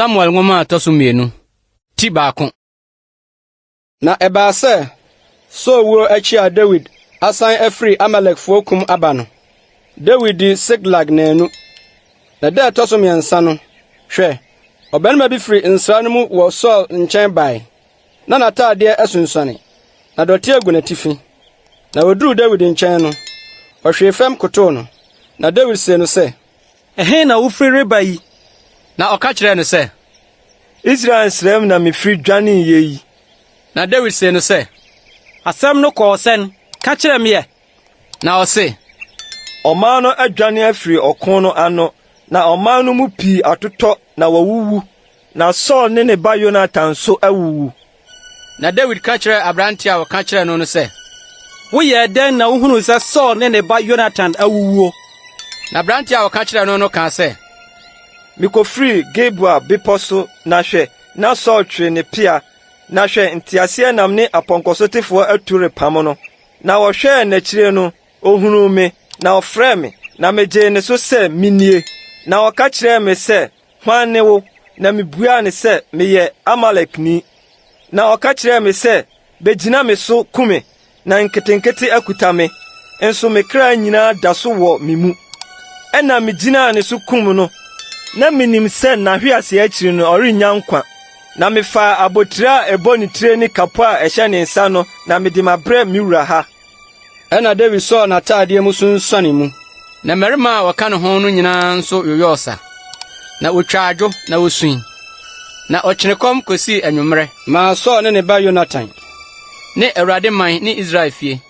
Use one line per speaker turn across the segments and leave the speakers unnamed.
Samuel nwoma a ɛtɔ so mmienu, ti baako. Na ɛbaa sɛ, Saul wuo akyi a Dawid asan afiri Amalekfoɔ kum aba no, Dawid dii Siklag nnanu. Na da a ɛtɔ so mmiɛnsa no, hwɛ, ɔbarima bi firi nsra no mu wɔ Saul nkyɛn bae. Na n'ataadeɛ asunsuane, na dɔteɛ gu n'atifi. Na oduruu Dawid nkyɛn no, ɔhwee fam kotow no. Na Dawid see no sɛ,
Ɛhe na wofiri reba yi?
Na ɔka kyerɛɛ no sɛ,
Israel nsram na mifiri dwaneeɛ yi.
Na Dawid see no sɛ,
Asɛm no kɔɔ sɛn? Ka kyerɛ me ɛ!
Na ɔse,
Ɔman no adwane afiri ɔko no ano, na ɔman no mu pii atotɔ na wɔawuwu, na Saul ne ne ba Yonatan nso awuwu.
Na Dawid ka kyerɛɛ aberante a ɔka kyerɛɛ no no sɛ,
Woyɛɛ dɛn na wuhunuu sɛ Saul ne ne ba Yonatan awuwuo?
Na aberante a ɔka kyerɛɛ no no kaa sɛ,
Mikofirii Gilboa bepɔ so, na hwɛ, na Saul twere ne pea, na hwɛ, nteaseɛnam ne apɔnkɔsotefoɔ atu repam no. Na ɔhwɛɛ n'akyire no, ohunuu me, na ɔfrɛɛ me, na megyee ne so sɛ, 'Minie. Na ɔka kyerɛɛ me sɛ, 'Hwan ne wo? Na mibuaa no sɛ, 'Meyɛ Amalekni. Na ɔka kyerɛɛ me sɛ, 'Begyina me so ku me, na nketenkete akuta me, nso me kra nyinaa da so wɔ me mu. Ɛnna migyinaa ne so kum no. Na minim sɛ n'ahwease akyiri no ɔrennya nkwa. Na mefaa abotiri a ɛbɔ ne tire ne kapo a ɛhyɛ ne nsa no na mede mabrɛ me wura ha.
Ɛnna Dawid sɔɔ n'ataadeɛ mu sunsuanee mu, na mmarima a wɔka ne ho no nyinaa nso yoyɔɔ sa, na wotwaa adwo na wosui. Na ɔkyene kɔm kosii anwummere. Maa Saul ne ne ba Yonatan, ne Awurade man ne Israel fie,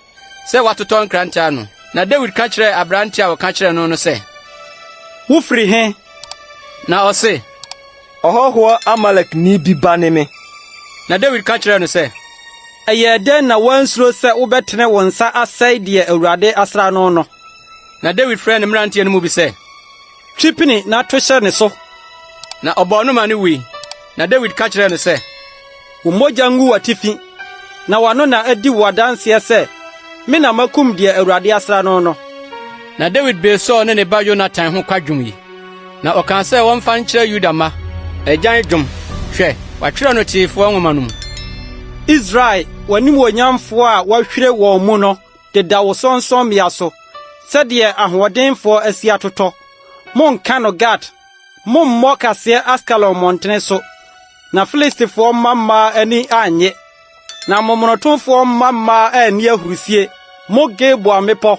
sɛ wɔatotɔ nkrante ano. Na Dawid ka kyerɛɛ aberante a ɔka kyerɛɛ no no sɛ,
Wofiri he?
Na ɔse,
Ɔhɔhoɔ Amalekni bi ba ne me.
Na Dawid ka kyerɛɛ no sɛ,
Ɛyɛɛ dɛn na woansuro sɛ wobɛtene wo nsa asɛe deɛ Awurade asra no no?
Na Dawid frɛɛ ne mmeranteɛ no mu bi sɛ,
Twe pini na to hyɛ ne so.
Na ɔbɔɔ no ma no wui. Na Dawid ka kyerɛɛ no sɛ,
Wo mogya ngu w'atifi, na w'ano na adi wo adanseɛ sɛ me na makum deɛ Awurade asra no no.
Na Dawid bee Saul ne ne ba Yonatan ho kwadwom yi, na ɔkaa sɛ wɔmfa nkyerɛ Yuda mma, agyan dwom. Hwɛ, wɔatwerɛ no Teefoɔ Nwoma no mu.
Israel, w'animuonyamfoɔ a wɔahwire wɔn mu no deda wo sorɔnsorɔmmea so, sɛdeɛ ahoɔdenfoɔ asi atotɔ. Monnka no Gat, mommmɔ kaseɛ Askelon mmɔntene so, na Filistifoɔ mma mmaa ani annye, na momonotofoɔ mma mmaa anni ahurusie. Mo Gilboa mmepɔ,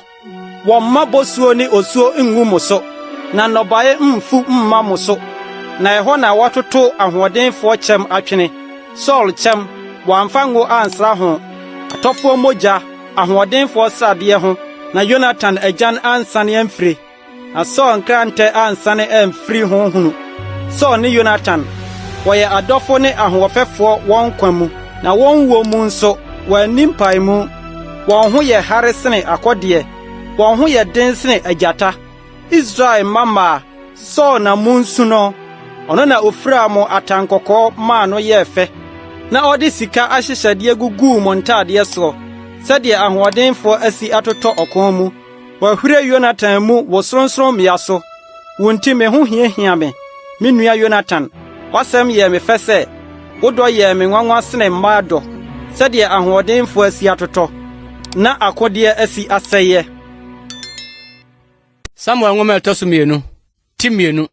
wɔmma bosuo ne osuo ngu mo so, na nnɔbaeɛ mmfu mma mo so. Na ɛhɔ na wɔatoto ahoɔdenfoɔ kyɛm atwene, Saul kyɛm, wɔamfa ngo ansra ho, atɔfoɔ mogya, ahoɔdenfoɔ sradeɛ ho, na Yonatan agyan ansane amfire. Na Saul nkrantɛ ansane amfiri ho hunu. Saul ne Yonatan, wɔyɛ adɔfo ne ahoɔfɛfoɔ wɔn nkwa mu, na wɔn wuo mu nso, wɔanni mpaemu. Wɔn ho yɛ hare sene akɔdeɛ, wɔn ho yɛ den sene agyata. Israel mmammaa, Saul na munsu no, ɔno na ofiraa mo atankɔkɔɔ maa no yɛɛ fɛ, na ɔde sika ahyehyɛdeɛ guguu mo ntadeɛ soɔ, sɛdeɛ ahoɔdenfoɔ asi atotɔ ɔko mu. Wɔahwire Yonatan mu wo sorɔnsorɔmmea so. Wo nti me ho hiahia me, me nua Yonatan. W'asɛm yɛɛ me fɛ sɛ, wo dɔ yɛɛ me nwanwa sene mmaa dɔ. Sɛdeɛ ahoɔdenfoɔ asi atotɔ, na akodeɛ asi asɛeɛ.
Samuel Nwoma a ɛtɔ so mmienu, ti mmienu.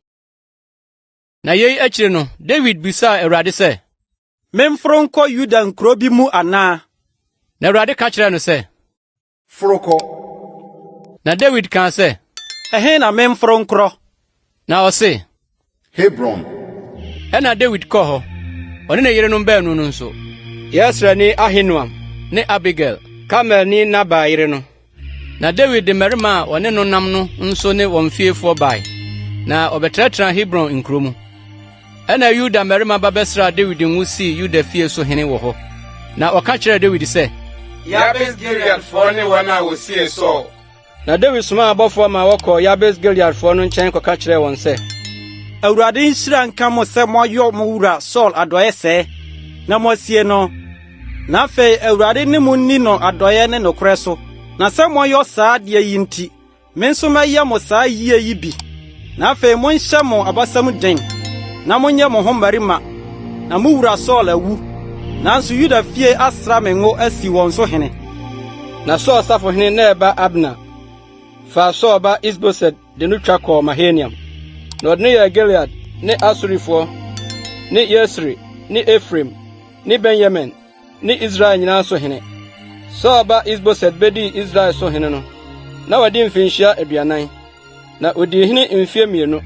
Na yei akyiri no, Dawid bisaa Awurade sɛ,
Memforo nkɔ Yuda nkuro bi mu anaa?
Na Awurade ka kyerɛɛ no sɛ,
Foro kɔ.
Na Dawid kaa sɛ,
Ɛhe na memforo nkorɔ?
Na ɔse,
Hebron.
Ɛnna Dawid kɔɔ hɔ, ɔne ne yerenom baanu no nso, Yesreelni Ahinoam ne Abigail, Karmelni Nabal yere no. Na Dawid de mmarima a wɔne no nam no nso ne wɔn fiefoɔ bae, na wɔbɛtenatenaa Hebron nkuro mu. Ɛnna Yuda mmarima ba bɛsraa Dawid ngo sii Yuda fie so hene wɔ hɔ. Na wɔka kyerɛɛ Dawid sɛ.
Yabes Gileadfoɔ ne wɔn a wɔsiee Saul.
Na Dawid somaa abɔfoɔ maa wɔkɔɔ Yabes Gileadfoɔ no nkyɛn kɔka kyerɛɛ wɔn sɛ.
Awurade nhyira nka mo sɛ moayɔ mo wura Saul adɔeɛ sɛɛ, na moasie no. Na afei Awurade ne mo nni no adɔeɛ ne nokorɛ so. Na sɛ moayɔ saa adeɛ yi nti, Me nso mɛyɛ mo saa yie yi bi. Na afei monhyɛ mo abasa mu den. na monyɛ mo ho mmarima, na mo wura Saul awu, nanso Yuda fie asra me ngo asi wɔn so hene.
Na Saul safohene Ner ba Abner faa Saul ba Isboset de no twa kɔɔ Mahanaim, na ɔde no yɛɛ Gilead ne Asurifoɔ ne Yesreel ne Efraim ne Benyamin ne Israel nyinaa so hene. Saul ba Isboset bedii Israel so hene no, na wadi mfirihyia 40, na odii hene mfe 2.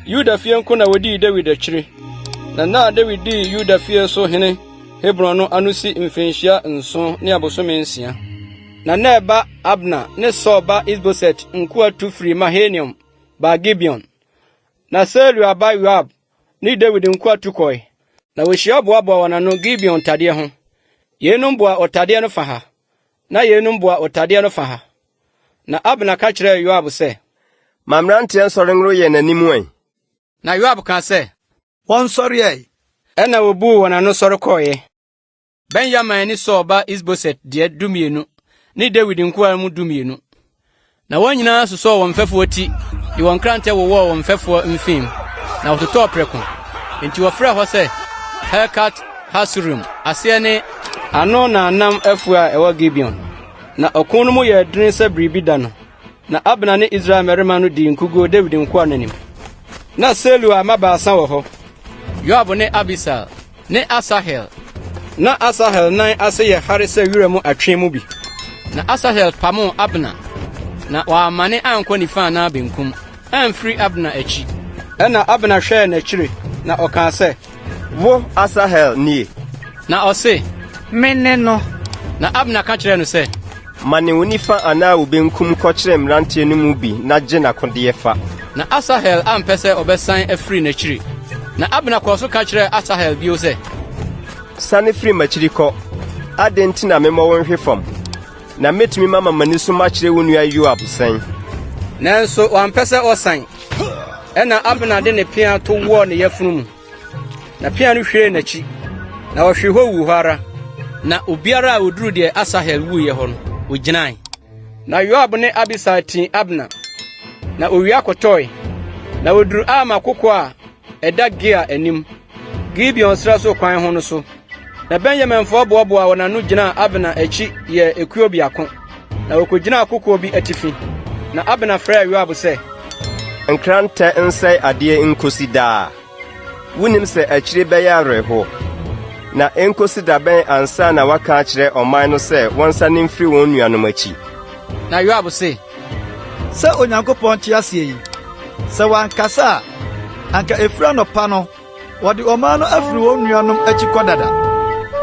Yuda fie nko na wodii Dawid akyiri. Na nna a Dawid dii Yuda fie so hene Hebron no ano si mfirihyia 7 ne abosome 6. Na Ner ba Abner ne Saul ba Isboset nkoa tu firii Mahanaim baa Gibeon. Na Seruia ba Yoab ne Dawid nkoa tu kɔe, na wohyia boaboaa wɔn ano Gibeon tadeɛ ho. Yeinom boa ɔtadeɛ no fa ha, na yeinom boa ɔtadeɛ no fa ha. Na Abner ka kyerɛɛ Yoab sɛ,
Ma mmeranteɛ nsɔre nworo yɛn anim ɛ.
Na Yoab kaa sɛ,
Wɔnsɔre ɛ!
Ɛnna wobuu wɔn ano sɔre kɔeɛ. Benyamin ne Saul ba Isboset deɛ 12 ne Dawid nkoa mu 12. Na wɔn nyinaa sosɔɔ wɔn mfɛfoɔ ti de wɔn nkrantɛ wowɔɔ wɔn mfɛfoɔ mfem, na wɔtotɔɔ prɛko. Enti wɔfrɛɛ hɔ sɛ Helkat Hasurim, aseɛ ne, Ano nnamnam afuo a ɛwɔ Gibeon. Na ɔko no mu yɛɛ dene sɛ biribi da no, na Abner ne Israel mmarima no dii nkoguo Dawid nkoa no anim. Na Seruia mma baasa wɔ hɔ, Yoab ne Abisai ne Asahel. Na Asahel nan ase yɛ hare sɛ wira mu atwe mu bi. Na Asahel pamoo Abner, na wammane ankɔ nifa anaa benkum, amfiri Abner akyi. Ɛnna Abner hwɛɛ n'akyiri, na ɔkaa sɛ,
Wo, Asahel nie?
Na ɔse,
Mene no.
Na Abner ka kyerɛɛ no sɛ,
Mane wo nifa anaa wo benkum kɔkyere mmeranteɛ no mu bi na gye n'akodeɛ fa.
Na Asahel ampɛ sɛ ɔbɛsan afiri n'akyiri. Na Abner kɔɔ so ka kyerɛɛ Asahel bio sɛ,
Sane firi m'akyiri kɔ. Adɛn nti na memmɔ wo nhwe fam? Na mɛtumi mama m'ani so makyerɛ wo nua Yoab sɛn?
Nanso wampɛ sɛ ɔsan. Ɛnna Abner de ne pea to wɔɔ ne yafunu mu. Na pea no hwiree n'akyi, na ɔhwee hɔ wuu hɔ ara. Na obiara a oduruu deɛ Asahel wuiɛ hɔ no, ogyinae. Na Yoab ne Abisai tii Abner, na owia kɔtɔe. Na woduruu Ama koko a ɛda Gia anim, Gibeon serɛ so kwan ho no so. Na Benyaminfoɔ boaboaa wɔn ano gyinaa Abner akyi yɛɛ ekuo biako, na wɔkɔgyinaa kokoɔ bi atifi. Na Abner frɛɛ Yoab sɛ,
Nkrantɛ nsɛe adeɛ nkosi daa? Wunnim sɛ akyiri bɛyɛ awerɛhow? Na enkosi da bɛn ansa na woaka akyerɛ ɔman no sɛ wɔnsane mfiri wɔn nuanom akyi?
Na Yoab se,
Sɛ Onyankopɔn te aseɛ yi, sɛ wankasa a, anka ɛfiri anɔpa no wɔde ɔman no afiri wɔn nuanom akyi kɔ dada.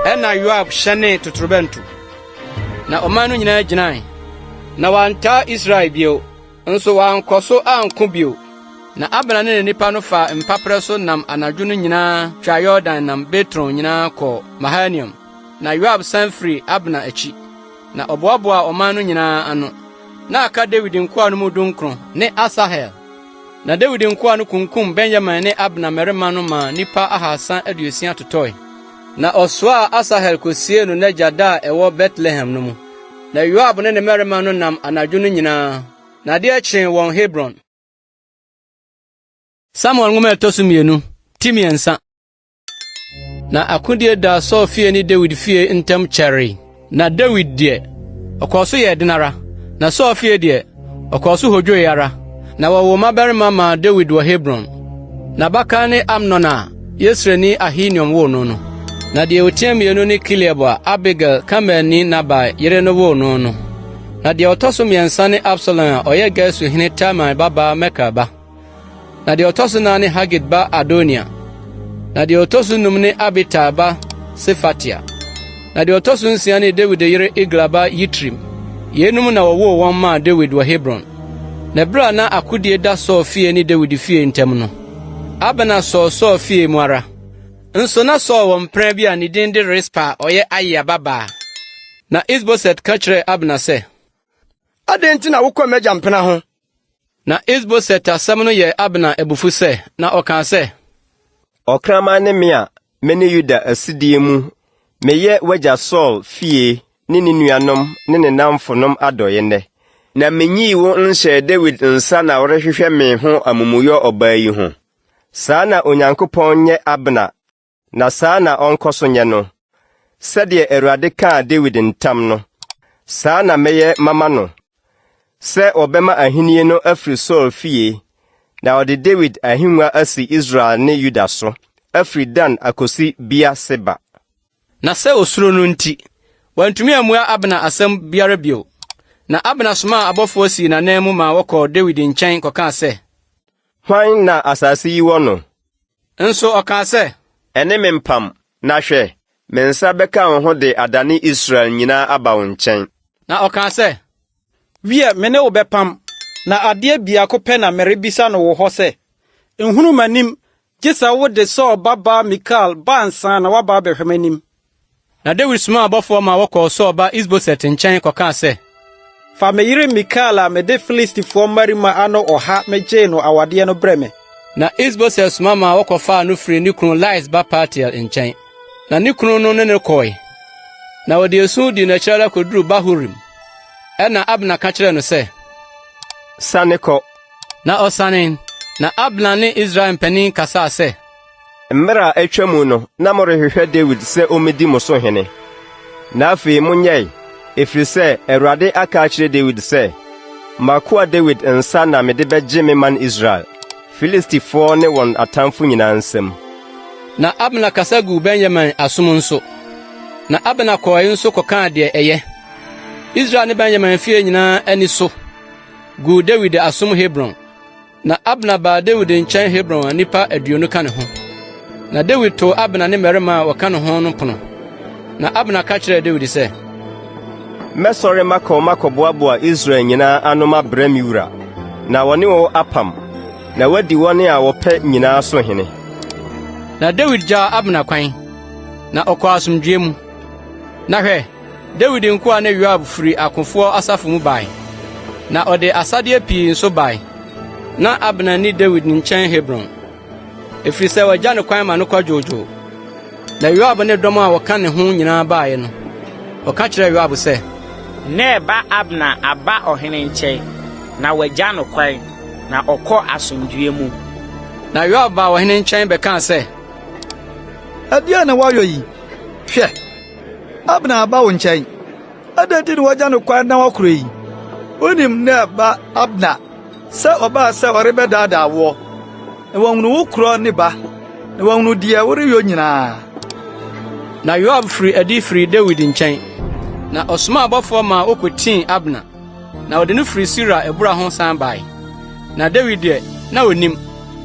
Ɛnna Yoab hyɛnee totorobɛnto, na ɔman no nyinaa gyinae, na wɔantaa Israel bio. Nso wɔankɔ so anko bio. Na Abner ne ne nnipa no faa mpaperɛ so nam anadwo no nyinaa twaa Yordan nam Bitron nyinaa kɔɔ Mahanaim. Na Yoab san firii Abner akyi, na ɔboaboaa ɔman no nyinaa ano. Na aka Dawid nkoa no mu dunkron ne Asahel. Na Dawid nkoa no kunkum Benyamin ne Abner mmarima no maa nnipa 360 totɔe. Na ɔsoaa Asahel kosiee no n'agya da a ɛwɔ Betlehem no mu. Na Yoab ne ne mmarima no nam anadwo no nyinaa, na adeɛ kyee wɔn Hebron. Samuel nwoma a ɛtɔ so 2, ti 3. Na akodie daa Saul fie ne Dawid fie ntam kyɛree. Na Dawid deɛ, ɔkɔɔ so yɛɛ den ara, na Saul fie deɛ, ɔkɔɔ so hodwoe ara. Na wɔwoo mmabarima maa Dawid wɔ Hebron. N'abakan ne Amnon a Yesreelni Ahinoam woo no no. Na deɛ otia mmienu ne Kileab a Abigail, Karmelni Nabal yere no woo no no. Na deɛ ɔtɔ so mmiɛnsa ne Absalom a ɔyɛ Gesur hene Talmai babaa Makir ba. Na deɛ ɔtɔ so nan ne Hagit ba Adoniya. Na deɛ ɔtɔ so num ne Abital ba Sefatia. Na deɛ ɔtɔ so nsia ne Dawid yere Egla ba Yitream. Yeinom na wɔwoo wɔn maa Dawid wɔ Hebron. Na bere a na akodie da Saul fie ne Dawid fie ntam no, Abner sɔɔ Saul fie mu ara. Nso na Saul wɔ mpena bi a ne din de Rispa a ɔyɛ Aiya babaa. Na Isboset ka kyerɛɛ Abner sɛ,
Adɛn nti na wokɔ m'agya mpena ho?
Na Isboset asɛm no yɛɛ Abner abufu sɛ, na ɔkaa sɛ.
Ɔkraman ne me a mene Yuda asidie mu meyɛ w'agya Saul fie ne ne nuanom ne ne nnamfonom adɔeɛ nnɛ, na menyii wo nhyɛɛ Dawid nsa na worehwehwɛ me ho amumuyɔ ɔbaa yi ho?
Saa na Onyankopɔn nyɛ Abner na saa na ɔnkɔ so nyɛ no. Sɛdeɛ Awurade kaa Dawid ntam no, saa na mɛyɛ mama no, sɛ wɔbɛma ahennie no afiri Saul fie, na wɔde Dawid ahennwa asi Israel ne Yuda so, afiri Dan akɔsi Beer-Seba.
Na sɛ osuro no nti, wantumi ammua Abner asɛm biara bio. Na Abner somaa abɔfoɔ sii n'ananmu maa wɔkɔɔ Dawid nkyɛn kɔkaa sɛ.
Hwan na asase yi wɔ no?
Nso ɔkaa sɛ.
Ɛne me mpam, na hwɛ, me nsa bɛka wo ho de adane Israel nyinaa aba wo nkyɛn.
Na ɔkaa sɛ.
Wiɛ, me ne wo bɛpam, na adeɛ biako pɛ na merebisa no wo hɔ sɛ, Nhunu m'anim Gye sɛ wode Saul babaa Mikal ba ansa na woaba abɛhwɛ m'anim.
Na Dawid somaa abɔfoɔ ma wɔkɔɔ Saul ba Isboset nkyɛn kɔkaa sɛ.
Fa me yere Mikal a mede Filistifoɔ mmarima ano ɔha megyee no awadeɛ no brɛ me.
Na Isboset soma maa wɔkɔfaa no firii ne kunu Lais ba Paltiel nkyɛn. Na ne kunu no ne no kɔe, na wɔde esu dii n'akyi ara kɔduruu Bahurim. Ɛnna Abner ka kyerɛɛ no sɛ,
Sane kɔ.
Na ɔsanee, na Abner ne Israel mpanin kasaa sɛ.
Mmerɛ a atwa mu no na morehwehwɛ Dawid sɛ ɔmmɛdi mo so hene. Na afei monyɛe, ɛfiri sɛ Awurade aka akyerɛ Dawid sɛ, 'M'akoa Dawid nsa na mede bɛgye me man Israel, Filistifoɔ ne wɔn atamfo nyinaa nsam.
Na Abner kasa guu Benyamin asom nso. Na Abner kɔe nso kɔkaa deɛ ɛyɛ, Israel ne Benyamin fie nyinaa ani so. guu Dawid asom Hebron. Na Abner baa Dawid nkyɛn Hebron a nnipa 20 ka ne ho. Na Dawid too Abner ne mmarima a wɔka ne ho no pono. Na Abner ka kyerɛɛ Dawid sɛ,
Mɛsɔre makɔ makɔboaboa Israel nyinaa ano mabrɛ me wura, na wɔne wo apam, na woadi wɔn a wɔpɛ nyinaa so hene.
Na Dawid gyaa Abner kwan, na ɔkɔɔ asomdwoe mu. Na hwɛ, Dawid nkoa ne Yoab firi akofoɔ asafo mu bae, na ɔde asadeɛ pii nso bae. Na Abner nni Dawid nkyɛn Hebron, ɛfiri sɛ wɔagya no kwan ma no kɔ dwoodwoo. Na Yoab ne dɔm a wɔka ne ho nyinaa baeɛ no, ɔka kyerɛɛ Yoab sɛ,
Ner ba Abner aba ɔhene nkyɛn, na wɔagya no kwan, na ɔkɔ asomdwoeɛ mu.
Na Yoab baa ɔhene nkyɛn bɛkaa sɛ,
Ɛdeɛn na woayɔ yi? Hwɛ! Abner aba wo nkyɛn. Adɛn nti na woagya no kwan na wakɔ yi? Wunim Ner ba Abner sɛ ɔbaa sɛ ɔrebɛdaadaa woɔ, na wahunu wo korɔ ne ba, na wahunu deɛ woreyɔ nyinaa.
Na Yoab firii adi firii Dawid nkyɛn, na ɔsomaa abɔfoɔ maa wokotii Abner, na wɔde no firii Sira abura ho san bae. Na Dawid deɛ, na onnim.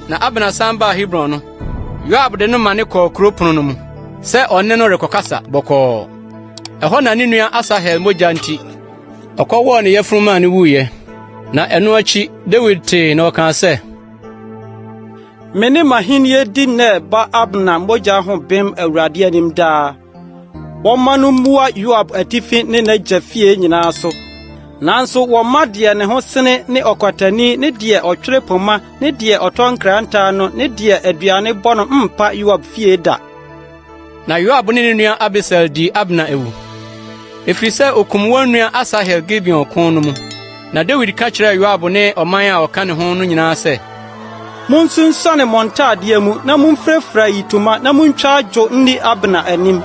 Na Abner san baa Hebron no, Yoab de no mane kɔɔ kurow pon no mu sɛ ɔne no rekɔkasa bɔkɔɔ. Ɛhɔ na ne nua Asahel mogya nti, ɔkɔwɔɔ ne yafunu maa no wuiɛ. Na ɛno akyi Dawid tee na ɔkaa sɛ,
Me ne m'ahenni di Ner ba Abner mogya ho bem Awurade anim daa. Wɔmma no mmua Yoab atifi ne n'agya fie nyinaa so. Nanso wɔmma deɛ ne ho sene ne ɔkwatani ne deɛ ɔtwere poma ne deɛ ɔtɔ nkrantɛ ano ne deɛ aduane bɔ no mmpa Yoab fie da.
Na Yoab ne ne nua Abisai dii Abner awu, ɛfiri sɛ okum wɔn nua Asahel Gibeon ko no mu. Na Dawid ka kyerɛɛ Yoab ne ɔman a wɔka ne ho no nyinaa sɛ,
Monsunsuane mo ntadeɛ mu na momfirafira ayitoma na muntwa adwo nni Abner anim.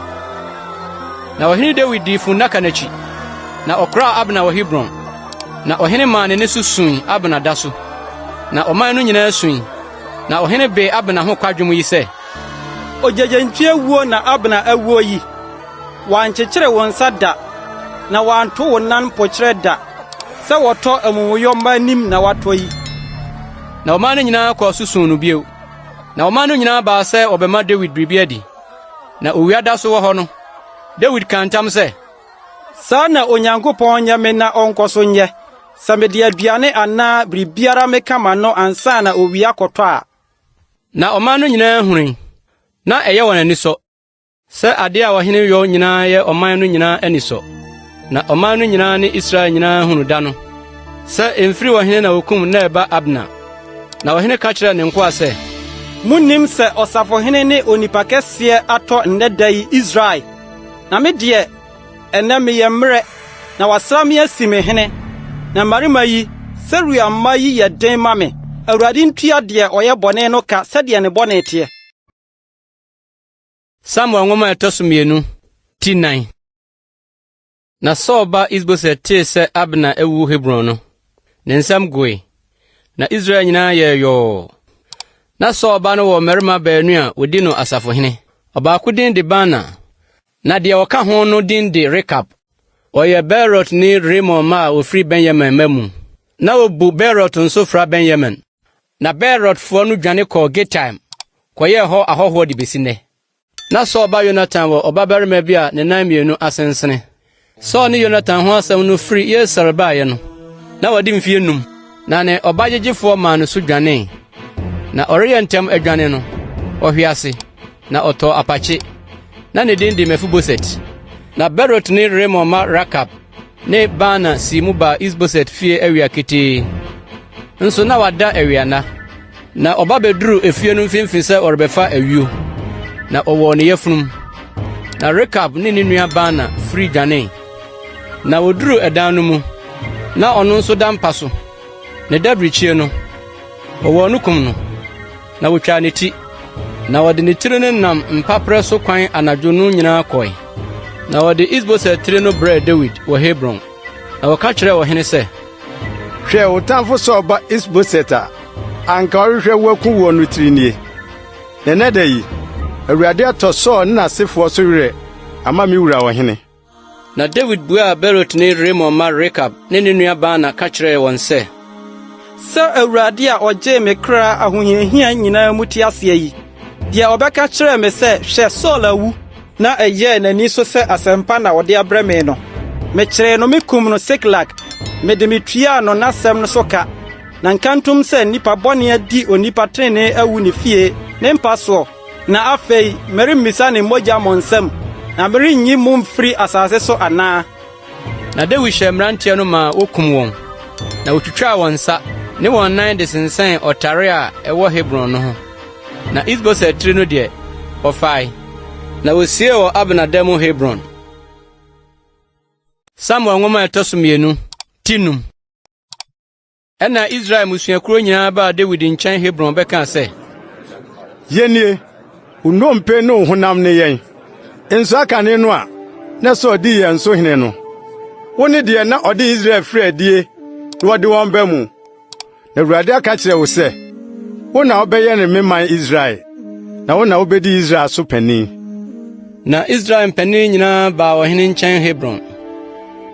Na ɔhene Dawid dii funnaka no akyi, na ɔkoraa Abner wɔ Hebron. Na ɔhene maa ne nne so sui Abner da so, na ɔman no nyinaa sui. Na ɔhene bee Abner ho kwadwom yi sɛ.
Ogyegyentwie wuo na Abner awuo yi. Wɔankyekyere wo nsa da, na wɔanto wo nan mpokyerɛ da, sɛ wɔtɔ amumuyɔ mma anim na wɔatɔ yi.
Na ɔman no nyinaa kɔɔ so suu no bio. Na ɔman no nyinaa baa sɛ wɔbɛma Dawid biribi adi. Na owia da so wɔ hɔ no, Dawid kaa ntam sɛ,
Saa na Onyankopɔn nyɛ me na ɔnkɔ so nyɛ, sɛ mede aduane anaa biribiara meka m'ano ansa na owia akɔtɔ a.
Na ɔman no nyinaa hunui, na ɛyɛ wɔn anisɔ. Sɛ ade a ɔhene yɔ nyinaa yɛ ɔman no nyinaa anisɔ, na ɔman no nyinaa ne Israel nyinaa hunu da no sɛ emfiri ɔhene na okum Ner ba Abner. Na ɔhene ka kyerɛɛ ne nkoa sɛ,
Munnim sɛ ɔsafohene ne onipa kɛseɛ atɔ nnɛ da yi Israel? Na me deɛ, ɛnnɛ meyɛ mmerɛ, na wɔasra me asi me hene. Na mmarima yi, Seruia mma yi yɛ den ma me. Awurade ntua deɛ ɔyɛ bɔne no ka sɛdeɛ ne bɔne teɛ.
Samuel nwoma a ɛtɔ so mmienu, ti nan. Na Saul ba Isboset tee sɛ Abner awu Hebron no, ne nsam goe, na Israel nyinaa yɛɛ yɔɔ. Na Saul ba no wɔ mmarima baanu a wɔdi no asafohene. Ɔbaako din de Baana, na deɛ ɔka ho no din de Rekab. Wɔyɛ Beerotni Rimon mma a wɔfiri Benyamin mma mu. Na wɔbu Beerot nso fra Benyamin. Na Beerotfoɔ no dwane kɔɔ Gitaim kɔyɛɛ hɔ ahɔhoɔ de besi nnɛ. Na Saul ba Yonatan wɔ ɔbabarima bi a ne nan mmienu asensene. Saul ne Yonatan ho asɛm no firi Yesreel baeɛ no, na wadi mfeɛ num, na ne ɔbagyegyefoɔ maa no so dwanee. Na ɔreyɛ ntɛm adwane no, ɔhwee ase, na ɔtɔɔ apakye. Na ne din de Mefiboset. Na Beerotni Rimon mma Rakab ne Baana sii mu baa Isboset fie awia ketee. Nso na wada awianna. Na ɔba beduruu efie no mfimfini sɛ ɔrebɛfa ayuo, na ɔwɔɔ ne yafunum. Na Rekab ne ne nua Baana firi dwanee. Na woduruu ɛdan no mu, na ɔno nso da mpa so. Ne daberekyie no, wɔwɔɔ no kum no, na wotwaa ne ti. Na wɔde ne tiri no nam mpaperɛ so kwan anadwo no nyinaa kɔe. Na wɔde Isboset tiri no brɛɛ Dawid wɔ Hebron. Na wɔka kyerɛɛ ɔhene sɛ,
Hwɛ, wo tamfo Saul ba Isboset a anka ɔrehwehwɛ wo akum wo no tiri nie. Na nnɛ da yi, Awurade atɔ Saul ne n'asefoɔ so werɛ ama me wura ɔhene.
Na Dawid buaa Beerotni Rimon mma Rekab ne ne nua Baana ka kyerɛɛ wɔn sɛ,
Sɛ Awurade a ɔgyee me kra ahohiahia nyinaa mu te aseɛ yi, deɛ ɔbɛka kyerɛɛ me sɛ, 'Hwɛ, Saul awu, na ɛyɛɛ n'ani so sɛ asɛmpa na ɔde abrɛ me no, mekyeree no mikum no Siklag, mede mituaa no n'asɛm no so ka. Na nkantom sɛ nnipa bɔne adi onipa trenee awu ne fie, ne mpa soɔ. Na afei meremmisa ne mogya mo nsam, na merenyi mo mfiri asase so anaa?
Na Dawid hyɛɛ mmeranteɛ no maa wokum wɔn, na wotwitwaa wɔn nsa ne wɔn nan de sensɛn ɔtare a ɛwɔ Hebron no ho. Na Isboset tiri no deɛ, wɔfae, na wosiee wɔ Abner da mu Hebron. Samuel nwoma a ɛtɔ so mmienu, ti num. Ɛnna Israel mmusuakuo nyinaa baa Dawid nkyɛn Hebron bɛkaa sɛ,
Yɛn nie, wo nnompe ne wo honam ne yɛn. Nso akane no a na Saul di yɛn so hene no, wo ne deɛ na ɔde Israel firi adie na wɔde wɔn ba mu. Na Awurade aka kyerɛ wo sɛ, 'Wo na wobɛyɛne me man Israel, na wo na wobedi Israel so panyin.
Na Israel mpanin nyinaa baa ɔhene nkyɛn Hebron.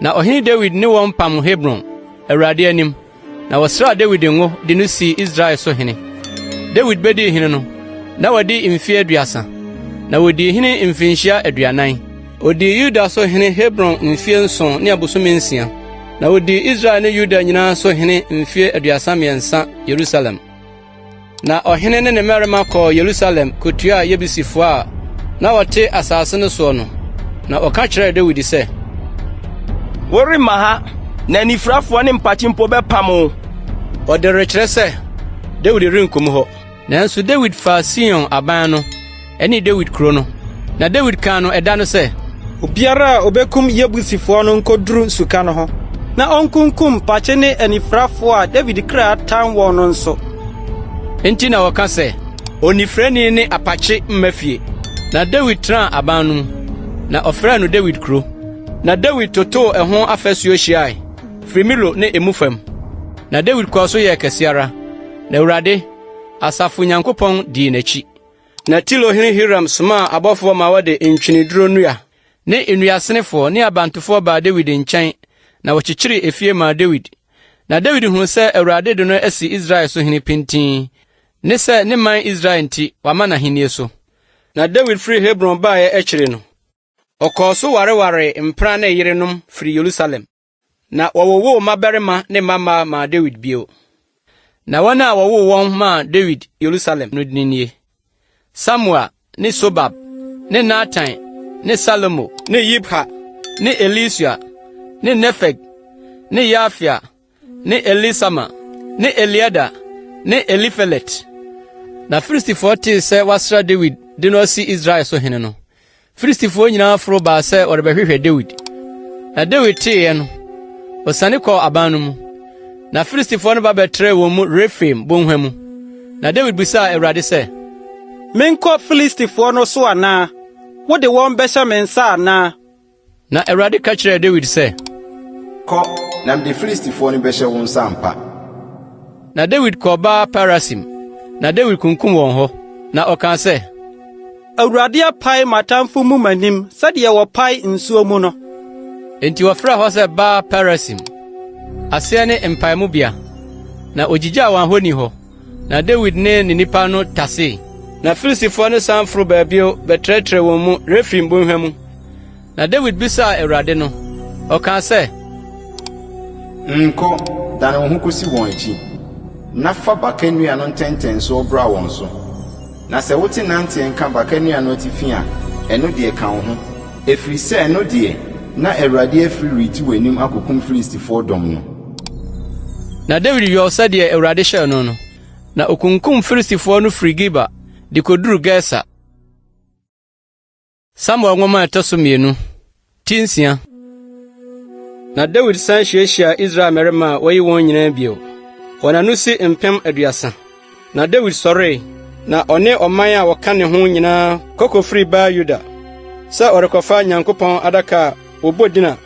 Na ɔhene Dawid ne wɔn pam Hebron, Awurade anim, na wɔsraa Dawid ngo de no sii Israel so hene. Dawid bedii hene no, na wadi mfe 30, na odii hene mfirihyia 40. Odii Yuda so hene Hebron mfe nson ne abosome nsia, na odii Israel ne Yuda nyinaa so hene mfe 33 Yerusalem. Na ɔhene ne ne mmarima kɔɔ Yerusalem kotuaa Yebusifo a na wɔte asase no soɔ no, na wɔka kyerɛɛ Dawid sɛ,
Woremma ha, na anifurafoɔ ne mpakye mpo bɛpam wo.
Wɔde rekyerɛ sɛ Dawid renkɔ mu hɔ. Nanso Dawid faa Sion aban no ne Dawid kuro no. Na Dawid kaa no ɛda no sɛ.
Obiara a obekum Yebusifoɔ no nkoduru nsuka no ho, na onkunkum mpakye ne anifurafoɔ a Dawid kra tan wɔn no nso.
Enti na wɔka sɛ, Onifirani ne apakye mma fie. Na Dawid tenaa aban no mu, na ɔfrɛɛ no Dawid kuro. Na Dawid totoo ɛho afasuo hyiae, firi Milo ne emu fam. Na Dawid kɔɔ so yɛɛ kɛse ara, na Awurade, asafo Nyankopɔn, dii n'akyi. Na Tiro hene Hiram somaa abɔfoɔ ma wɔde ntweneduro nnua ne nnuasenefoɔ ne abantofoɔ baa Dawid nkyɛn na wɔkyekyeree efie maa Dawid. Na Dawid hunuu sɛ Awurade de no asi Israel so hene pintinn, ne sɛ ne man Israel nti wama n'ahennie so. Na Dawid firi Hebron baeɛ akyiri no, ɔkɔɔ so warewaree mpena ne yerenom firii Yerusalem. Na wɔwowoo mmabarima ne mmammaa maa Dawid bio. Na wɔn a wɔwoo wɔn maa Dawid Yerusalem no din nie: Samua ne Sobab ne Natan ne Salomo ne Yibhar ne Elisua ne Nefeg ne Yafia ne Elisama ne Eliada ne Elifelet. Na Filistifoɔ tee sɛ wɔasra Dawid de no asi Israel so hene no, Filistifoɔ nyinaa foro baa sɛ wɔrebɛhwehwɛ Dawid. Na Dawid teeɛ no, ɔsiane kɔɔ aban no mu. Na Filistifoɔ no ba bɛtrɛɛ wɔn mu Refaim bɔnhwa mu. Na Dawid bisaa Awurade sɛ,
Menkɔ Filistifoɔ no so anaa? Wode wɔn bɛhyɛ me nsa anaa?
Na Awurade ka kyerɛɛ Dawid sɛ,
Kɔ, na mede Filistifoɔ no bɛhyɛ wo nsa ampa.
Na Dawid kɔɔ Baal-Perasim, na Dawid kunkum wɔn hɔ, na ɔkaa sɛ,
Awurade apae m'atamfo mu m'anim sɛdeɛ wɔpae nsuo mu no.
Enti wɔfrɛɛ hɔ sɛ Baal-Perasim, aseɛ ne Mpaemubea. Na ogyigyaa wɔn ahoni hɔ, na Dawid ne ne nnipa no tasee. Na Filistifoɔ no san foro baa bio bɛtrɛtrɛɛ wɔn mu Refaim bɔnhwa mu. Na Dawid bisaa Awurade no, ɔkaa sɛ.
Nkɔ, dane wo ho kɔsi wɔn akyi, na fa baka nnua no ntɛntɛnsoɔ bra wɔn so. Na sɛ wote nanteɛ nka baka nnua no atifi a, ɛno deɛ ka wo ho, ɛfiri sɛ ɛno deɛ, na Awurade afiri redi w'anim akɔkum Filistifoɔ dɔm no.
Na Dawid yɔɔ sɛdeɛ Awurade hyɛɛ no no, na okunkum Filistifoɔ no firi Geba de kɔduruu Geser. Samuel nwoma a ɛtɔ so mmienu, ti nsia. Na Dawid san hyiahyiaa Israel mmarima a wɔayi wɔn nyinaa bio. Wɔn ano si 30,000. Na Dawid sɔree, na ɔne ɔman a wɔka ne ho nyinaa kɔ kofirii Baal Yuda sɛ ɔrekɔfa Nyankopɔn adaka a wɔbɔ din a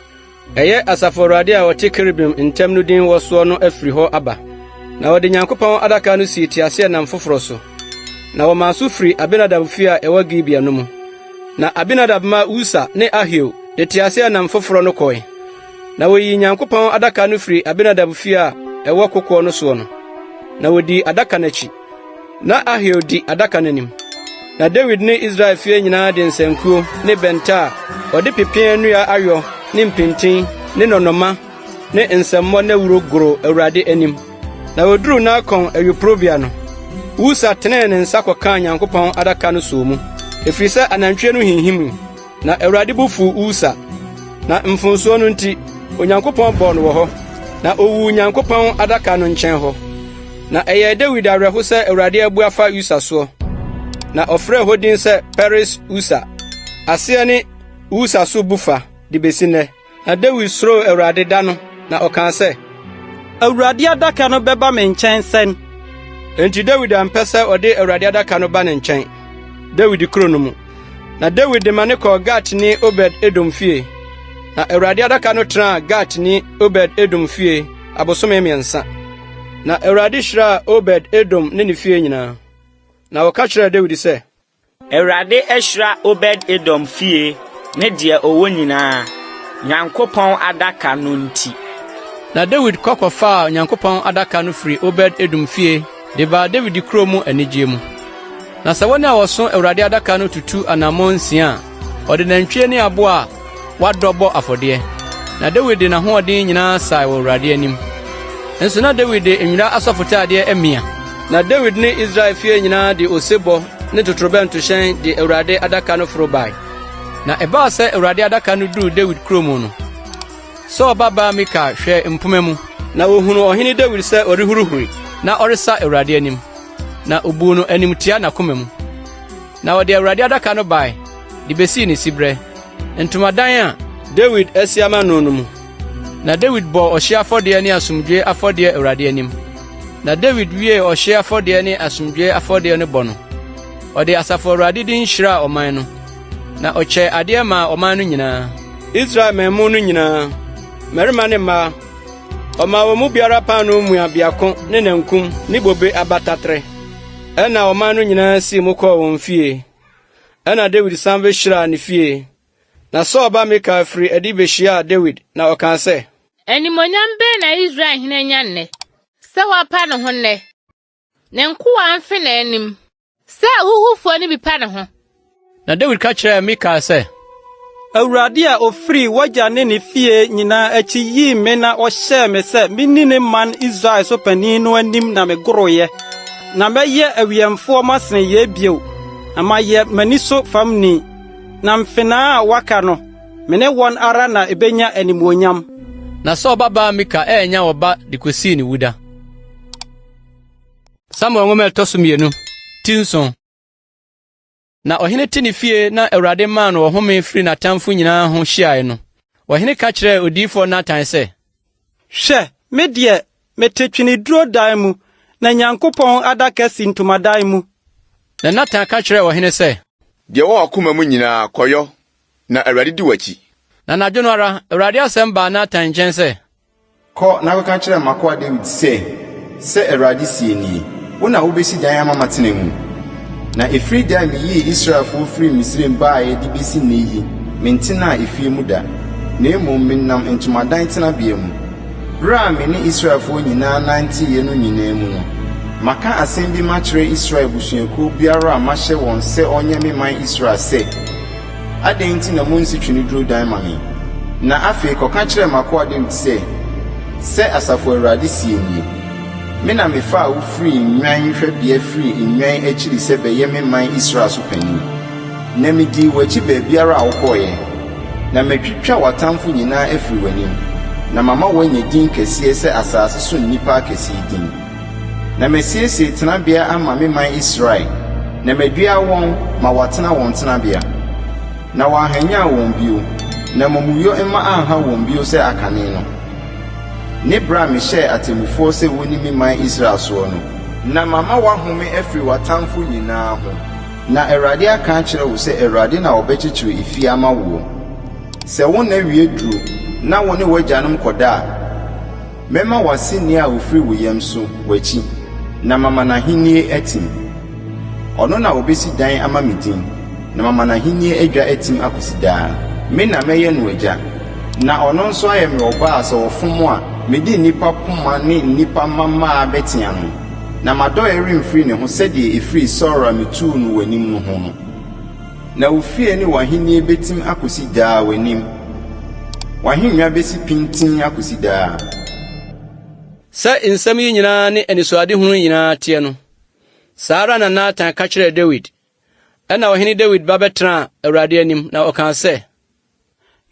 ɛyɛ Asafo Awurade a ɔte kerubim ntam no din wɔ soɔ no afiri hɔ aba. Na wɔde Nyankopɔn adaka no sii teaseɛnam foforɔ so, na wɔmaa so firi Abinadab fie a ɛwɔ Gibea no mu. Na Abinadab mma Usa ne Ahio de teaseɛnam foforɔ no kɔe. Na wɔyii Nyankopɔn adaka no firii Abinadab fie a ɛwɔ kokoɔ no soɔ no, na wɔdii adaka no akyi. Na Ahio di adaka no anim. Na Dawid ne Israel fie nyinaa de nsankuo ne bɛnta a wɔde pepeaa nnua ayɔ ne mpintin ne nnɔnnɔmma ne nsɛmmɔ nnawuro goroo Awurade anim. Na woduruu Nakon ayuporobea no, Usa tenee ne nsa kɔkaa Nyankopɔn adaka no soo mu, efiri sɛ anantwie no hinhimii. Na Awurade bo fuw Usa, na mfomsoɔ no nti, Onyankopɔn bɔɔ no wɔ hɔ, na owuu Nyankopɔn adaka no nkyɛn hɔ. Na ɛyɛɛ Dawid awerɛho sɛ Awurade abu afa Usa soɔ, na ɔfrɛɛ hɔ din sɛ Peres Usa, aseɛ ne Usa so bu fa, de besi nnɛ. Na Dawid suroo Awurade da no, na ɔkaa sɛ,
Awurade adaka no bɛba me nkyɛn sɛn?
Enti Dawid ampɛ sɛ ɔde Awurade adaka no ba ne nkyɛn, Dawid kuro no mu. Na Dawid de ma ne kɔɔ Gatni Obed-Edom fie. Na Awurade adaka no tenaa Gatni Obed-Edom fie abosome mmiɛnsa. Na Awurade hyiraa Obed-Edom ne ne fie nyinaa. Na wɔka kyerɛɛ Dawid sɛ,
Awurade ahyira Obed-Edom fie ne deɛ ɔwɔ nyinaa, Nyankopɔn adaka no nti.
Na Dawid kɔ kɔfaa Onyankopɔn adaka no firii Obed-Edom fie de baa Dawid kurow mu anigye mu. Na sɛ wɔn a wɔso Awurade adaka no tutu anammɔn nsia a, ɔde nantwie ne aboa a wadɔ bɔ afɔdeɛ. Na Dawid de n'ahoɔden nyinaa sae wɔ Awurade anim. Nso na Dawid de nwera asɔfotaadeɛ amia. Na Dawid ne Israel fie nyinaa de osebɔ ne totorobɛntohyɛn de Awurade adaka no foro bae. Na ɛbaa sɛ Awurade adaka no duruu Dawid kurow mu no, Saul babaa Mikal hwɛɛ mpomma mu, na ohunuu ɔhene Dawid sɛ ɔrehuruhuruw na ɔresa Awurade anim, na obuu no animtiaa n'akoma mu. Na wɔde Awurade adaka no bae de besii ne siberɛ, ntomadan a Dawid asi ama no no mu. Na Dawid bɔɔ ɔhyeɛ afɔdeɛ ne asomdwoe afɔdeɛ Awurade anim. Na Dawid wiee ɔhyeɛ afɔdeɛ ne asomdwoe afɔdeɛ no bɔ no, ɔde Asafo Awurade din hyiraa ɔman no, na ɔkyɛɛ adeɛ maa ɔman no nyinaa. Israel man mu no nyinaa, mmarima ne mmaa, ɔmaa wɔn mu biara paanoo mua biako ne nankum ne bobe aba taterɛ. Ɛnna ɔman no nyinaa sii mu kɔɔ wɔn fie. Ɛnna Dawid san behyiraa ne fie. Na Saul ba Mikal firii adi behyiaa Dawid, na ɔkaa sɛ.
Animuonyam bɛn na Israel hene anya nnɛ, sɛ wapa ne ho nnɛ? Ne nkoa mfenaa anim, sɛ ahuhufoɔ no bi pa ne ho.
Na Dawid ka kyerɛɛ Mikal sɛ,
Awurade a ofirii w'agya ne ne fie nyinaa akyi yii me na ɔhyɛɛ me sɛ minni ne man Israel so panyin no anim na megoroeɛ. Na mɛyɛ awiɛmfoɔ masene yei bio, na mayɛ m'ani so famni. Na mfenaa a wɔaka no, me ne wɔn ara na ebenya animuonyam.
Na Saul babaa Mikal annya ɔba de kosii ne wuda. Samuel nwoma a ɛtɔ so mmienu, ti nson. Na ɔhene te ne fie na Awurade maa no ɔhome firi n'atamfo nyinaa ho hyiae no, ɔhene ka kyerɛɛ odiyifoɔ Natan sɛ,
Hwɛ, me deɛ, Mete tweneduro dan mu, na Nyankopɔn adaka si ntomadan mu.
Na Natan ka kyerɛɛ ɔhene sɛ,
Deɛ ɛwɔ w'akoma mu nyinaa, kɔyɔ, na Awurade di w'akyi.
Na anadwo no ara, Awurade asɛm baa Natan nkyɛn sɛ,
Kɔ na kɔka kyerɛ m'akoa Dawid sɛ, 'Sɛ Awurade seɛ nie, Wo na wobɛsi dan ama matena mu? Na ɛfiri da a meyii Israelfoɔ firii Misraim baeɛ de bɛsi nnɛ yi, mentenaa efie mu da, na mmom menam ntomadan tenabea mu. Berɛ a me ne Israelfoɔ nyinaa nanteeɛ no nyinaa mu no, maka asɛm bi makyerɛ Israel abusuakuo biara a mahyɛ wɔn sɛ wɔnyɛ me man Israel sɛ, Adɛn nti na munsi tweneduro dan ma me? Na afei kɔka kyerɛ m'akoa Dawid sɛ, 'Sɛ Asafo Awurade seɛ nie, Me na mefaa wo firii nnwan hwɛbea firii nnwan akyiri sɛ bɛyɛ me man Israel so panin. Na medii w'akyi baabiara a wokɔeɛ, na matwitwa w'atamfo nyinaa afiri w'anim, na mama woanya din kɛseɛ sɛ asase so nnipa akɛseɛ din. Na masiesie tenabea ama me man Israel, na madua wɔn ma wɔatena wɔn tenabea, na wɔanhwanyan wɔn bio, na amumuyɔ mma anha wɔn bio sɛ akane no, ne berɛ a mehyɛɛ atemmufoɔ sɛ wɔnni me man Israel soɔ no. Na mama woahome afiri w'atamfo nyinaa ho. Na Awurade aka akyerɛ wo sɛ Awurade na ɔbɛkyekyere efie ama woɔ. Sɛ wo nna wie duru na wo ne w'agyanom kɔda a, Mɛma w'aseni a ofiri wo yam so w'akyi, na mama n'ahenni atim. Ɔno na obesi dan ama me din, na mama n'ahenni adwa atim akosi daa. Me na mɛyɛ no agya, na ɔno nso ayɛ me ɔba a sɛ ɔfom a, mede nnipa poma ne nnipa mma mmaa bɛtea no. Na m'adɔe remfiri ne ho sɛdeɛ ɛfirii Saul a mituu no w'anim no ho no. Na wo fie ne w'ahenni betim akosi daa w'anim, w'ahennwa besi pintinn akosi daa.
Sɛ nsɛm yi nyinaa ne anisoadehunu yi nyinaa teɛ no, saa ara na Natan ka kyerɛɛ Dawid. Ɛnna Ɔhene Dawid ba bɛtenaa Awurade anim, na ɔkaa sɛ.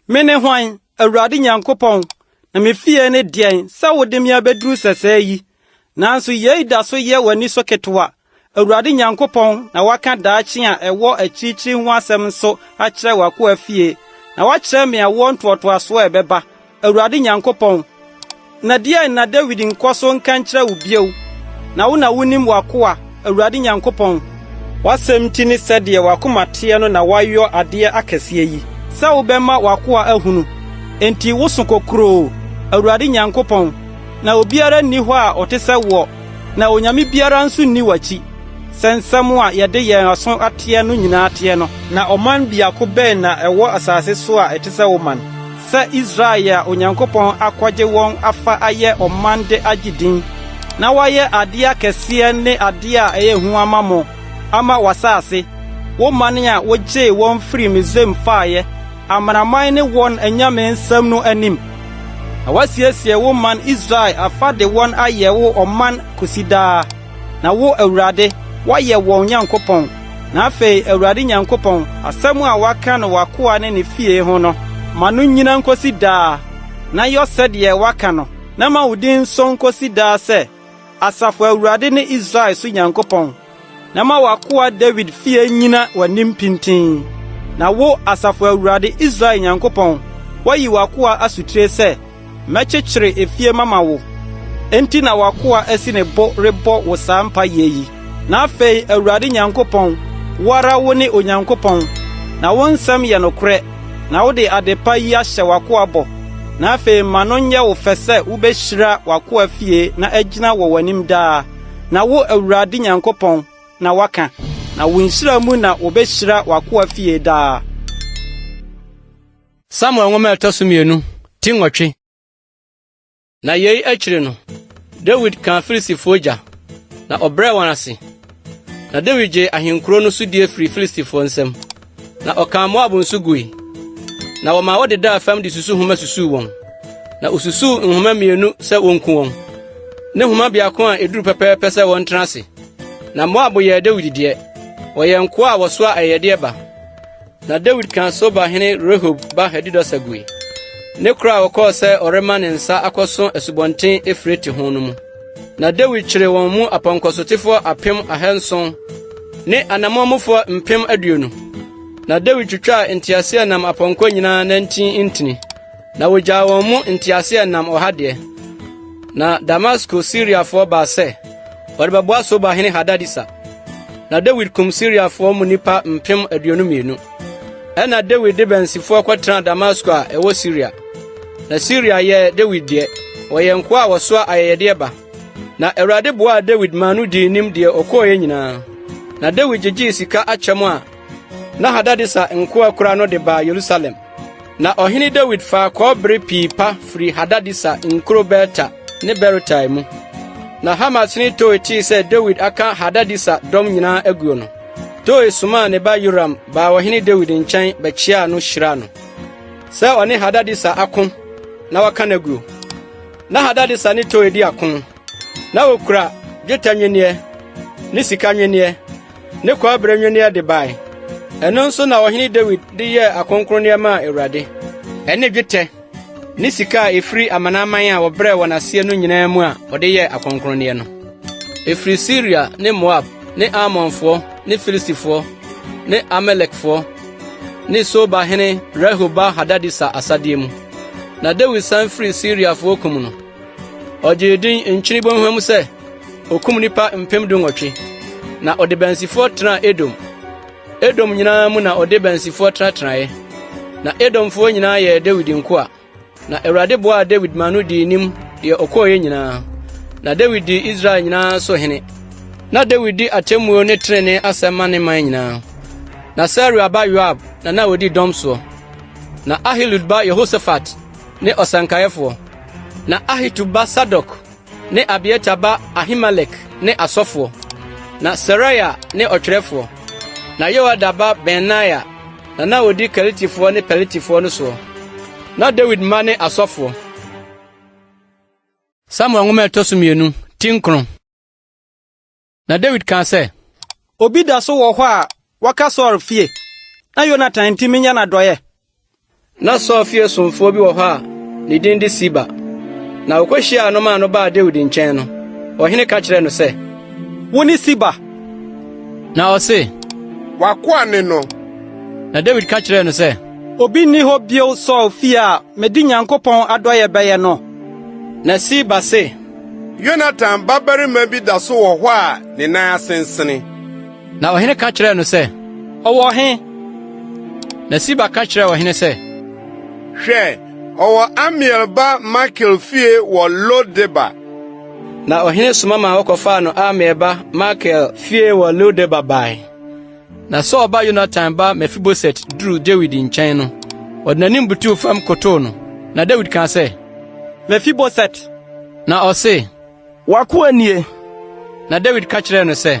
Mene hwan, Awurade Nyankopɔn, na me fie ne deɛn sɛ wode me abɛduru sɛsɛɛ yi? Nanso yei da so yɛ w'ani so ketewa, Awurade Nyankopɔn, na woaka daakye a ɛwɔ akyirikyiri ho asɛm nso akyerɛ w'akoa fie, na woakyerɛ me awoɔ ntoatoasoɔ a ɛbɛba, Awurade Nyankopɔn, na deɛn na Dawid nkɔ so nka nkyerɛ wo bio? Na wo na wunim w'akoa, Awurade Nyankopɔn. W'asɛm nti ne sɛdeɛ w'akoma teɛ no na woayɔ adeɛ akɛseɛ yi, sɛ wobɛma w'akoa ahunu. Enti woso kokuroo, Awurade Nyankopɔn, na obiara nni hɔ a ɔte sɛ woɔ, na onyame biara nso nni w'akyi. Sɛ nsɛm a yɛde yɛn aso ateɛ no nyinaa teɛ no. Na ɔman biako bɛn na ɛwɔ asase so a ɛte sɛ wo man, sɛ Israel a Onyankopɔn akɔgye wɔn afa ayɛ ɔman de agye din, na wɔayɛ ade akɛseɛ ne ade a ɛyɛ hu ama mo, ama w'asase, wo man a wogyee wɔn firii Misraim faeɛ, amanaman ne wɔn anyame nsam no anim? Na woasiesie wo man Israel afa de wɔn ayɛ wo ɔman kosi daa. Na wo, Awurade, woayɛ wɔn Nyankopɔn. Na afei, Awurade Nyankopɔn, asɛm a woaka no w'akoa ne ne fie ho no, ma no nnyina nkosi daa, na yɔ sɛdeɛ woaka no, na ma wo din nsɔ nkosi daa sɛ, Asafo Awurade ne Israel so Nyankopɔn. Na ma w'akoa Dawid fie nnyina w'anim pintinn. Na wo, Asafo Awurade, Israel Nyankopɔn, woayi w'akoa asotire sɛ, Mɛkyekyere efie mama wo. Enti na w'akoa asi ne bo rebɔ wo saa mpaeɛ yi. Na afei, Awurade Nyankopɔn, wo ara wone Onyankopɔn, na wo nsɛm yɛ nokorɛ, na wode ade pa yi ahyɛ w'akoa bɔ. Na afei ma no nyɛ wo fɛ sɛ wobɛhyira w'akoa fie na agyina wɔ w'anim daa. Na wo, Awurade Nyankopɔn, na woaka, na wo nhyira mu na wɔbɛhyira w'akoa fie daa.
Samuel nwoma a ɛtɔ so mmienu, ti nwɔtwe. Na yei akyiri no, Dawid kaa Filistifoɔ gya, na ɔbrɛɛ wɔn ase. Na Dawid gyee ahenkuro no sodie firii Filistifoɔ nsam, na ɔkaa Moab nso gui. Na wɔmaa wɔdedaa fam de susuhoma susuu wɔn. Na osusuu nhoma mmienu sɛ wonku wɔn, ne nhoma biako a eduru pɛpɛɛpɛ sɛ wɔntena ase. Na Moab yɛɛ Dawid deɛ, wɔyɛɛ nkoa a wɔsoa ayɛyɛdeɛ ba. Na Dawid kaa Soba hene Rehob ba Hadadeser gui, ne koro a ɔkɔɔ sɛ ɔrema ne nsa akɔso asubɔnten Eufrate ho no mu. Na Dawid kyeree wɔn mu apɔnkɔsotefoɔ 7,000 ne anammɔnmufoɔ 20,000. Na Dawid twitwaa nteaseɛnam apɔnkɔ nyinaa nantin ntini, na wogyaa wɔn mu nteaseɛnam ɔha deɛ. Na Damasko Siriafoɔ baa sɛ wɔrebɛboa Soba hene Hadadeser. Na Dawid kum Siriafoɔ mu nnipa 22,000. Ɛnna Dawid de bansifoɔ kɔtenaa Damasko a ɛwɔ Siria. Na Siria yɛɛ Dawid deɛ, wɔyɛ nkoa a wɔsoa ayɛyɛdeɛ ba. Na Awurade boaa Dawid maa no dii nim deɛ ɔkɔeɛ nyinaa. Na Dawid gyegyee sika akyɛm a na Hadadeser nkoa kura no de baa Yerusalem. Na ɔhene Dawid faa kɔbere pii pa firii Hadadeser nkuro Beta ne Berotai mu. Na Hamathene Toi tee sɛ Dawid aka Hadadeser dɔm nyinaa aguo no, Toi somaa ne ba Yoram baa ɔhene Dawid nkyɛn bɛkyeaa no hyiraa no sɛ ɔne Hadadeser ako na waka no aguo. Na Hadadeser ne Toi di ako. Na wokura dwetɛ nnwenneɛ ne sika nnwenneɛ ne kɔbere nnwenneɛ de bae. Ɛno nso na ɔhene Dawid de yɛɛ akronkronneɛ maa Awurade, ɛne dwetɛ ne sika a ɛfiri amanaman a wɔbrɛɛ wɔn aseɛ no nyinaa mu a ɔde yɛɛ akronkronneɛ no. Ɛfiri Siria ne Moab ne Amonfoɔ ne Filistifoɔ ne Amalekfoɔ ne Soba hene Rehob ba Hadadeser asadeɛ mu. Na Dawid san firii Siriafoɔ kum no. Ɔgyee din Nkyene Bɔnhwa mu sɛ okum nnipa 18,000, na ɔde bansifoɔ tenaa Edom. Edom nyinaa mu na ɔde bansifoɔ tenatenaeɛ, na Edomfoɔ nyinaa yɛɛ Dawid nkoa. Na Awurade boaa Dawid ma no dii nim deɛ ɔkɔeɛ nyinaa. Na Dawid dii Israel nyinaa so hene. Na Dawid di atemmuo ne trenee asɛm ma ne man nyinaa. Na Seruia ba Yoab na na ɔdi dɔm soɔ. Na Ahilud ba Yehosafat ne ɔsɛnkaeɛfoɔ. Na Ahitub ba Sadok ne Abiatar ba Ahimelek ne asɔfoɔ. Na Seraia ne ɔtwerɛfoɔ. Na Yoiada ba Benaia na na ɔdi Keretifoɔ ne Peletifoɔ no soɔ. Na Dawid mma ne asɔfoɔ. Samuel nwoma a ɛtɔ so mmienu, ti nkron. Na Dawid kaa sɛ,
Obi da so wɔ hɔ a waka Saul fie, na Yonatan nti menyɛ no adɔeɛ?
Na Saul fie somfoɔ bi wɔ hɔ a ne din de Siba. Na okohyiaa no maa no baa Dawid nkyɛn no, ɔhene ka kyerɛɛ no sɛ,
Wone Siba?
Na ɔse,
W'akoa ne no.
Na Dawid ka kyerɛɛ no sɛ,
Obi nni hɔ bio Saul fie a mede Nyankopɔn adɔeɛ bɛyɛ no?
Na Siba se,
Yonatan babarima bi da so wɔ hɔ a ne nan asensene.
Na ɔhene ka kyerɛɛ no sɛ,
Ɔwɔ he?
Na Siba ka kyerɛɛ ɔhene sɛ,
Hwɛ, ɔwɔ Amiel ba Makir fie wɔ Lo-debar.
Na ɔhene soma maa wɔkɔfaa no Amiel ba Makir fie wɔ Lo-debar bae. Na Saul ba Yonatan ba Mefiboset duruu Dawid nkyɛn no, ɔde n'anim butuw fam kotow no. Na Dawid kaa sɛ,
Mefiboset!
Na ɔse,
W'akoa nie.
Na Dawid ka kyerɛɛ no sɛ,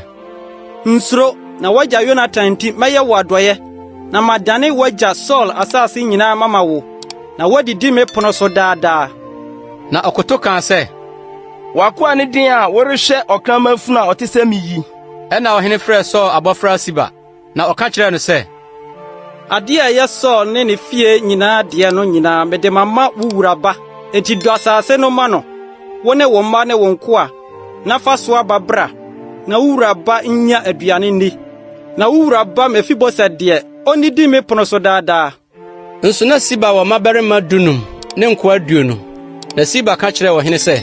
Nsuro, na w'agya Yonatan nti mɛyɛ wo adɔeɛ, na madane w'agya Saul asase nyinaa mama wo, na woadidi me pono so daa daa.
Na ɔkoto kaa sɛ,
W'akoa ne den a worehwɛ ɔkraman funu a ɔte sɛ me yi?
Ɛnna ɔhene frɛɛ Saul abɔfra Siba, na ɔka kyerɛɛ no sɛ,
Ade a ɛyɛ Saul ne ne fie nyinaa deɛ no nyinaa mede mama wo wura ba. Enti dɔ asase no ma no, wo ne wo mma ne wo nkoa, na fa so aba bra, na wo wura ba nnya aduane nni. Na wo wura ba Mefiboset deɛ, onnidi me pono so daa daa.
Nso na Siba wɔ mmabarima dunum ne nkoa 20. Na Siba ka kyerɛɛ ɔhene sɛ,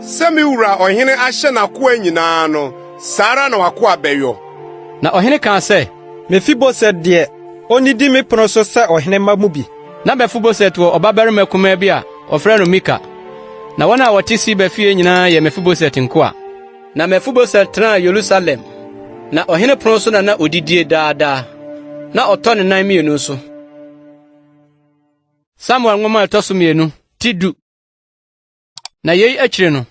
Sɛ me wura ɔhene ahyɛ n'akoa nyinaa no, saa ara na w'akoa bɛyɔ.
Na ɔhene kaa sɛ,
Mefiboset deɛ, onnidi me pono so sɛ ɔhene mma mu bi.
Na Mefiboset wɔ ɔbabarima kumaa bi a wɔfrɛ no Mika. Na wɔn a wɔte Siba fie nyinaa yɛ Mefiboset nkoa. Na Mefiboset tenaa Yerusalem, na ɔhene pon so na na odidie daa daa. Na ɔtɔ ne nan mmienu so. Samuel nwoma a ɛtɔ so mmienu, ti du. Na yei akyiri no,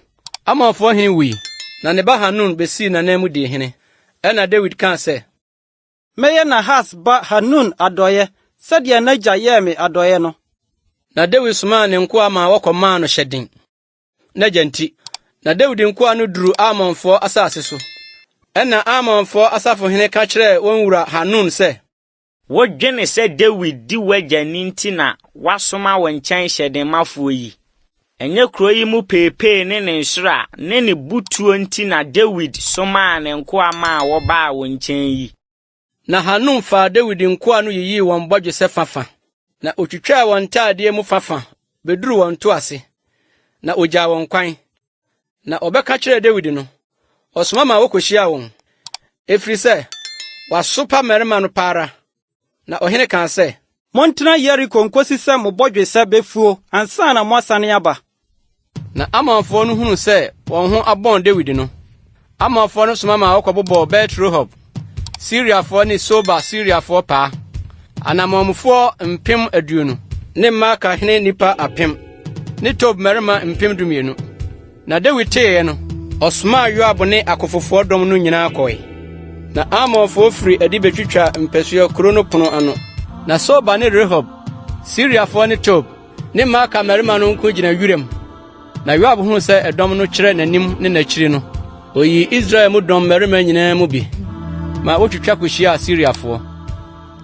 Amonfoɔ hene wui, na ne ba Hanun besii n'ananmu dii hene. Ɛnna Dawid kaa sɛ,
Mɛyɛ Nahas ba Hanun adɔeɛ sɛdeɛ n'agya yɛɛ me adɔeɛ no.
Na Dawid somaa ne nkoa maa wɔkɔmaa no hyɛden. n'agya nti. Na Dawid nkoa no duruu Amonfoɔ asase so. Ɛnna Amonfoɔ asafohene ka kyerɛɛ wɔn wura Hanun sɛ.
Wodwene sɛ Dawid di w'agya ni nti na wasoma wo nkyɛn hyɛdenmafoɔ yi? Ɛnyɛ kuro yi mu peepee ne ne nsra ne ne butuo nti na Dawid somaa ne nkoa maa wɔbaa wo nkyɛn yi?
Na Hanun faa Dawid nkoa no yiyii wɔn bɔdwesɛ fa-fa, na otwitwaa wɔn ntadeɛ mu fa-fa beduruu wɔn ntoase, na ogyaa wɔn kwan. Na ɔbɛka kyerɛɛ Dawid no, ɔsoma ma wokohyiaa wɔn, ɛfiri sɛ wɔasopa mmarima no pa ara. Na ɔhene kaa sɛ,
Montena Yeriko nkosi sɛ mo bɔdwesɛ befuo ansa na moasane aba.
Na Amonfoɔ no hunuu sɛ wɔn ho abɔn Dawid no, Amonfoɔ no soma maa wɔkɔbobɔɔ Bet-Rehob Siriafoɔ ne Soba Siriafoɔ paa, anammɔnmufoɔ 20,000 ne Maaka hene nnipa 1,000 ne Tob mmarima 12,000. Na Dawid teeɛ no, ɔsomaa Yoab ne akofofoɔ dɔm no nyinaa kɔe. Na Amonfoɔ firii adi betwitwaa mpasua kuro no pono ano. Na Soba ne Rehob, Siriafoɔ ne Tob, ne Maaka mmarima no nko gyina wiram. Na Yoab huu sɛ ɛdɔm no kyerɛ n'anim ne n'akyiri no, oyii Israel mu dɔm mmarima nyinaa mu bi ma wotwitwa kohyiaa Siriafoɔ.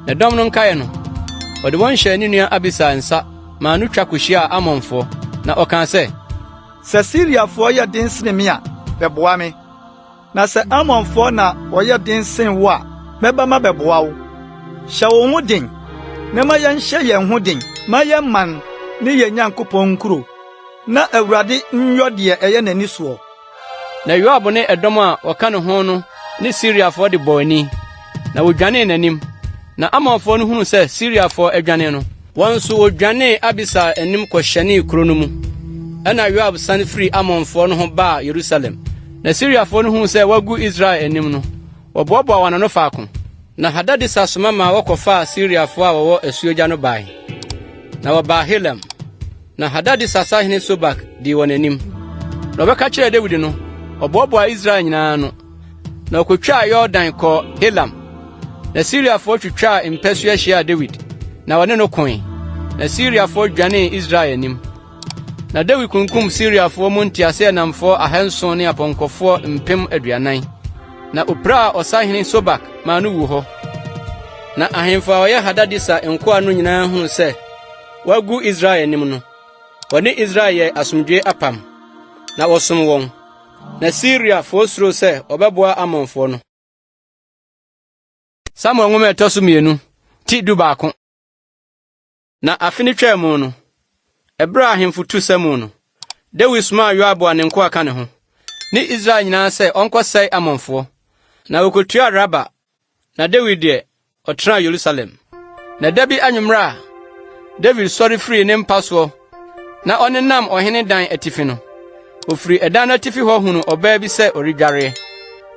Na dɔm no nkae no, ɔde wɔn hyɛɛ ne nua Abisai nsa maa no twa kohyiaa Amonfoɔ, na ɔkaa sɛ,
Sɛ Siriafoɔ yɛ den sene me a, bɛboa me. Na sɛ Amonfoɔ na wɔyɛ den sen wo a, mɛba mabɛboa wo. Hyɛ wo ho den, na ma yɛnhyɛ yɛn ho den ma yɛn man ne yɛn Nyankopɔn nkuro, na Awurade nyɔ deɛ ɛyɛ n'ani soɔ.
Na Yoab ne ɛdɔm a wɔka ne ho no ne Siriafoɔ de bɔɔ ani, na wodwanee n'anim. Na Amonfoɔ no hunuu sɛ Siriafoɔ adwane no, wɔn nso wodwanee Abisai anim kɔhyɛnee kuro no mu. Ɛnna Yoab sane firii Amonfoɔ no ho baa Yerusalem. Na Siriafoɔ no hunuu sɛ wɔagu Israel anim no, wɔboaboaa wɔn ano faako. Na Hadadeser soma maa wɔkɔfaa Siriafoɔ a wɔwɔ asuogya no bae, na wɔbaa Helam. Na Hadadeser sahene Sobak dii wɔn anim. Na wɔbɛka kyerɛɛ Dawid no, ɔboaboaa Israel nyinaa ano, na ɔkotwaa Yordan kɔɔ Helam. Na Siriafoɔ twitwaa mpasua hyiaa Dawid, na wɔne no koe. Na Siriafoɔ dwanee Israel anim. Na Dawid kunkum Siriafoɔ mu nteaseɛnamfoɔ ahanson ne apɔnkɔfoɔ 40,000. Na opiraa ɔsahene Sobak maa no wuu hɔ. Na ahemfo a wɔyɛ Hadadeser nkoa no nyinaa huu sɛ wɔagu Israel anim no, wɔne Israel yɛɛ asomdwoe apam, na wɔsom wɔn. Na Siriafoɔ suroo sɛ wɔbɛboa Amonfoɔ no. Samuel nwoma a ɛtɔ so mmienu, ti 11. Na afe no twaa mu no, ɛberɛ a ahemfo tu sa mu no, Dawid somaa Yoab a ne nkoa ka ne ho, ne Israel nyinaa sɛ ɔnkɔsɛe Amonfoɔ. Na wɔkɔtuaa Raba, na Dawid deɛ, ɔtenaa Yerusalem. Na da bi anwummerɛ a Dawid sɔre firii ne mpa soɔ na ɔnenam ɔhene dan atifi no, ɔfiri ɛdan no atifi hɔ hunuu ɔbaa bi sɛ ɔredwareɛ.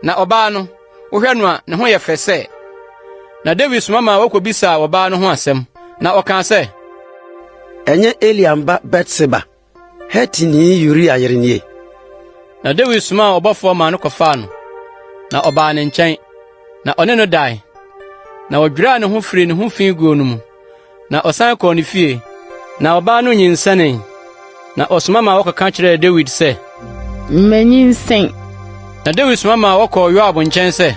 Na ɔbaa no, wohwɛ no a, ne ho yɛ fɛ sɛ. Na Dawid soma maa wɔkɔbisaa ɔbaa no ho asɛm, na ɔkaa sɛ,
Ɛnyɛ Eliam ba Batseba, Hetini Uria yere nie?
Na Dawid somaa ɔbɔfoɔ maa no kɔfaa no, na ɔbaa ne nkyɛn, na ɔne no dae. Na ɔdwiraa ne ho firii ne ho fi guo no mu, na ɔsan kɔɔ ne fie. Na ɔbaa no nyinsɛnee, na ɔsoma maa wɔkɔka kyerɛɛ Dawid sɛ,
Manyinsɛn.
Na Dawid soma maa wɔkɔɔ Yoab nkyɛn sɛ,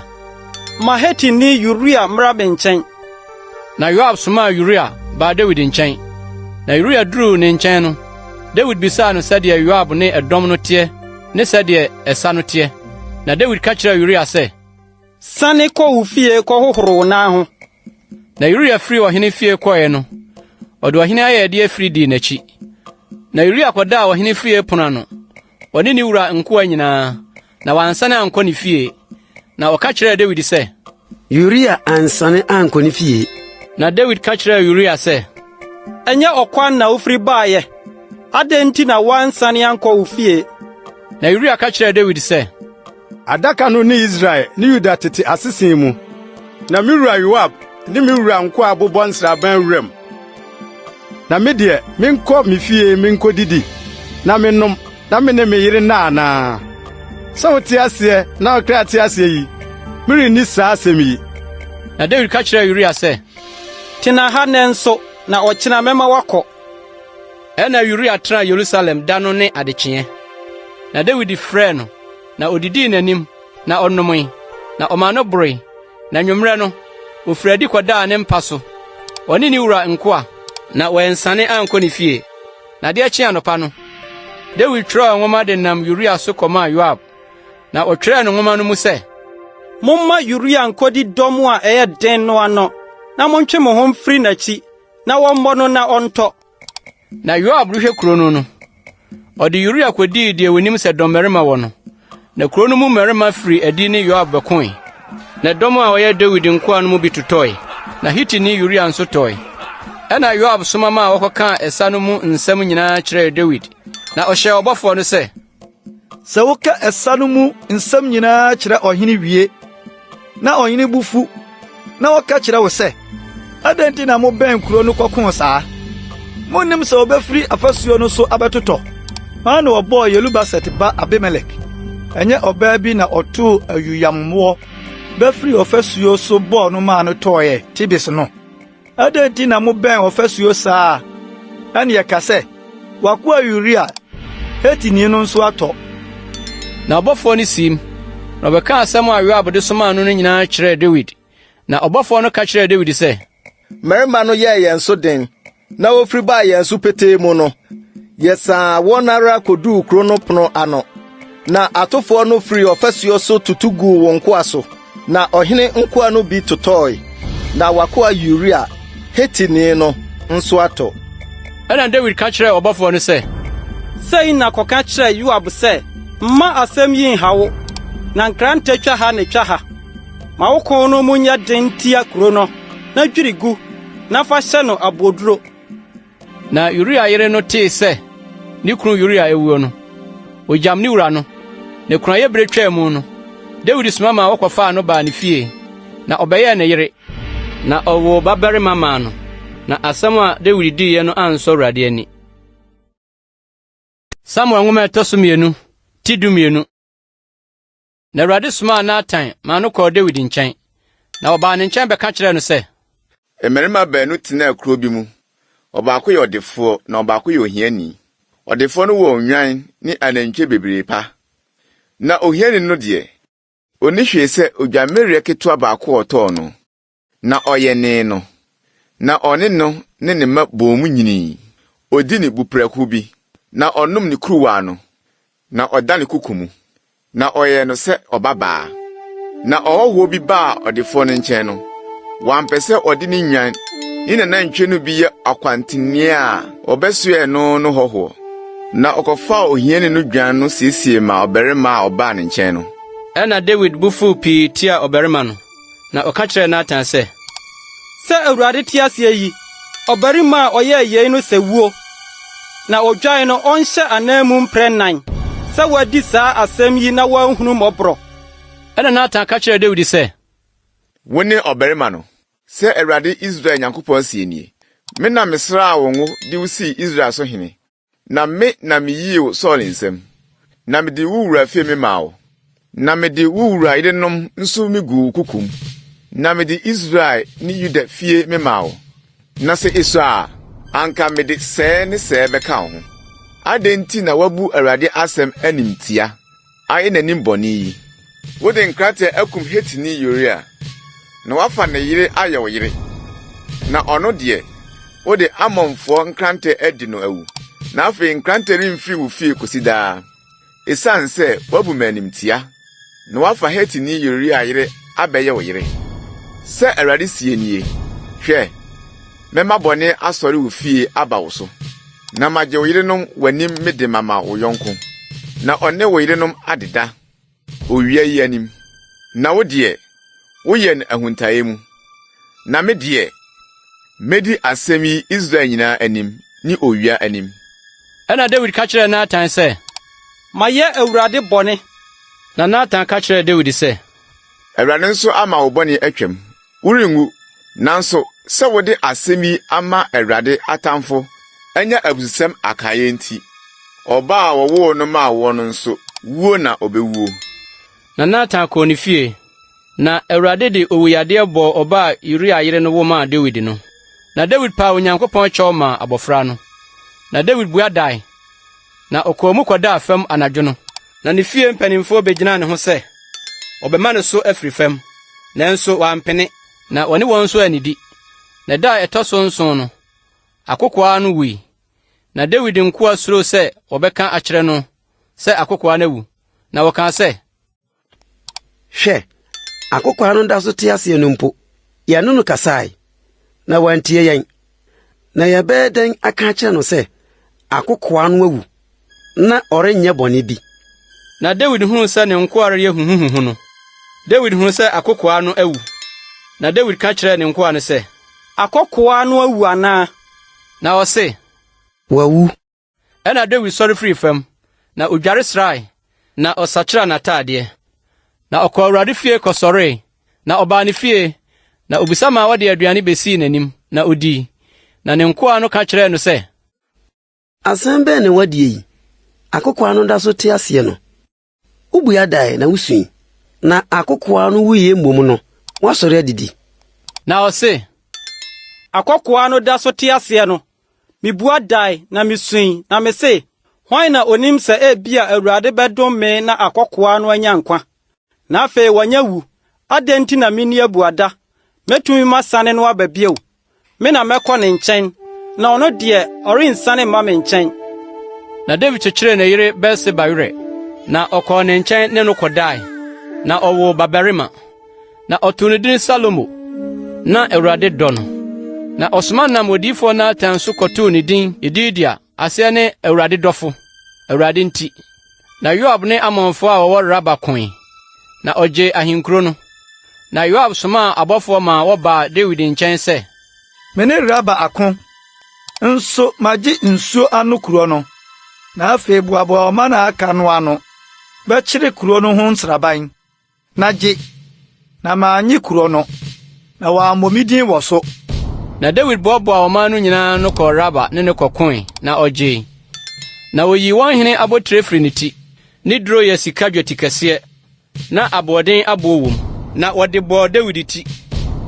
Ma Hetini Uria mmra me nkyɛn.
Na Yoab somaa Uria baa Dawid nkyɛn. Na Uria duruu ne nkyɛn no, Dawid bisaa no sɛdeɛ Yoab ne ɛdɔm no teɛ ne sɛdeɛ ɛsa no teɛ. Na Dawid ka kyerɛɛ Uria sɛ,
Sane kɔ wo fie kɔhohoro wo nan ho.
Na Uria firii ɔhene fie kɔeɛ no, ɔde ɔhene ayɛyɛdeɛ firi dii n'akyi. Na Uria kɔdaa ɔhene fie pono ano, ɔne ne wura nkoa nyinaa, na wansane ankɔ ne fie. Na ɔka kyerɛɛ Dawid sɛ,
Uria ansane ankɔ ne fie.
Na Dawid ka kyerɛɛ Uria sɛ,
Ɛnyɛ ɔkwan na wofiri baeɛ? Adɛn nti na woansane ankɔ wo fie?
Na Uria ka kyerɛɛ Dawid sɛ,
Adaka no ne Israel ne Yuda tete asese mu, na me wura Yoab ne me wura nkoa abobɔ nsraban wuram. Na me deɛ, menkɔ me fie minkodidi na mennom na me ne me yere nna anaa? Sɛ wote aseɛ na wo kra te aseɛ yi, merenni saa asɛm yi.
Na Dawid ka kyerɛɛ Uria sɛ,
Tena ha nnɛ nso, na ɔkyena mɛma woakɔ.
Ɛnna Uria tenaa Yerusalem da no ne adekyeeɛ. Na Dawid frɛɛ no, na odidii n'anim, na ɔnomee, na ɔmaa no boroe. Na anwummerɛ no, ofirii adi kɔdaa ne mpa so, ɔne ne wura nkoa, na wansane ankɔ ne fie. Na adeɛ kyee anɔpa no, Dawid twerɛɛ nwoma de nam Uria so kɔmaa Yoab, na ɔtwerɛɛ no nwoma no mu sɛ,
Momma Uria nkodi dɔm a ɛyɛ den no ano, na montwe mo ho mfiri n'akyi, na wɔmmɔ no na ɔntɔ.
Na Yoab rehwɛ kuro no no, Ɔde Uria kodii deɛ onim sɛ dɔmmarima wɔ no. Na kurow no mu mmarima firii adi ne Yoab bɛkoe. Na dɔm a wɔyɛ Dawid nkoa no mu bi totɔe, na Hitini Uria nso tɔe. Ɛnna Yoab soma maa wɔkɔkaa ɛsa no mu nsɛm nyinaa kyerɛɛ Dawid, na ɔhyɛɛ ɔbɔfoɔ no sɛ,
Sɛ woka ɛsa no mu nsɛm nyinaa kyerɛ ɔhene wie, na ɔhene bo fu, na ɔka kyerɛ wo sɛ, 'Adɛn nti na mobɛn kurow no kɔkoo saa? Munnim sɛ wɔbɛfiri afasuo no so abɛtotɔ? Hwan na ɔbɔɔ Yerubaset ba Abimelek? Ɛnyɛ ɔbaa bi na ɔtoo awiyammoɔ bɛfirii ɔfasuo so bɔɔ no maa no tɔeɛ Tebes no? Adɛn nti na mobɛn ɔfasuo saa a? Ɛnneɛ ka sɛ, 'W'akoa Uria, Hetini no nso atɔ.
Na ɔbɔfoɔ no siim, na ɔbɛkaa asɛm a Yoab de somaa no no nyinaa kyerɛɛ Dawid. Na ɔbɔfoɔ no ka kyerɛɛ Dawid sɛ,
Mmarima no yɛɛ yɛn so den, na wofiri baa yɛn so petee mu no, yɛsaa wɔn ara koduu kuro no pono ano. Na atofoɔ no firii ɔfasuo so tutu guu wo nkoa so, na ɔhene nkoa no bi totɔe, na w'akoa Uria, Hetini no, nso atɔ.
Ɛnna Dawid ka kyerɛɛ ɔbɔfoɔ no sɛ,
Sei na kɔka kyerɛ Yoab sɛ, 'Mma asɛm yi nhaw wo, na nkrantɛ twa ha na twa ha. Ma wo ko no mu nyɛ den ntia kuro no, na dwiri gu, na fa hyɛ no aboɔduro.
Na Uria yere no tee sɛ ne kunu Uria awuo no, ogyam ne wura no. Na kunayɛ bere twaa mu no, Dawid soma maa wɔkɔfaa no baa ne fie, na ɔbɛyɛɛ ne yere. Na ɔwoo babarima maa no. Na asɛm a Dawid diiɛ no ansɔ Awurade ani. Samuel nwoma a ɛtɔ so mmienu, ti 12. Na Awurade somaa Natan maa no kɔɔ Dawid nkyɛn. Na ɔbaa ne nkyɛn bɛka kyerɛɛ no sɛ.
Mmarima baanu tenaa kurow bi mu. Ɔbaako yɛ ɔdefoɔ na ɔbaako yɛ ohiani. Ɔdefoɔ no wɔ nnwan ne anantwie bebree pa. Na ohiani no deɛ, onni hwee sɛ odwammereɛ ketewa baako a ɔtɔɔ no. Na ɔyɛnee no, na ɔne no ne ne mma boom nyinii. Odi ne buprɛko bi, na ɔnom ne kuruwa ano, na ɔda ne koko mu, na ɔyɛɛ no sɛ ɔbabaa. Na ɔhɔhoɔ bi baa ɔdefoɔ no nkyɛn no, wampɛ sɛ ɔde ne nnwan ne n'anantwie no bi yɛ akwantenee a wɔbɛsoɛɛ no no hɔhoɔ. Na ɔkɔfaa ohiani no dwan no siesie maa ɔbarima a ɔbaa ne nkyɛn no.
Ɛnna Dawid bo fuw pii tiaa ɔbarima no. Na ɔka kyerɛɛ Natan sɛ,
Sɛ Awurade te ase yi, ɔbarima a ɔyɛɛ yei no sɛ wuo, na odwan no ɔnhyɛ ananmu mprɛ nnan, sɛ wadi saa asɛm yi na wanhunu mmɔborɔ.
Ɛnna Natan ka kyerɛɛ Dawid sɛ,
Wone ɔbarima no! Sɛ Awurade Israel Nyankopɔn seɛ nie, 'Me na mesraa wo ngo de wo sii Israel so hene, Na me na miyii wo Saul nsam, na mede wo wura fie memaa wo, na mede wo wura yerenom nso miguu wo kokom, na mede Israel ne Yuda fie memaa wo. Na sɛ esua a, anka mede sɛɛ ne sɛɛ bɛka wo ho. Adɛn nti na woabu Awurade asɛm animtia, ayɛ n'anim bɔne yi? Wode nkrante akum Hetini Uria, na woafa ne yere ayɛ wo yere. Na ɔno deɛ, wode Amonfoɔ nkrante adi no awu, na afei nkrante remfiri wo fie kosi daa, esiane sɛ woabu me animtia, na woafa Hetini Uria yere abɛyɛ wo yere. Sɛ Awurade seɛ nie, Hwɛ, mɛma bɔne asɔre wo fie aba wo so. Na magye wo yerenom w'anim mede mama wo yɔnko, na ɔne wo yerenom adeda owia yi anim. Na wo deɛ, woyɛ no ahuntaeɛ mu, na me deɛ, mɛdi asɛm yi Israel nyinaa anim ne owia anim.
Ɛnna Dawid ka kyerɛɛ Natan sɛ,
Mayɛ Awurade bɔne.
Na Natan ka kyerɛɛ Dawid sɛ,
Awurade nso ama wo bɔne atwam, Worenwu. Nanso sɛ wode asɛm yi ama Awurade atamfo anya abususɛm akaeɛ nti, ɔba a wɔwoo no maa woɔ no nso, wuo na ɔbɛwuo.
Na Natan kɔɔ ne fie. Na Awurade de owuyadeɛ bɔɔ ɔba a Uria yere no wo maa Dawid no. Na Dawid paa Onyankopɔn kyɛw maa abɔfra no. Na Dawid bua dae, na ɔkɔɔ mu kɔdaa fam anadwo no. Na ne fie mpanimfoɔ begyinaa ne ho sɛ wɔbɛma no so afiri fam, nanso wampene. Na ɔne wɔn nso annidi. Na da a ɛtɔ so nson no, akokoaa no wui. Na Dawid nkoa suroo sɛ wɔbɛka akyerɛ no sɛ akokoaa no awu, na wɔkaa sɛ,
Hwɛ, akokoaa no da so te aseɛ no mpo, yɛne no kasae, na wantie yɛn. Na yɛbɛyɛ dɛn aka akyerɛ no sɛ akokoaa no awu? na ɔrenyɛ bɔne bi.
Na Dawid huu sɛ ne nkoa reyɛ huhuhuhu no, Dawid huu sɛ akokoaa no awu. Na Dawid ka kyerɛɛ ne nkoa no sɛ,
Akokoaa no awu anaa?
Na ɔse,
Wawu.
Ɛnna Dawid sɔre firii fam, na odware srae, na ɔsakyeraa n'ataadeɛ. Na ɔkɔɔ Awurade fie kɔsɔree, na ɔbaa ne fie, na obisa maa wɔde aduane besii n'anim, na odii. Na ne nkoa no ka kyerɛɛ no sɛ,
Asɛm bɛn na woadie yi? Akokoaa no da so te aseɛ no, wobua dae na wusui, na akokoaa no wuiɛ mmom no, woasɔre adidi.
Na ɔse,
Akokoaa no da so te aseɛ no, mibua dae na misui, na mise, 'Hwan na onim sɛ ebia Awurade bɛdom me na akokoaa no anya nkwa? Na afei wanya wu, adɛn nti na minni abuada? Metumi masane no aba bio? Me na mɛkɔ ne nkyɛn, na ɔno deɛ, ɔrensiane mma me nkyɛn.
Na Dawid kyekyeree ne yere Batseba werɛ, na ɔkɔɔ ne nkyɛn ne no kɔdae, na ɔwoo babarima. Na ɔtoo no din Salomo. Na Awurade dɔ no. Na ɔsoma nam odiyifoɔ Natan so kɔtoo ne din Yedidia, aseɛ ne Awurade dɔfo, Awurade nti. Na Yoab ne Amonfoɔ a wɔwɔ Raba koe, na ɔgyee ahenkuro no. Na Yoab somaa abɔfoɔ maa wɔbaa Dawid nkyɛn sɛ,
Me ne Raba ako, nso magye nsuo ano kuro no. Na afei boaboa ɔman a aka no ano bɛkyere kuro no ho nsraban. Na gye, na mannye kurow no, na wɔammɔ me din wɔ so.
Na Dawid boaboaa ɔman no nyinaa ano kɔɔ Raba ne no kɔkoe, na ogyee. Na oyii wɔn hene abotire firii ne ti, ne duro yɛ sika dwetikɛseɛ, na aboɔden aboɔ wom, na wɔde bɔɔ Dawid ti.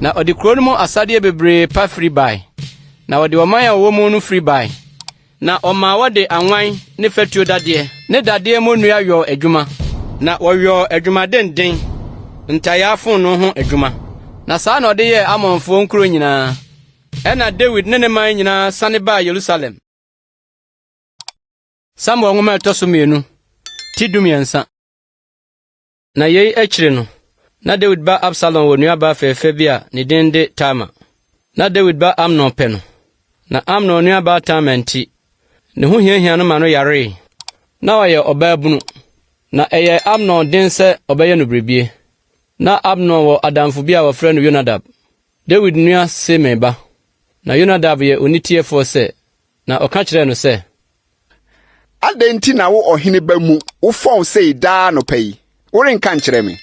Na ɔde kurow no mu asadeɛ bebree pa firi bae, na ɔde ɔman a wɔwɔ mu no firi bae. Na ɔmaa wɔde anwan ne fatuo dadeɛ ne dadeɛ mmonnua yɔɔ adwuma, na wɔyɔɔ adwuma denden, ntayaa fononoo ho adwuma. Na saa na ɔde yɛɛ Amonfoɔ nkuro nyinaa. Ɛnna Dawid ne ne man nyinaa sane baa Yerusalem. Samuel nwoma a ɛtɔ so mmienu, ti 13. Na yei akyiri no, na Dawid ba Absalom wɔ nuabaa fɛɛfɛ bi a ne din de Tamar. Na Dawid ba Amnon pɛ no. Na Amnon nuabaa Tamar nti, ne ho hiahia no ma no yaree. Na ɔyɛ ɔbaabunu, na ɛyɛɛ Amnon den sɛ ɔbɛyɛ no biribie. Na Amnon wɔ adamfo bi a wɔfrɛ no Yonadab, Dawid nua Simei ba. Na Yonadab yɛ oniteɛfoɔ sɛ, na ɔka kyerɛɛ no sɛ,
Adɛn nti na wo ɔhene ba mu wofɔn sei daa anɔpa yi? Worenka nkyerɛ me?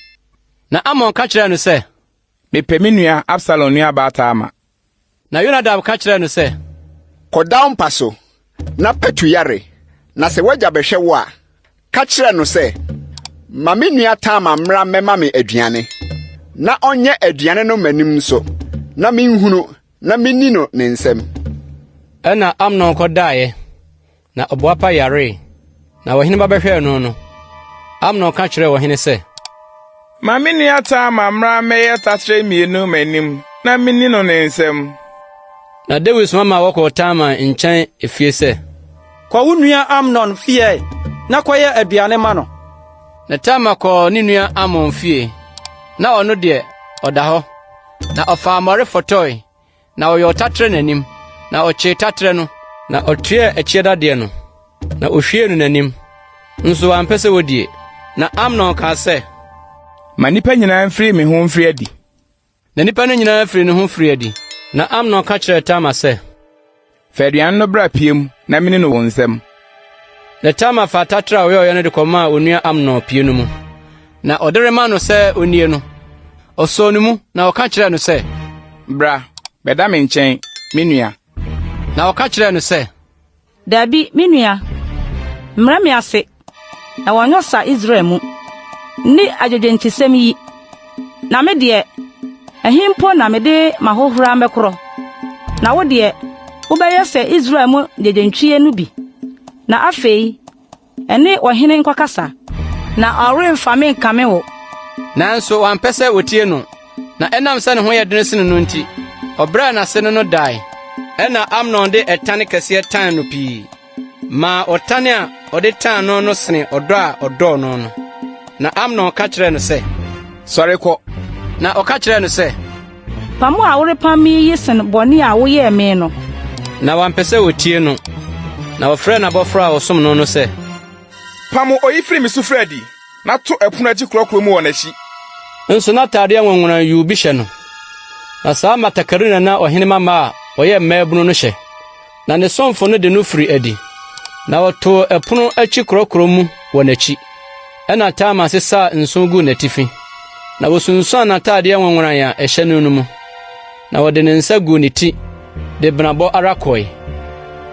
Na Amnon ka kyerɛɛ no sɛ,
Mepɛ me nua Absalom nuabaa Tamar.
Na Yonadab ka kyerɛɛ no sɛ,
Kɔda wo mpa so, na patu yare, na sɛ w'agya bɛhwɛ wo a, ka kyerɛ no sɛ, 'Ma me nua Tamar mmra mmɛma me aduane, na ɔnyɛ aduane no m'anim nso, na minhunu na minni no ne nsam.
Ɛnna Amnon kɔdaeɛ, na ɔboapa yaree. Na ɔhene ba bɛhwɛɛ no no, Amnon ka kyerɛɛ ɔhene sɛ,
Ma me nua Tamar mmra mmɛyɛ taterɛ mmienu m'anim na minni no ne nsam.
Na Dawid soma maa wɔkɔɔ Tamar nkyɛn efie sɛ,
Kɔ wo nua Amnon fie na kɔyɛ aduane ma no.
Na Tamar kɔɔ ne nua Amnon fie, na ɔno deɛ, ɔda hɔ. Na ɔfaa mmɔre fɔtɔe, na ɔyɔɔ taterɛ n'anim, na ɔkyee taterɛ no, na ɔtoɛɛ ɛkyeɛ dadeɛ no, na ohwiee no n'anim, nso wampɛ sɛ wodie. Na Amnon kaa sɛ,
Ma nnipa nyinaa mfiri me ho mfiri adi.
Na nnipa no nyinaa firii ne ho firii adi. Na Amnon ka kyerɛɛ Tamar sɛ,
Fa aduan no bra pie mu na minni no wo nsam.
Na Tamar faa taterɛ a ɔyɔeɛ no de kɔmaa onua Amnon pie no mu. Na ɔde rema no sɛ onnie no, ɔsɔɔ no mu, na ɔka kyerɛɛ no sɛ,
Bra, bɛda me nkyɛn, me nua.
Na ɔka kyerɛɛ no sɛ,
Dabi, me nua, mmrɛ me ase, na wɔnyɛ sa Israel mu. Nni adwedwenkyesɛm yi. Na me deɛ, ɛhe mpo na mede m'ahohora mɛkorɔ? Na wo deɛ, wobɛyɛ sɛ Israel mu nnyegyentwie no bi. Na afei, ɛne ɔhene nkɔkasa, na ɔremfa me nkame wo.
Nanso wampɛ sɛ otie no, na ɛnam sɛ ne ho yɛ den sen no nti, ɔbrɛɛ n'ase ne no dae. Ɛnna Amnon de ɛtan kɛseɛ tan no pii, maa ɔtan a ɔde tan no no sene ɔdɔ a ɔdɔɔ no no. Na Amnon ka kyerɛɛ no sɛ,
Sɔre kɔ!
Na ɔka kyerɛɛ no sɛ,
Pam a worepam me yi sen bɔne a woyɛɛ me no.
Na wampɛ sɛ otie no. Na ɔfrɛɛ n'abɔfra a ɔsom no no sɛ,
Pam oyi firi me so firi adi, na to ɛpono akyi korɔkorɔ mu wɔ n'akyi.
Nso na atade nwonworan yuu bi hyɛ no, na saa mmatakari na na ɔhene mmammaa a wɔyɛ mmaabunu no hyɛ. Na ne somfo no de no firii adi, na wɔtoo ɛpono akyi korɔkorɔ mu wɔ n'akyi. Ɛnna Tamar sesaa nsõ guu n'atifi, na wosunsuan n'atade nwonworan a ɛhyɛ no no mu, na wɔde ne nsa guu ne ti de benabɔ ara kɔe.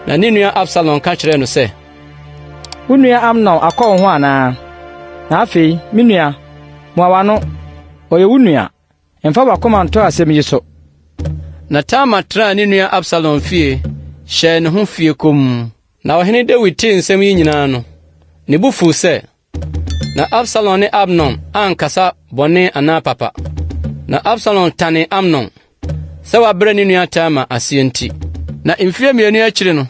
Na ne nua Absalom ka kyerɛɛ no sɛ,
Wo nua Amnon akɔ wo ho anaa? Na afei, me nua, mua w'ano. Ɔyɛ wo nua. Mfa w'akoma nto asɛm yi so.
Na Tamar tenaa ne nua Absalom fie hyɛɛ ne ho fie komm. Na ɔhene Dawid tee nsɛm yi nyinaa no, ne bo fuw sɛ. Na Absalom ne Amnon ankasa bɔne anaa papa. Na Absalom tanee Amnon, sɛ wabrɛ ne nua Tamar aseɛ nti. Na mfeɛ mmienu akyiri no,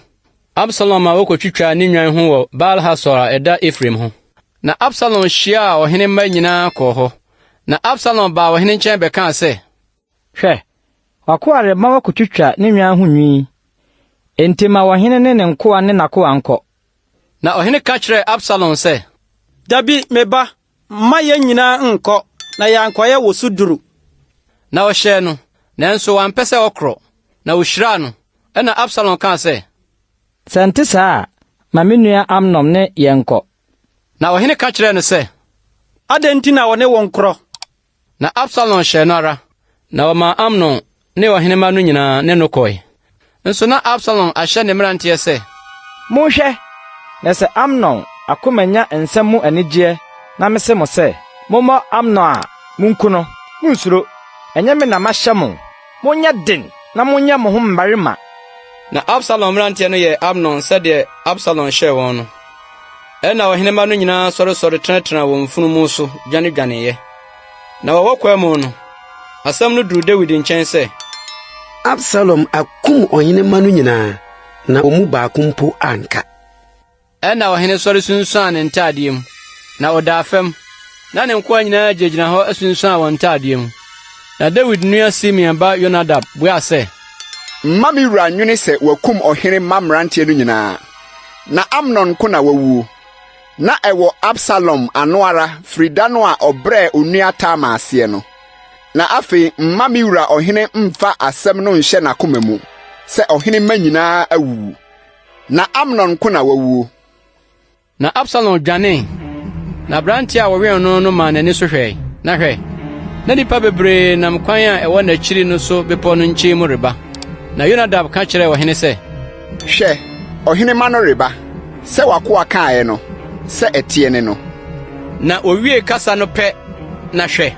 Absalom ma wokotwitwaa ne nnwan ho wɔ Baal-Hasor a ɛda Efraim ho. Na Absalom hyiaa ɔhene mma nyinaa kɔɔ hɔ. Na Absalom baa ɔhene nkyɛn bɛkaa sɛ,
Hwɛ, w'akoa rema wɔakotwitwa ne nnwan ho nwi. Enti ma ɔhene ne ne nkoa ne n'akoa nkɔ.
Na ɔhene ka kyerɛɛ Absalom sɛ,
Dabi, me ba, mma yɛn nyinaa nnkɔ, na yɛankɔyɛ wo so duru.
Na ɔhyɛɛ no, nanso wampɛ sɛ ɔkorɔ, na ohyiraa no. Ɛnna Absalom kaa sɛ,
Sɛ ɛnte saa a, ma me nua Amnon ne yɛn nkɔ.
Na ɔhene ka kyerɛɛ no sɛ,
Adɛn nti na ɔne wo nkorɔ?
Na Absalom hyɛɛ no ara, na ɔmaa Amnon ne ɔhene mma no nyinaa ne no kɔe. Nso na Absalom ahyɛ ne mmeranteɛ sɛ,
Monhwɛ, na sɛ Amnon akoma nya nsɛm mu anigyeɛ na mise mo sɛ, 'Mommɔ Amnon' a, munku no. Munnsuro, ɛnyɛ me na mahyɛ mo? Monyɛ den na monyɛ mo ho mmarima.
Na Absalom mmeranteɛ no yɛɛ Amnon sɛdeɛ Absalom hyɛɛ wɔn no. Ɛnna ɔhene mma no nyinaa sɔresɔre tenatenaa wɔn mfunumu so dwanedwaneeɛ. Na wɔwɔ kwan mu no, asɛm no duruu Dawid nkyɛn sɛ,
Absalom akum ɔhene mma no nyinaa, na wɔn mu baako mpo anka.
Ɛnna ɔhene sɔre sunsuan ne ntadeɛ mu, na ɔdaa fam, na ne nkoa nyinaa gyinagyina hɔ asunsuan wɔn ntadeɛ mu. Na Dawid nua Simea ba Yonadab buaa sɛ,
Mma me wura nnwene sɛ wɔakum ɔhene mma mmeranteɛ no nyinaa, na Amnon nko na wawuo. Na ɛwɔ Absalom ano ara firi da no a ɔbrɛɛ onua Tamar aseɛ no. Na afei mma me wura ɔhene mmfa asɛm no nhyɛ n'akoma mu sɛ ɔhene mma nyinaa awuwu. Na Amnon nko na wawuo.
Na Absalom dwanee, na aberante a wɔwɛn no no maa n'ani so hwɛe, na hwɛ, na nnipa bebree nam kwan a ɛwɔ n'akyiri no so bepɔw no nkyɛn mu reba. Na Yonadab ka kyerɛɛ ɔhene sɛ,
Hwɛ, ɔhene mma no reba, sɛ w'akoa kaeɛ no, sɛ ɛteɛ ne no.
Na owiee kasa no pɛ, na hwɛ,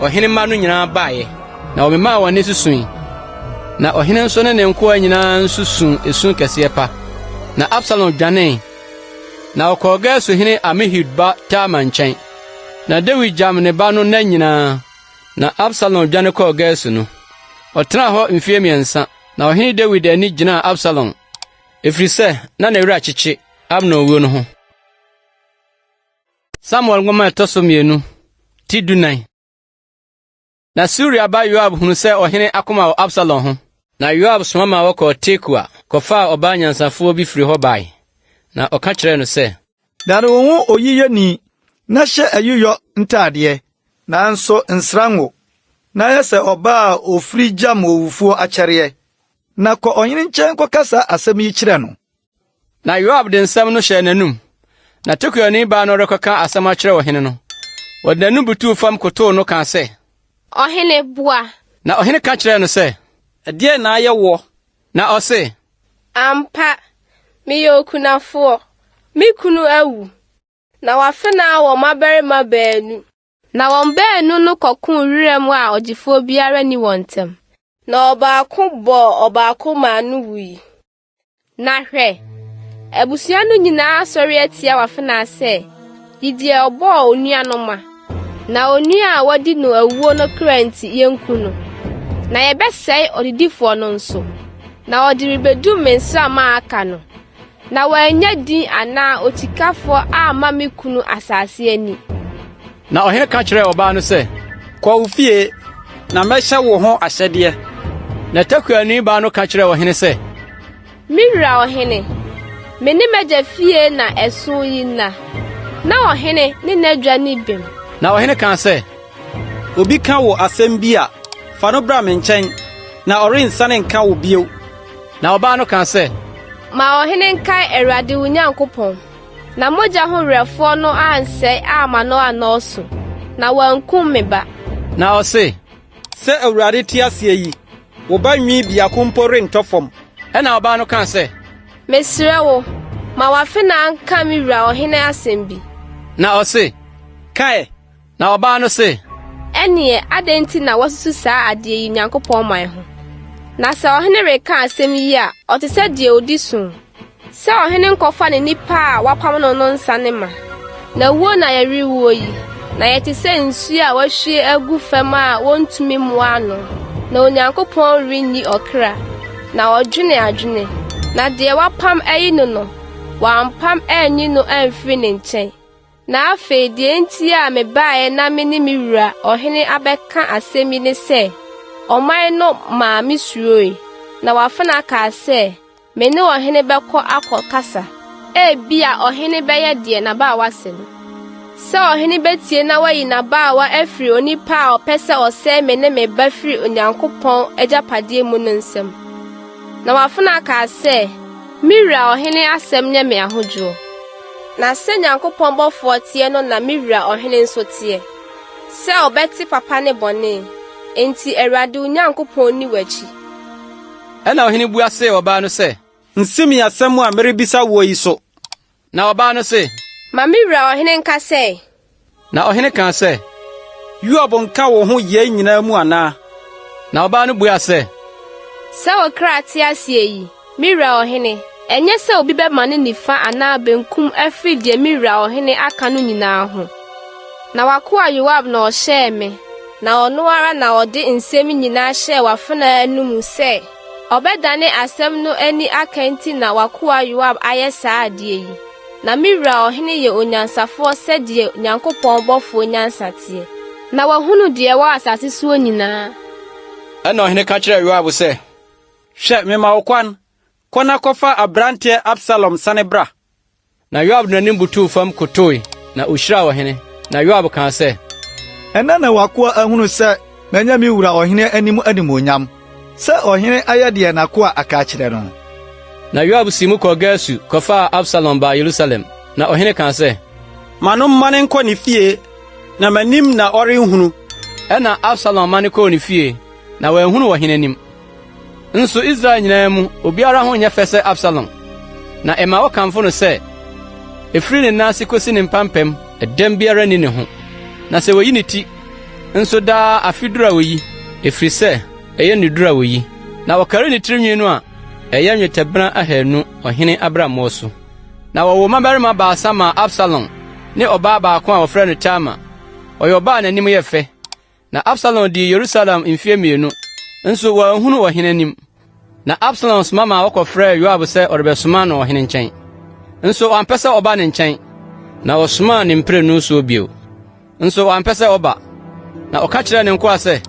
ɔhene mma no nyinaa baeɛ. Na wɔmemaa wɔn nne so sui. Na ɔhene nso ne ne nkoa nyinaa nso suu esu kɛseɛ pa. Na Absalom dwanee, na ɔkɔɔ Gesur hene Amihud ba Talmai nkyɛn. Na Dawid gyam ne ba no nna nyinaa. Na Absalom dwane kɔɔ Gesur no, ɔtenaa hɔ mfeɛ mmiɛnsa. Na ɔhene Dawid ani gyinaa Absalom, ɛfiri sɛ na ne werɛ akyekye Amnon wuo no ho. Samuel nwoma a ɛtɔ so mmienu, ti 14. Na Seruia ba Yoab hunu sɛ ɔhene akoma wɔ Absalom ho. Na Yoab soma ma wɔkɔɔ Tekoa kɔfaa ɔbaa nyansafoɔ bi firi hɔ bae, na ɔka kyerɛɛ no sɛ.
Dane wo ho oyiyɛni na hyɛ ayiyɔ ntadeɛ. Nanso nsra ngo, na yɛ sɛ ɔbaa a ɔfiri gyam owufoɔ akyɛreɛ. Na kɔ ɔhene nkyɛn kɔka saa asɛm yi kyerɛ no.
Na Yoab de nsɛm no hyɛɛ n'anom. Na Tekoani baa no rekɔka asɛm akyerɛ ɔhene no, ɔde n'anim butuw fam kotow no kaa sɛ,
Ɔhene, boa!
Na ɔhene ka kyerɛɛ no sɛ,
Ɛdeɛn na ayɛ woɔ?
Na ɔse,
Ampa, meyɛ okunafoɔ, me kunu awu, na w'afenaa wɔ mmabarima baanu. Na wɔn baanu no kɔkoo wiram a ɔgyefoɔ biara nni wɔn ntam. Na ɔbaako bɔɔ ɔbaako maa no wui. Na hwɛ, abusua no nyinaa asɔre atia w'afenaa sɛ, 'Yi deɛ ɔbɔɔ onua no ma, na onua a wadi no awuo no kra nti yɛnku no. Na yɛbɛsɛe ɔdedifoɔ no nso. Na ɔde rebɛdum me nsram a aka no, na wannya din anaa okyikafoɔ amma me kunu asase ani.
Na ɔhene ka kyerɛɛ ɔbaa no sɛ,
Kɔ wo fie, na mɛhyɛ wo ho ahyɛdeɛ.
Na Tekoani baa no ka kyerɛɛ ɔhene sɛ,
Me wura ɔhene, me ne m'agya fie na ɛso yi nna. Na ɔhene ne n'adwa nni bem.
Na ɔhene kaa sɛ,
Obi ka wo asɛm bi a, fa no bra me nkyɛn, na ɔrensane nka wo bio.
Na ɔbaa no kaa sɛ,
Ma ɔhene nkae Awurade wo Nyankopɔn, na mogya ho werɛfoɔ no ansɛe amma no annɔɔso, na wankum me ba.
Na ɔse,
Sɛ Awurade te aseɛ yi, wo ba nwi biako mpo rentɔ fam.
Ɛnna ɔbaa no kaa sɛ,
Mesrɛ wo, ma w'afenaa nka me wura ɔhene asɛm bi.
Na ɔse,
Ka ɛ!
Na ɔbaa no se,
Ɛnneɛ adɛn nti na woasusu saa adeɛ yi Nyankopɔn man ho? Na sɛ ɔhene reka asɛm yi a, ɔte sɛ deɛ ɔdi sõ, sɛ ɔhene nkɔfa ne nipa a wapam no no nsane mma. Na wuo na yɛrewuo yi, na yɛte sɛ nsuo a wɔahwie agu fam a wɔntumi mmoa ano. Na Onyankopɔn renyi ɔkra, na ɔdwene adwene, na deɛ wapam ayi no no, wampam anyi no amfiri ne nkyɛn. Na afei deɛ enti a mebaeɛ na me ne me wura ɔhene abɛka asɛm yi ne sɛ, ɔman no maa mesuroe, na w'afenaa kaa sɛ, 'Me ne ɔhene bɛkɔ akɔkasa. Ebia ɔhene bɛyɛ deɛ n'abaawa se no, sɛ ɔhene bɛtie na wayi n'abaawa afiri onipa a ɔpɛ sɛ ɔsɛe me ne me ba firi Onyankopɔn agyapadeɛ mu no nsam. Na w'afenaa kaa sɛ, 'Me wura ɔhene asɛm nyɛ me ahodwoɔ. Na sɛ Nyankopɔn bɔfoɔ teɛ no na me wura ɔhene nso teɛ, sɛ ɔbɛte papa ne bɔne, enti Awurade wo Nyankopɔn nni w'akyi.
Ɛnna ɔhene bua see ɔbaa no sɛ.
Nsi me asɛm a merebisa woɔ yi so.
Na ɔbaa no se.
Ma me wura ɔhene nkasa ɛ.
Na ɔhene kaa sɛ,
Yoab nka wo ho yei nyinaa mu anaa?
Na ɔbaa no buaa sɛ,
Sɛ wo kra te aseɛ yi, me wura ɔhene, ɛnyɛ sɛ obi bɛmane nifa anaa benkum afiri deɛ me wura ɔhene aka no nyinaa ho. Na w'akoa Yoab na ɔhyɛɛ me, na ɔno ara na ɔde nsɛm yi nyinaa hyɛɛ w'afenaa anomu sɛ ɔbɛdane asɛm no ani aka nti na w'akoa Yoab ayɛ saa adeɛ yi. Na me wura ɔhene yɛ onyansafoɔ sɛdeɛ Nyankopɔn bɔfoɔ nyansa teɛ, na wahunu deɛ ɛwɔ asase soɔ nyinaa.
Ɛnna ɔhene ka kyerɛɛ Yoab sɛ,
Hwɛ, mema wo kwan, kɔ na kɔfa aberanteɛ Absalom sane bra.
Na Yoab de n'anim butuw fam kotoe, na ohyiraa ɔhene. Na Yoab kaa sɛ,
Ɛnnɛ na w'akoa ahunu sɛ manya me wura ɔhene anim animuonyam, sɛ ɔhene ayɛ deɛ n'akoa aka akyerɛ no.
Na Yoab sii mu kɔɔ Gesur kɔfaa Absalom baa Yerusalem. Na ɔhene kaa sɛ,
Ma no mmane nkɔ ne fie, na m'anim na ɔrenhunu.
Ɛnna Absalom mane kɔɔ ne fie, na wanhunu ɔhene anim. Nso Israel nyinaa mu, obiara ho nyɛ fɛ sɛ Absalom. Na ɛma wɔkamfo no sɛ, efiri ne nan ase kosi ne mpampam, ɛdɛm biara nni ne ho. Na sɛ woyi ne ti nso daa afe duru a woyi, ɛfiri sɛ ɛyɛ ne duru a woyi. Na wɔkari ne tirinwi no a, ɛyɛ nnwetɛbena ahannu ɔhene abrammoɔ so. Na wɔwoo mmabarima baasa maa Absalom ne ɔbaa baako a wɔfrɛ no Tamar. Ɔyɛ ɔbaa a n'anim yɛ fɛ. Na Absalom dii Yerusalem mfeɛ mmienu, nso wanhunu ɔhene anim. Na Absalom soma maa wɔkɔfrɛɛ Yoab sɛ ɔrebɛsoma no ɔhene nkyɛn. Nso wampɛ sɛ ɔba ne nkyɛn. Na ɔsomaa ne mprenu soɔ bio, nso wampɛ sɛ ɔba. Na ɔka kyerɛɛ ne nkoa sɛ,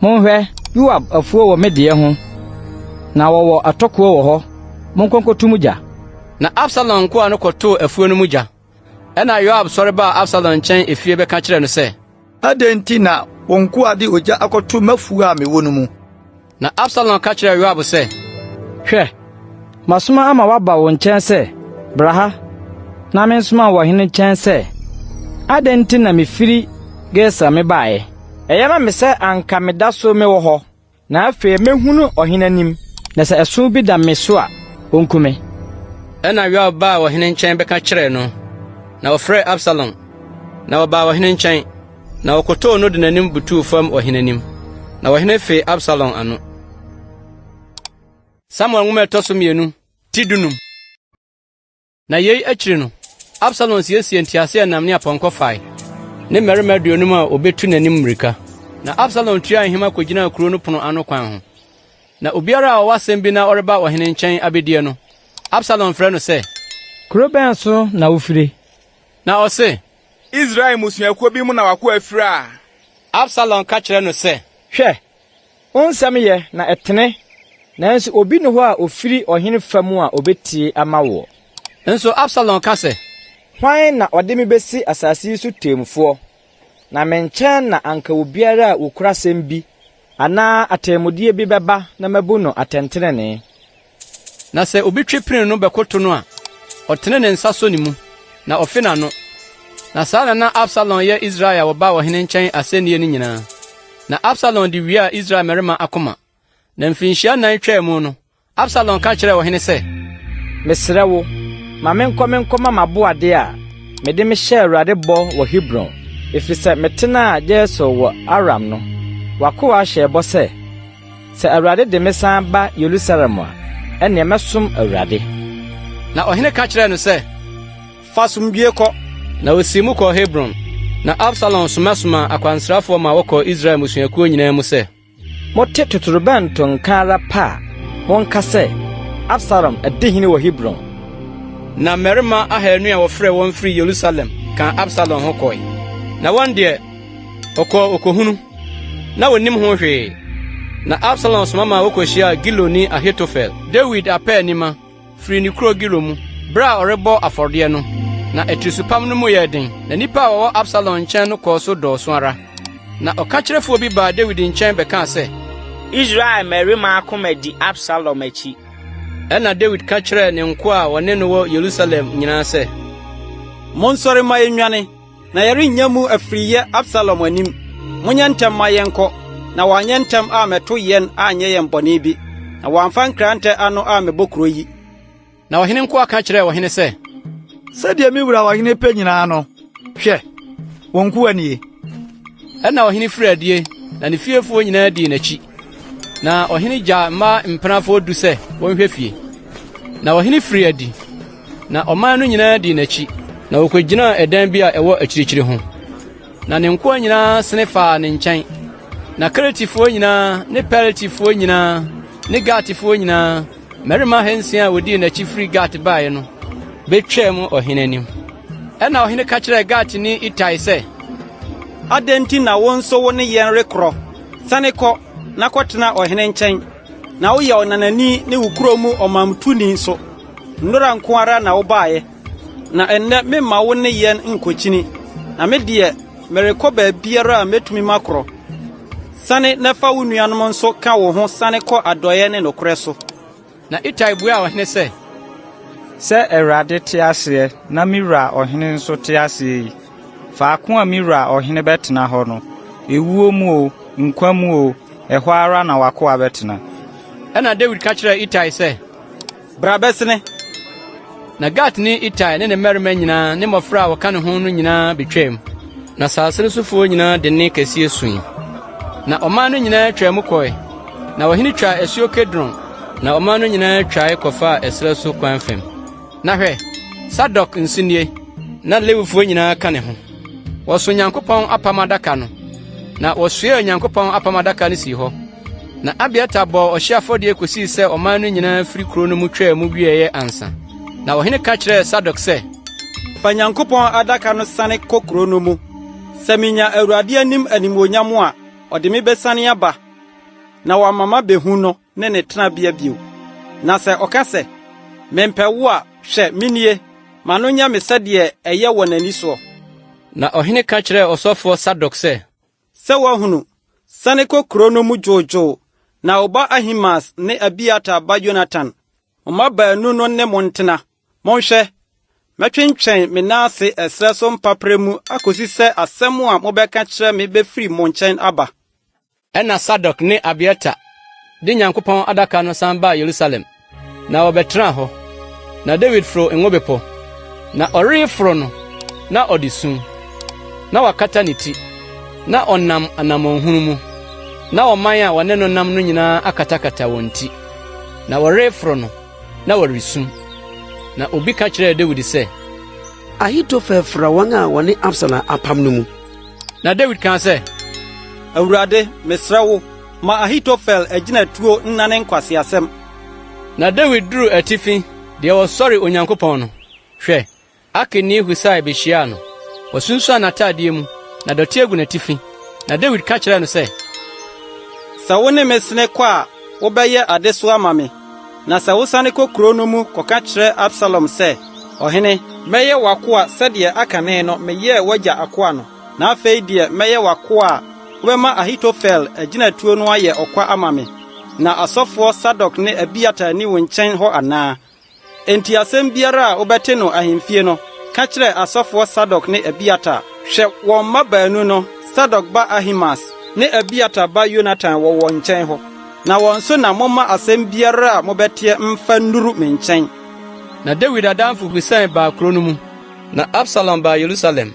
Monhwɛ, Yoab afuo wɔ me deɛ ho, na wɔwɔ atɔkoɔ wɔ hɔ. Monkɔ nkɔto mu gya.
Na Absalom nkoa no kɔtoo afuo no mu gya. Ɛnna Yoab sɔre baa Absalom nkyɛn efie bɛka kyerɛɛ no sɛ,
Adɛn nti na wo nkoa de ogya akɔto m'afuw a mewɔ no mu?
Na Absalom ka kyerɛɛ Yoab sɛ,
Hwɛ, masoma ama wɔaba wo nkyɛn sɛ, 'Bra ha, na mensoma wo ɔhene nkyɛn sɛ, Adɛn nti na mifiri Gesur mebae? Ɛyɛ ma me sɛ anka meda so mewɔ hɔ. Na afei mehunu ɔhene anim, na sɛ ɛso bi da me so a, onku me.
Ɛnna Yoab baa ɔhene nkyɛn bɛka kyerɛɛ no. Na ɔfrɛɛ Absalom, na ɔbaa ɔhene nkyɛn, na ɔkotow no de n'anim butuw fam ɔhene anim. Na ɔhene fee Absalom ano. Samuel nwoma a ɛtɔ so mmienu, ti dunum. Na yei akyiri no, Absalom siesiee nteaseɛnam ne apɔnkɔ fae, ne mmarima aduonum a obetu n'anim mmirika. Na Absalom tuaa nhema kogyinaa kurow no pon ano kwan ho. Na obiara a ɔwɔ asɛm bi na ɔreba ɔhene nkyɛn abedie no, Absalom frɛ no sɛ,
Kuro bɛn so na wofire?
Na ɔse,
Israel mmusuakuo bi mu na w'akoa firi a.
Absalom ka kyerɛ no sɛ,
Hwɛ, Wo nsɛm yɛ, na ɛtene, nanso obi nni hɔ a ofiri ɔhene fa mu a obetie ama woɔ.
Nso Absalom ka sɛ.
Hwan na ɔde me besi asase yi so temmufoɔ? Na me nkyɛn na anka obiara a okura asɛm bi anaa atemmudeɛ bi bɛba na mabu no atɛntenenee.
Na sɛ obi twe pini no bɛkoto no a, ɔtene ne nsa sɔ ne mu, na ɔfe n'ano. Na saa na na Absalom yɛ Israel a wɔba ɔhene nkyɛn asɛnnie no nyinaa. Na Absalom de wiaa Israel mmarima akoma. Na mfirinhyia nnan twaa mu no, Absalom ka kyerɛɛ ɔhene sɛ,
Mesrɛ wo, ma menkɔ menkɔma m'aboade a mede mehyɛɛ Awurade bɔ wɔ Hebron, efisɛ metenaa Gesur wɔ Aram no, w'akoa hyɛɛ bɔ sɛ, 'Sɛ Awurade de me san ba Yerusalem a, ɛnneɛ mɛsom Awurade.
Na ɔhene ka kyerɛɛ no sɛ,
Fa asomdwoe kɔ.
Na osii mu kɔɔ Hebron. Na Absalom somasomaa akwansrafoɔ ma wɔkɔɔ Israel mmusuakuo nyinaa mu sɛ,
Mote totorobɛnto nka ara pɛ a, monka sɛ, 'Absalom adi hene wɔ Hebron!
Na mmarima ahannu a wɔfrɛɛ wɔn firii Yerusalem kaa Absalom ho kɔe. Na wɔn deɛ, wɔkɔɔ okohunu, na wonnim ho hwee. Na Absalom soma maa wokohyiaa Giloni Ahitofel, Dawid apaanima, firii ne kurow Gilo mu, bere a ɔrebɔ afɔreɛ no. Na atirisopam no mu yɛɛ den, na nnipa a wɔwɔ Absalom nkyɛn no kɔɔ so dɔɔso ara. Na ɔkakyerɛfoɔ bi baa Dawid nkyɛn bɛkaa sɛ,
Israel mmarima akoma di Absalom akyi.
Ɛnna Dawid ka kyerɛɛ ne nkoa a wɔne no wɔ Yerusalem nyinaa sɛ,
Monsɔre mma yennwane, na yɛrennya mu afiriyɛ Absalom anim. Monyɛ ntɛm mma yɛnkɔ, na wanyɛ ntɛm ammɛto yɛn anyɛ yɛn bɔne bi, na wamfa nkrantɛ ano ammɛbɔ kuro yi.
Na ɔhene nkoa ka kyerɛɛ ɔhene sɛ,
Sɛdeɛ me wura ɔhene pɛ nyinaa no, hwɛ, wo nkoa nie.
Ɛnna ɔhene firii adie, na ne fiefoɔ nyinaa dii n'akyi. Na ɔhene gyaa mmaa mpenafoɔ du sɛ wɔnhwɛ fie. Na ɔhene firii adi, Na ɔman no nyinaa dii n'akyi, na wokogyinaa ɛdan bi a ɛwɔ akyirikyiri ho. Na ne nkoa nyinaa sene faa ne nkyɛn. Na Keretifoɔ nyinaa ne Peletifoɔ nyinaa ne Gatifoɔ nyinaa, mmarima ahansia a wodii n'akyi firi Gat baeɛ no, betwaam ɔhene anim. Ɛnna ɔhene ka kyerɛɛ Gatni Itai sɛ,
Adɛn nti na wo nso wo ne yɛn rekorɔ? Sane kɔ, na kɔtena ɔhene nkyɛn, na woyɛ ɔnanani ne wo kurow mu ɔmamtuni nso. Nnora nko ara na wobaeɛ, na ɛnnɛ memma wo ne yɛn nkɔkyini, na me deɛ, merekɔ baabiara a mɛtumi makorɔ. Sane na fa wo nuanom nso ka wo ho sane kɔ adɔeɛ ne nokorɛ so.
Na Itai buaa ɔhene sɛ,
Sɛ Awurade te aseɛ na me wura ɔhene nso te aseɛ yi, faako a me wura ɔhene bɛtena hɔ no, ewuo mu oo, nkwa mu oo, ɛhɔ ara na w'akoa bɛtena.
Ɛnna Dawid ka kyerɛɛ Itai sɛ,
Bra bɛsene.
Na Gatni Itai ne ne mmarima nyinaa ne mmɔfra a wɔka ne ho no nyinaa betwaam. Na asase no sofoɔ nyinaa de nne kɛseɛ sui. Na ɔman no nyinaa twaa mu kɔe. Na ɔhene twaa asuo Kidron, na ɔman no nyinaa twae kɔfaa ɛserɛ so kwan fam. Na hwɛ, Sadok nso nie, na Lewifoɔ nyinaa ka ne ho. Wɔso Onyankopɔn apam adaka no, na wɔsoɛɛ Onyankopɔn apam adaka no sii hɔ. Na Abiatar bɔɔ ɔhyeɛ afɔdeɛ kɔsii sɛ ɔman no nyinaa firi kuro no mu twaa mu wieeɛ ansa. Na ɔhene ka kyerɛɛ Sadok sɛ,
Fa Nyankopɔn adaka no sane kɔ kuro no mu. Sɛ minya Awurade anim animuonyam a, ɔde me bɛsiane aba, na wama mabehu no ne ne tenabea bio. Na sɛ ɔka sɛ, 'Mempɛ wo' a, hwɛ, minie, ma no nyɛ me sɛdeɛ ɛyɛ wɔ n'ani soɔ.
Na ɔhene ka kyerɛɛ ɔsɔfoɔ Sadok sɛ,
Sɛ woahunu, sane kɔ kurow no mu dwoodwoo, na wo ba Ahimaas ne Abiatar ba Yonatan, mo mma baanu no ne mo ntena. Monhwɛ, mɛtwentwɛn me nan ase ɛserɛ so mpaperɛ mu akosi sɛ asɛm a mobɛka kyerɛ me befiri mo nkyɛn aba.
Ɛnna Sadok ne Abiatar de Nyankopɔn adaka no san baa Yerusalem, na wɔbɛtenaa hɔ. Na Dawid foroo Ngo Bepɔ, na ɔreforo no, na ɔde su. Na wakata ne ti, na ɔnam anammɔnhunu mu. Na ɔman a wɔne no nam no nyinaa akatakata wɔn ti. Na wɔreforo no, na wɔresu. Na obi ka kyerɛɛ Dawid sɛ,
Ahitofel fra wɔn a wɔne Absalom apam no mu.
Na Dawid kaa sɛ,
Awurade, mesrɛ wo, ma Ahitofel agyinatuo nnane nkwaseasɛm.
Na Dawid duruu atifi deɛ wɔsɔre Onyankopɔn no, hwɛ, Arkini Husai behyiaa no. Wasunsuan n'atadeɛ mu, na dɔte agu n'atifi. Na Dawid ka kyerɛɛ no sɛ,
Sɛ wo ne me sene kɔ a, wobɛyɛ adesoa ama me. Na sɛ wosane kɔ kurow no mu kɔka kyerɛ Absalom sɛ, 'Ɔhene, Mɛyɛ w'akoa sɛdeɛ akane no meyɛɛ w'agya akoa no, na afei deɛ mɛyɛ w'akoa a wobɛma Ahitofel agyinatuo no ayɛ ɔkwa ama me. Na asɔfoɔ Sadok ne Abiatar nni wo nkyɛn hɔ anaa? Enti asɛm biara a wobɛte no ahemfie no, ka kyerɛ asɔfoɔ Sadok ne Abiatar. Hwɛ, wɔn mma baanu no, Sadok ba Ahimaas ne Abiatar ba Yonatan wɔ wɔn nkyɛn hɔ. Na wɔn so na momma asɛm biara a mobɛteɛ mfa nnuru me nkyɛn.
Na Dawid adamfo Husai baa kurow no mu, na Absalom baa Yerusalem.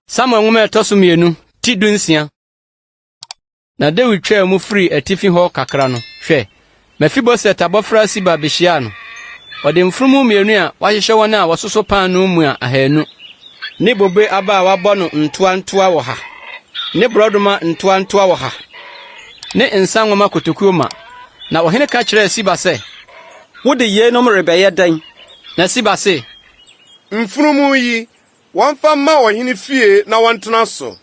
Samuel nwoma a ɛtɔ so mmienu, ti 16. Na Dawid twaa mu firii atifi hɔ kakra no, hwɛ, Mefiboset abɔfra Siba behyiaa no. Ɔde mfunumu mmienu a wɔahyehyɛ wɔn a wɔsoso paanoo mua 200, ne bobe aba a wɔabɔ no ntoantoa 100, ne borɔdɔma ntoantoa 100, ne nsa nwoma kotokuo ma. Na ɔhene ka kyerɛɛ Siba sɛ,
Wode yeinom rebɛyɛ dɛn?
Na Siba se,
Mfunumu yi, Wɔmfa mma ɔhene fie na wɔntena so,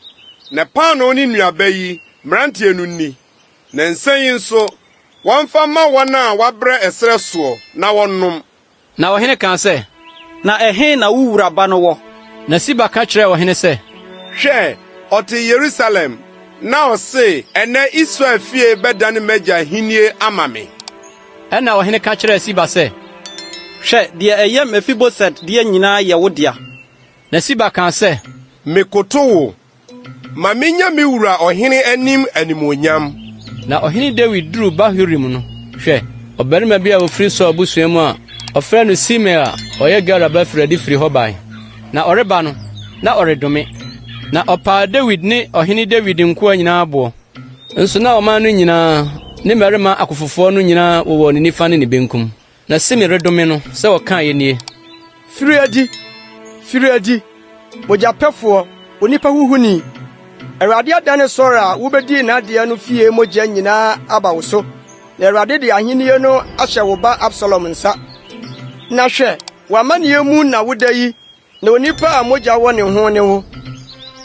na paanoo ne nnuaba yi, mmeranteɛ no nni, na nsã yi nso, wɔmfa mma wɔn a wɔabrɛ ɛserɛ soɔ na wɔnnom.
Na ɔhene kaa sɛ,
Na ɛhe na wo wura ba no wɔ?
Na Siba ka kyerɛɛ ɔhene sɛ,
Hwɛ, ɔte Yerusalem, na ɔse, 'Ɛnnɛ Israel fie bɛdane m'agya ahennie ama me.
Ɛnna ɔhene ka kyerɛɛ Siba sɛ,
Hwɛ, deɛ ɛyɛ Mefiboset deɛ nyinaa yɛ wo dea.
Na Siba kaa sɛ,
Mekoto wo. Ma minnya me wura ɔhene anim animuonyam.
Na ɔhene Dawid duruu Bahurim no, hwɛ, ɔbarima bi a ofiri Saul abusua mu a wɔfrɛ no Simei a ɔyɛ Gera ba firi adi firi hɔ bae. Na ɔreba no, na ɔredome. Na ɔpaa Dawid ne ɔhene Dawid nkoa nyinaa boɔ. Nso na ɔman no nyinaa ne mmarima akofofoɔ no nyinaa wowɔ ne nifa ne ne benkum. Na Simei redome no sɛ ɔkaeɛ nie.
Firi adi! Firi adi, mogyapɛfoɔ, onipa huhuni! Awurade adane Saul a wubedii n'adeɛ no fie mogya nyinaa aba wo so, na Awurade de ahenni no ahyɛ wo ba Absalom nsa. Na hwɛ, w'amanneɛ mu na woda yi, Na onipa a mogya wɔ ne ho ne wo.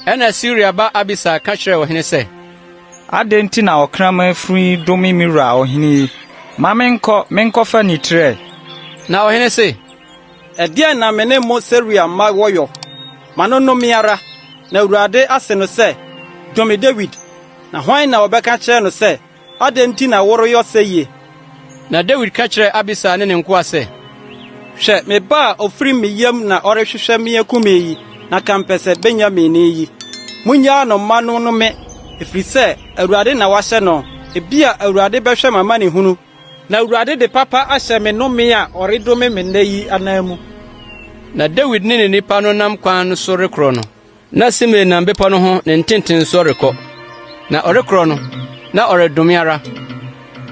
Ɛnna Seruia ba Abisai ka kyerɛɛ ɔhene sɛ,
Adɛn nti na ɔkraman funu yi dome me wura ɔhene yi? Ma menkɔ, menkɔfa ne tiri ɛ!
Na ɔhene se,
Ɛdeɛn na me ne mo Seruia mma wɔ yɔ? Ma no nnome ara, na Awurade ase no sɛ, 'Dome Dawid! Na hwan na ɔbɛka akyerɛ no sɛ, Adɛn nti na woreyɔ seyie?
Na Dawid ka kyerɛɛ Abisai ne ne nkoa sɛ,
Hwɛ, me ba a ofiri me yam na ɔrehwehwɛ me aku me yi, na kampɛsɛ Benyaminni yi. Munnyaa no mma no nnome, efiri sɛ Awurade na wahyɛ no. Ebia Awurade bɛhwɛ m'amanehunu, na Awurade de papa ahyɛ me nnome a ɔredome me nnɛ yi ananmu.
Na Dawid ne ne nnipa no nam kwan no so rekorɔ no, Na Simei nam bepɔ no ho ne ntentensoɔ rekɔ, na ɔrekorɔ no, na ɔredome ara.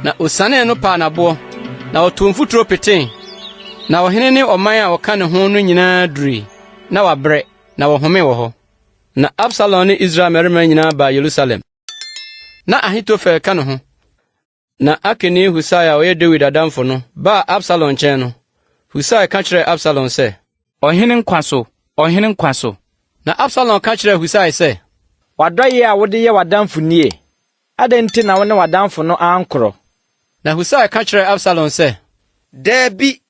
Na osianee no paa no aboɔ, na ɔtoo mfuturo petee. Na ɔhene ne ɔman a wɔka ne ho no nyinaa durui, na wɔabrɛ, na wɔhomee wɔ hɔ. Na Absalom ne Israel mmarima nyinaa baa Yerusalem. Na Ahitofel ka ne ho. Na Arkini Husai a ɔyɛ Dawid adamfo no baa Absalom nkyɛn no, Husai ka kyerɛɛ Absalom sɛ.
Ɔhene nkwa so, ɔhene nkwa so!
Na Absalom ka kyerɛɛ Husai sɛ.
W'adɔe a wode yɛ w'adamfo nie? Adɛn nti na wo ne w'adamfo no ankorɔ?
Na Husai ka kyerɛɛ Absalom sɛ.
Dabi,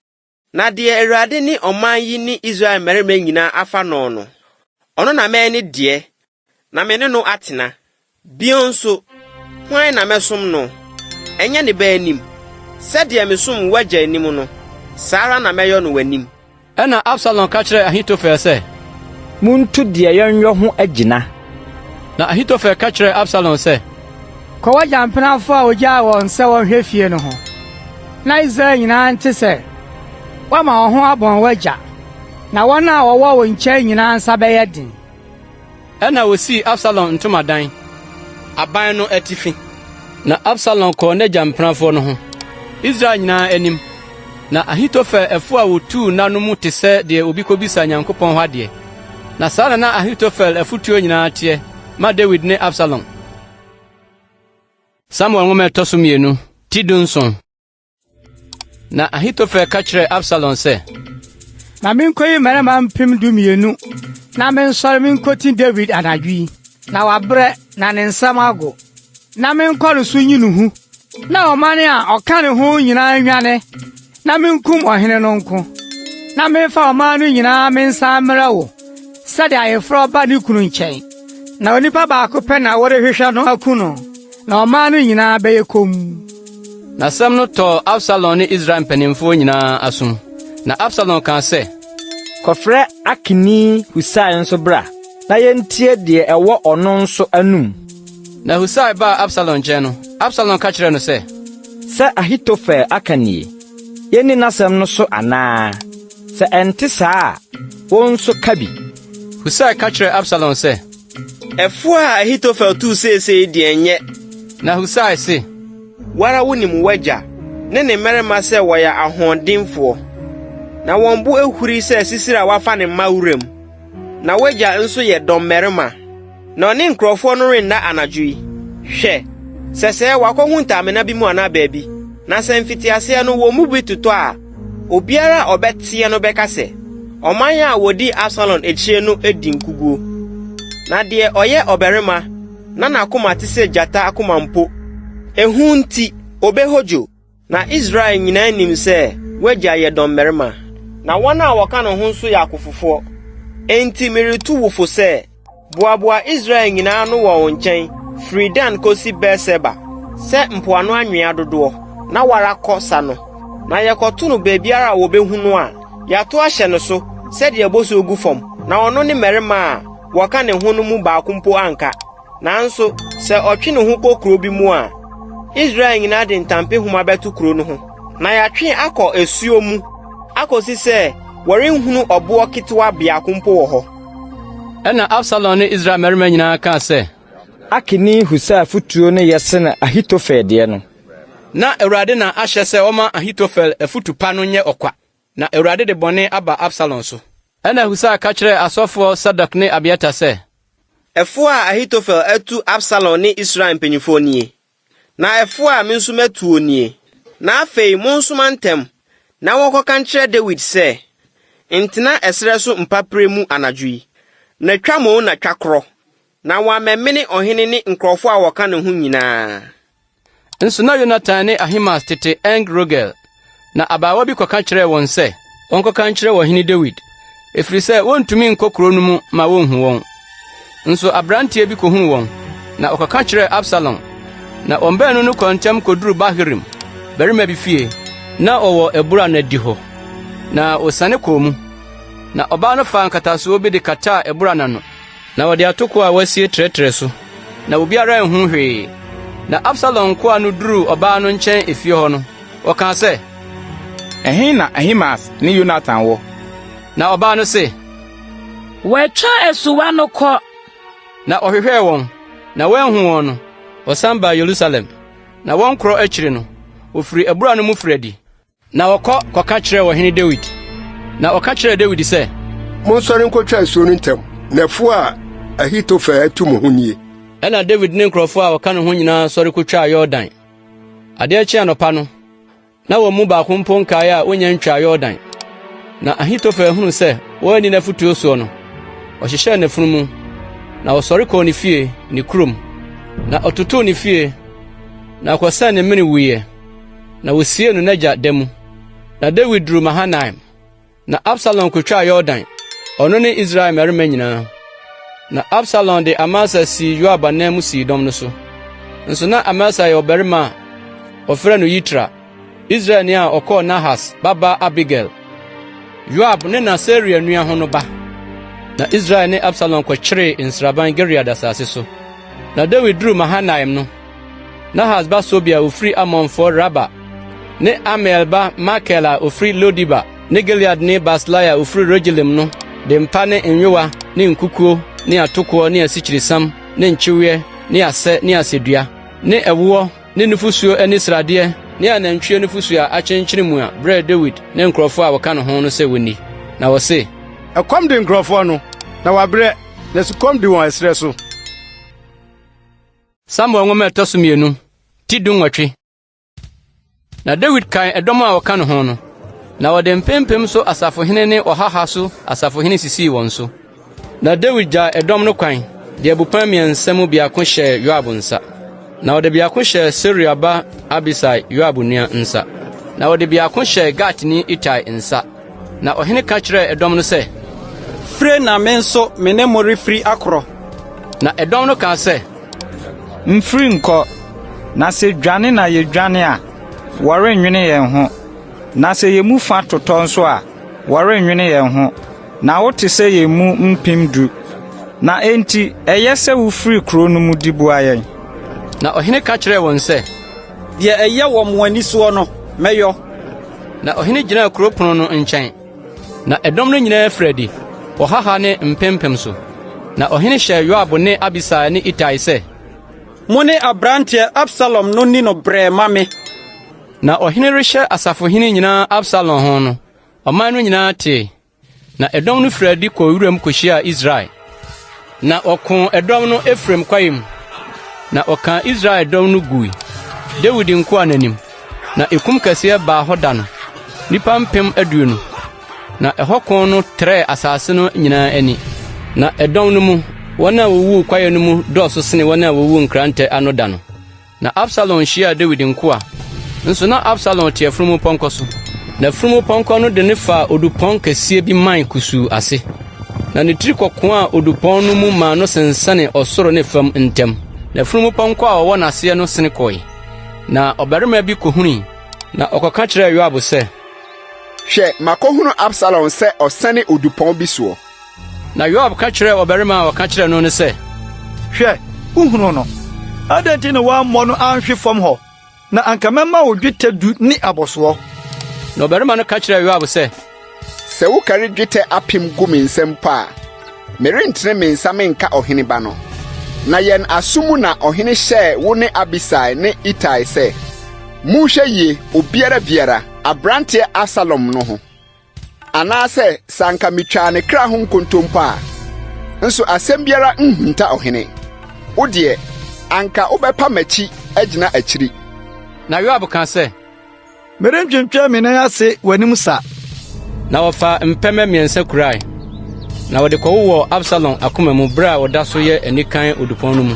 Na deɛ Awurade ne ɔman yi ne Israel mmarima nyinaa afa no no, ɔno na mɛyɛ ne deɛ na me ne no atena. Bio nso, hwan na mɛsom no? Ɛnyɛ ne ba anim? Sɛdeɛ mesom w'agya anim no, saa ara na mɛyɔ no w'anim.
Ɛnna Absalom ka kyerɛɛ Ahitofel sɛ,
Muntu deɛ yɛnyɔ ho agyina.
Na Ahitofel ka kyerɛɛ Absalom sɛ,
Kɔ w'agya mpenafo a ogyaa wɔn sɛ wɔnhwɛ fie no ho, na Israel nyinaa nte sɛ woama wo ho abɔn w'agya, na wɔn a wɔwɔ wo nkyɛn nyinaa nsa bɛyɛ den.
Ɛnna wosii Absalom ntomadan, aban no atifi. Na Absalom kɔɔ n'agya mpenafoɔ no ho, Israel nyinaa anim. Na Ahitofel ɛfo a wotuu nna no mu te sɛ deɛ obi kobisa Nyankopɔn hɔ adeɛ. Na saa na na Ahitofel afotuo nyinaa teɛ ma Dawid ne Absalom. Samuel nwoma a ɛtɔ so mmienu, ti 17. Na Ahitofel ka kyerɛɛ Absalom sɛ,
Ma minkoyi mmarima 12,000 na mensɔre minkoti Dawid anadwo yi, na wabrɛ na ne nsam agow, na menkɔ no so nyi no hu, na ɔman a ɔka ne ho nyinaa nnwane, na minkum ɔhene no nko. na memfa ɔman no nyinaa mensan mmrɛ wo sɛdeɛ ayeforɔ ba ne kunu nkyɛn. Na onipa baako pɛ na worehwehwɛ no aku no, na ɔman no nyinaa bɛyɛ komm.
Na asɛm no tɔɔ Absalom ne Israel mpanimfoɔ nyinaa asom. Na Absalom kaa sɛ,
Kɔfrɛ Arkini Husai nso bra, na yentie deɛ ɛwɔ ɔno nso anom.
Na Husai baa Absalom nkyɛn no, Absalom ka kyerɛɛ no sɛ,
Sɛ Ahitofel aka nie, yenni n'asɛm no so anaa? Sɛ ɛnte saa a, wo nso ka bi.
Husai ka kyerɛɛ Absalom sɛ,
Ɛfo a Ahitofel tuu seesei deɛ ɛnyɛ.
Na Husai se,
Wo ara wunim w'agya ne ne mmarima sɛ wɔyɛ ahoɔdenfoɔ, na wɔn bo ahuri sɛ sisire a wafa ne mma wuram. Na w'agya nso yɛ dɔmmarima. Na ɔne nkurɔfoɔ no renna anadwo yi. Hwɛ, sɛsɛɛ wakɔhunta amena bi mu anaa baabi, na sɛ mfitiaseɛ no wɔn mu bi totɔ a, obiara a ɔbɛteɛ no bɛka sɛ, 'Ɔman a wɔdi Absalom akyire no adi nkoguo. Na deɛ ɔyɛ ɔbarima na n'akoma te sɛ gyata akoma mpo, ehu nti, ɔbɛhodwo. Na Israel nyinaa nim sɛ w'agya yɛ dɔmmarima, na wɔn a wɔka ne ho nso yɛ akofofoɔ. Enti meretu wo fo sɛ, boaboa Israel nyinaa ano wɔ wo nkyɛn firi Dan kɔsi Beer-Seba sɛ mpoano anwea dodoɔ, na woara kɔ sa no. Na yɛkɔto no baabiara a wɔbɛhu no a, yɛato ahyɛ no so sɛdeɛ bosuo gu fam, na ɔno ne mmarima a wɔka ne ho no mu baako mpo anka. Nanso sɛ ɔtwe ne ho kɔ kurow bi mu a, Israel nyinaa de ntampehoma bɛto kurow no ho, na yɛatwe akɔ asuo mu akosi sɛ wɔrenhunu ɔboɔ ketewa biako mpo wɔ hɔ.
Ɛnna Absalom ne Israel mmarima nyinaa kaa sɛ,
Arkini Husai afotuo no yɛ sene Ahitofel deɛ no.
Na Awurade na ahyɛ sɛ wɔmma Ahitofel afotu pa no nyɛ ɔkwa. Na Awurade de bɔne aba Absalom so. Ɛnna Husai ka kyerɛɛ asɔfoɔ Sadok ne Abiatar sɛ.
Ɛfo a Ahitofel atu Absalom ne Israel mpanimfoɔ nie, na ɛfo a me nso matuo nie. Na afei monsoma ntɛm na wɔnkɔka nkyerɛ Dawid sɛ, 'Ntena ɛserɛ so mpaperɛ mu anadwo yi, na twa mmon na twa korɔ, na wɔammɛmene ɔhene ne nkurɔfoɔ a wɔka ne ho nyinaa.
Nso na Yonatan ne Ahimaas tete En-Rogel. Na abaawa bi kɔka kyerɛɛ wɔn sɛ wɔnkɔka nkyerɛ ɔhene Dawid, efiri sɛ wontumi nkɔ kurow no mu ma wonhu wɔn. Nso aberanteɛ bi kohuu wɔn, na ɔkɔka kyerɛɛ Absalom. Na wɔn baanu no kɔɔ ntɛm koduruu Bahurim barima bi fie. Na ɔwɔ abura no adihɔ, na wosiane kɔɔ mu. Na ɔbaa no faa nkatasoɔ bi de kataa abura no ano. Na wɔde atoko a wɔasie trɛtrɛɛ so, na obiara anhu hwee. Na Absalom nkoa no duruu ɔbaa no nkyɛn efie hɔ no, wɔkaa sɛ,
Ɛhe na Ahimaas ne Yonatan wɔ?
Na ɔbaa no se,
Wɔatwa asuwa no kɔ.
Na ɔhwehwɛɛ wɔn, na wanhu wɔn no, ɔsan baa Yerusalem. Na wɔn korɔ akyiri no, wɔfirii abura no mu firii adi. Na wɔkɔ kɔka kyerɛɛ ɔhene Dawid. Na ɔka kyerɛɛ Dawid sɛ,
Monsɔre nkotwa asuo no ntɛm, na ɛfo a Ahitofel atu mo ho nie.
Ɛnna Dawid ne nkurɔfo a wɔka ne ho nyinaa sɔre kotwaa Yordan. Adeɛ kyee anɔpa no, na wɔn mu baako mpo nkae a onnya ntwaa Yordan. Na Ahitofel hunuu sɛ wɔanni n'afotuo soɔ no, ɔhyehyɛɛ n'afunumu, na ɔsɔre kɔɔ ne fie, ne kurom. Na ɔtotoo ne fie, na ɔkɔsɛn ne mene wuiɛ. Na wosiee no n'agya da mu. Na Dawid duruu Mahanaim. Na Absalom kotwaa Yordan, ɔno ne Israel mmarima nyinaa. Na Absalom de Amasa sii Yoab anan mu sii dɔm no so. Nso na Amasa yɛ ɔbarima a wɔfrɛ no Yitra, Israelni a ɔkɔɔ Nahas babaa Abigail, Yoab ne na Seruia nua ho no ba. Na Israel ne Absalom kɔkyeree nsraban Gilead asase so. Na Dawid duruu Mahanaim no, Nahas ba Sobi a ofiri Amonfoɔ Raba ne Amiel ba Makir a ofiri Lo-debar ne Gileadni Barsilai a ofiri Rogelim no de mpa ne nyowa ne nkukuo ne atokoɔ ne asikyiresiam ne nkyeweɛ ne asɛ ne asɛdua ne ɛwoɔ ne nufosuo ani sradeɛ ne anantwie nufosuo a akyenkyene mua brɛɛ Dawid ne nkurɔfoɔ a wɔka ne ho no sɛ wɔnni. Na wɔse,
Ɛkɔm de nkurɔfoɔ no, na wɔabrɛ, na sukɔm de wɔn ɛserɛ so.
Samuel nwoma a ɛtɔ so mienu, ti dunwɔtwe. Na Dawid kan ɛdɔm a wɔka ne ho no, na wɔde mpempem so asafohene ne ɔha ha so asafohene sisii wɔn so. Na Dawid gyaa ɛdɔm no kwan de abupɛn mmiɛnsa mu biako hyɛɛ Yoab nsa, na ɔde biako hyɛɛ Seruia ba Abisai, Yoab nua nsa, na ɔde biako hyɛɛ Gatni Itai nsa. Na ɔhene ka kyerɛɛ ɛdɔm no sɛ,
Fire na me nso me ne mo refiri akorɔ.
Na ɛdɔm no kaa sɛ,
Mfiri nkɔ, na sɛ dwane na yedwane a, wɔrennwene yɛn ho, na sɛ yɛn mu fa totɔ nso a, wɔrennwene yɛn ho, na wote sɛ yɛn mu 10,000. Na enti ɛyɛ sɛ wofiri kuro no mu di boa yɛn.
Na ɔhene ka kyerɛɛ wɔn sɛ,
Deɛ ɛyɛ wɔ mo ani soɔ no, mɛyɔ.
Na ɔhene gyinaa kurow pon no nkyɛn, na ɛdɔm no nyinaa firi adi, ɔhaha ne mpempem so. Na ɔhene hyɛɛ Yoab ne Abisai ne Itai sɛ,
Mo ne aberanteɛ Absalom no nni no brɛɛ mma me.
Na ɔhene rehyɛ asafohene nyinaa Absalom ho no, ɔman no nyinaa tee. Na ɛdɔm no firii adi kɔɔ wuram kohyiaa Israel. Na wɔkoo ɛdɔm no Efraim kwae mu, na wɔkaa Israel dɔm no gui, Dawid nkoa no anim. Na ekum kɛseɛ baa hɔ da no, nnipa 20,000. Na ɛhɔ ko no trɛɛ asase no nyinaa ani. Na ɛdɔm no mu, wɔn a wowuu kwae no mu dɔɔso sene wɔn a wowuu nkrante ano da no. Na Absalom hyiaa Dawid nkoa. Nso na Absalom te afunumu pɔnkɔ so. Na afunumu pɔnkɔ no de no faa odupɔn kɛseɛ bi mman kusuu ase. Na ne tiri kɔkoaa odupɔn no mu maa no sensɛnee ɔsoro ne fam ntam. Na afunumu pɔnkɔ a ɔwɔ n'aseɛ no sene kɔe. Na ɔbarima bi kohunui, na ɔkɔka kyerɛɛ Yoab sɛ,
Hwɛ, makohunu Absalom sɛ ɔsɛne odupɔn bi soɔ.
Na Yoab ka kyerɛɛ ɔbarima a ɔka kyerɛɛ no no sɛ,
Hwɛ, wuhunuu no. Adɛn nti na woammɔ no anhwe fam hɔ? Na anka mɛma wo dwetɛ du ne abɔsoɔ.
Na ɔbarima no ka kyerɛɛ Yoab sɛ,
Sɛ wokari dwetɛ apem gu me nsam mpo a, merentene me nsa menka ɔhene ba no. Na yɛn aso mu na ɔhene hyɛɛ wo ne Abisai ne Itai sɛ, 'Monhwɛ yie, obiara biara, aberanteɛ Absalom no ho. Anaasɛ sɛ anka mitwaa ne kra ho nkontompo a, nso asɛm biara nhunta ɔhene. Wo deɛ, anka wobɛpa m'akyi agyina akyiri.
Na Yoab kaa sɛ,
Merentwentwɛn me nan ase w'anim sa.
Na wɔfaa mpɛmɛ mmiɛnsa kurae, na wɔde kɔwowɔɔ Absalom akoma mu bere a ɔda so yɛ anikan odupɔn no mu.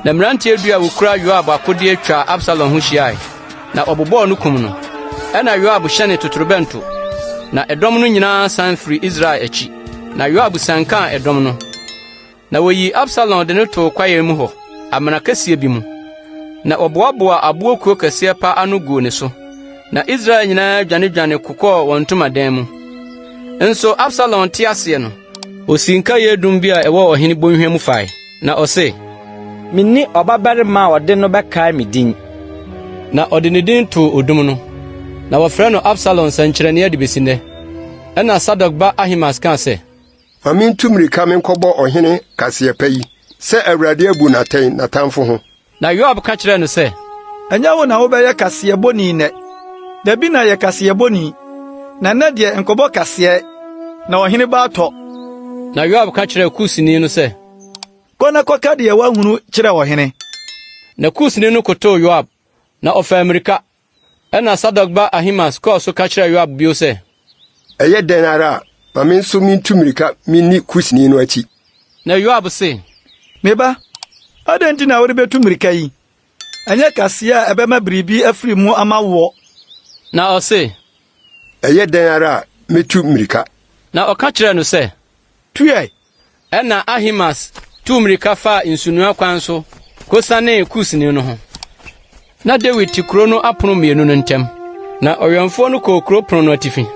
Na mmeranteɛ du a wokura Yoab akodeɛ twaa Absalom ho hyiae. Na wɔbobɔɔ no kum no. Ɛnna Yoab hyɛnee totorobɛnto, na ɛdɔm no nyinaa san firii Israel akyi. Na Yoab siankaa ɛdɔm no, na woyii Absalom de no too kwae mu hɔ, amena kɛseɛ bi mu. Na wɔboaboaa aboɔ kuo kɛseɛ pa ano guu ne so. Na Israel nyinaa dwanedwane kokɔɔ wɔn ntomadan mu. Nso Absalom te aseɛ no, osii nkaeɛ dum bi a ɛwɔ ɔhene bɔnhwa mu fae, na ɔse,
Minni ɔbabarima a ɔde no bɛkae me din.
Na ɔde ne din too odum no. Na wɔfrɛ no Absalom nsɛnkyerɛnne de besi nnɛ. Ɛnna Sadok ba Ahimaas kaa sɛ,
Ma mintu mmirika menkɔbɔ ɔhene kaseɛ pa yi, sɛ Awurade abu no atɛn n'atamfo ho.
Na Yoab ka kyerɛɛ no sɛ,
Ɛnyɛ wo na wobɛyɛ kaseɛbɔni nnɛ. Dabi na yɛ kaseɛbɔni, na nnɛ deɛ nkɔbɔ kaseɛ, na ɔhene ba atɔ.
Na Yoab ka kyerɛɛ Kusni no sɛ,
Kɔ na kɔka deɛ woahunu kyerɛ ɔhene.
Na Kusni no kotow Yoab, na ɔfaa mmirika. Ɛnna Sadok ba Ahimaas kɔɔ so ka kyerɛɛ Yoab bio sɛ,
Ɛyɛ dɛn ara a, ma me nso mintu mmirika minni Kusni no akyi.
Na Yoab se,
Me ba, adɛn nti na worebetu mmirika yi? Ɛnyɛ kaseɛ a ɛbɛma biribi afiri mu ama woɔ.
Na ɔse,
Ɛyɛ dɛn ara a, metu mmirika.
Na ɔka kyerɛɛ no sɛ,
Tu ɛ!
Ɛnna Ahimaas tuu mmirika faa nsunoa kwan so kosianee Kusni no ho. Na Dawid te kurow no apon mmienu no ntam. Na ɔwɛmfoɔ no kɔɔ kurow pon no atifi,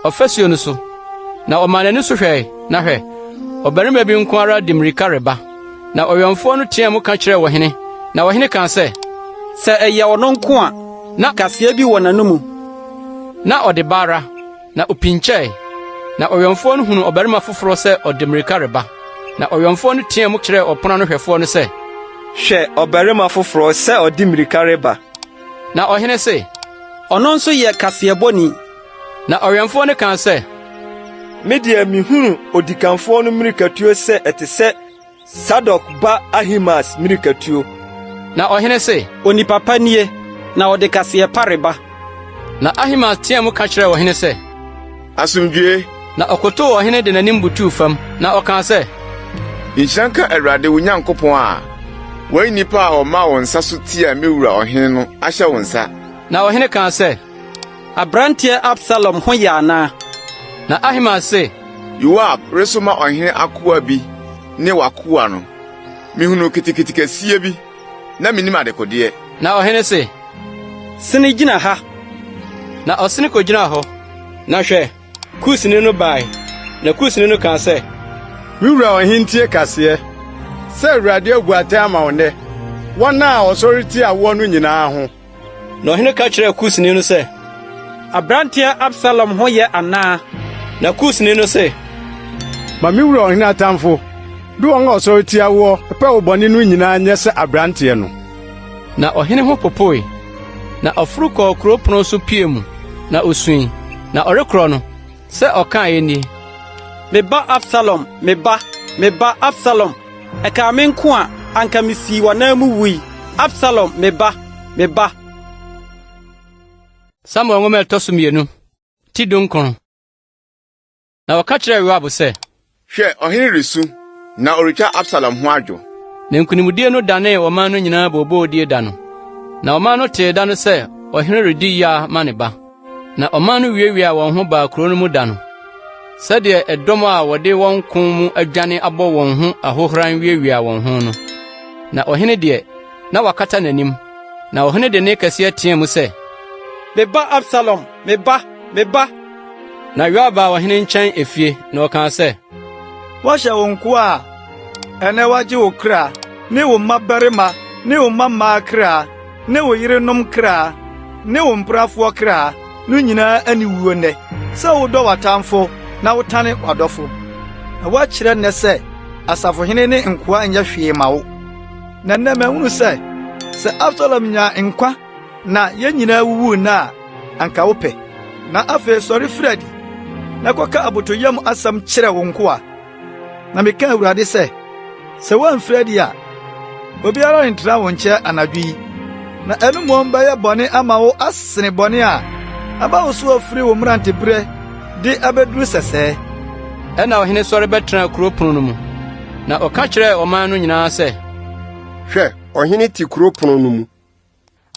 ɔfasuo no so, na ɔmaa n'ani so hwɛe, na hwɛ, ɔbarima bi nko ara de mmirika reba. Na ɔwɛmfoɔ no teɛɛ mu ka kyerɛɛ ɔhene, na ɔhene kaa sɛ,
Sɛ ɛyɛ ɔno nko a,
na
kaseɛ bi wɔ n'anomu.
Na ɔde ba ara. Na opinkyɛe, na ɔwɛmfoɔ no hunuu ɔbarima foforɔ sɛ ɔde mmirika reba. Na ɔwɛmfoɔ no teɛɛ mu kyerɛɛ ɔpono ano hwɛfoɔ no sɛ,
Hwɛ ɔbarima foforɔ sɛ ɔde mmirika reba!
Na ɔhene se,
Ɔno nso yɛ kaseɛbɔni.
Na ɔwɛmfoɔ no kaa sɛ,
Me deɛ mihunu odikanfoɔ no mmirikatuo sɛ ɛte sɛ Sadok ba Ahimaas mmirikatuo.
Na ɔhene se,
Onipa pa nie, na ɔde kaseɛ pa reba.
Na Ahimaas teɛɛ mu ka kyerɛɛ ɔhene sɛ,
Asomdwoe!
Na ɔkotow ɔhene de n'anim butuw fam, na ɔkaa sɛ,
Nhyira nka Awurade wo Nyankopɔn a wayi nnipa a wɔmaa wɔn nsa so tiaa me wura ɔhene no ahyɛ wo nsa.
Na ɔhene kaa sɛ,
Aberanteɛ Absalom ho yɛ anaa?
Na Ahimaas se,
Yoab resoma ɔhene akoa bi ne w'akoa no, mihunuu kitikiti kɛseɛ bi, na minnim adekodeɛ.
Na ɔhene se,
Sene gyina ha.
Na ɔsene kogyinaa hɔ. Na hwɛ, Kusni no bae, na Kusni no kaa sɛ,
Me wura ɔhene ntie kaseɛ, sɛ Awurade abu atɛn ama wo nnɛ, wɔn a wɔsɔre tia woɔ no nyinaa ho.
Na ɔhene ka kyerɛɛ Kusni no sɛ,
Aberanteɛ Absalom ho yɛ anaa?
Na Kusni no se,
Ma me wura ɔhene atamfo de wɔn a wɔsɔre tia woɔ pɛ wo bɔne no nyinaa nyɛ sɛ aberanteɛ no.
Na ɔhene ho popoe, na ɔforo kɔɔ kurow pon so pia mu, na osui. Na ɔrekorɔ no, sɛ ɔkae nie:
Me ba Absalom, me ba, me ba Absalom! Ɛkaa me nko a, anka misii w'anan mu wui. Absalom, me ba, me ba!
Samuel nwoma a ɛtɔ so mmienu, ti 19. Na wɔka kyerɛɛ Yoab sɛ,
Hwɛ, ɔhene resu, na ɔretwa Absalom ho adwo.
Na nkonimdie no danee ɔman no nyinaa booboodie da no. Na ɔman no tee da no sɛ ɔhene redi yea ma ne ba. Na ɔman no wiawiaa wɔn ho baa kurow no mu da no, sɛdeɛ ɛdɔm a wɔde wɔn ko mu adwane abɔ wɔn ho ahohoran wiawia wɔn ho no. Na ɔhene deɛ, na wakata n'anim. Na ɔhene de nne kɛseɛ teɛɛ mu sɛ,
Me ba Absalom, me ba, me ba!
Na Yoab baa ɔhene nkyɛn efie, na ɔkaa sɛ,
Woahyɛ wo nkoa a ɛnnɛ wɔagye wo kra ne wo mmabarima ne wo mmammaa kra ne wo yerenom kra ne wo mpenafoɔ kra no nyinaa aniwuo nnɛ, sɛ wodɔ w'atamfo na wotane w'adɔfo. Na woakyerɛ nnɛ sɛ asafohene ne nkoa nyɛ hwee ma wo. Na nnɛ mahunu sɛ, sɛ Absalom nyaa nkwa na yɛn nyinaa wuwuu nnɛ a, anka wopɛ. Na afei sɔre firi adi, na kɔka abotɔyam asɛm kyerɛ wo nkoa. Na meka Awurade sɛ, sɛ woamfiri adi a, obiara rentena wo nkyɛn anadwo yi. Na ɛno mmom bɛyɛ bɔne ama wo asene bɔne a aba wo so afiri wo mmerantebere de abeduru sɛsɛɛ.
Ɛnna ɔhene sɔre bɛtenaa kurow pon no mu, na ɔka kyerɛɛ ɔman no nyinaa sɛ,
Hwɛ, ɔhene te kurow pon no mu.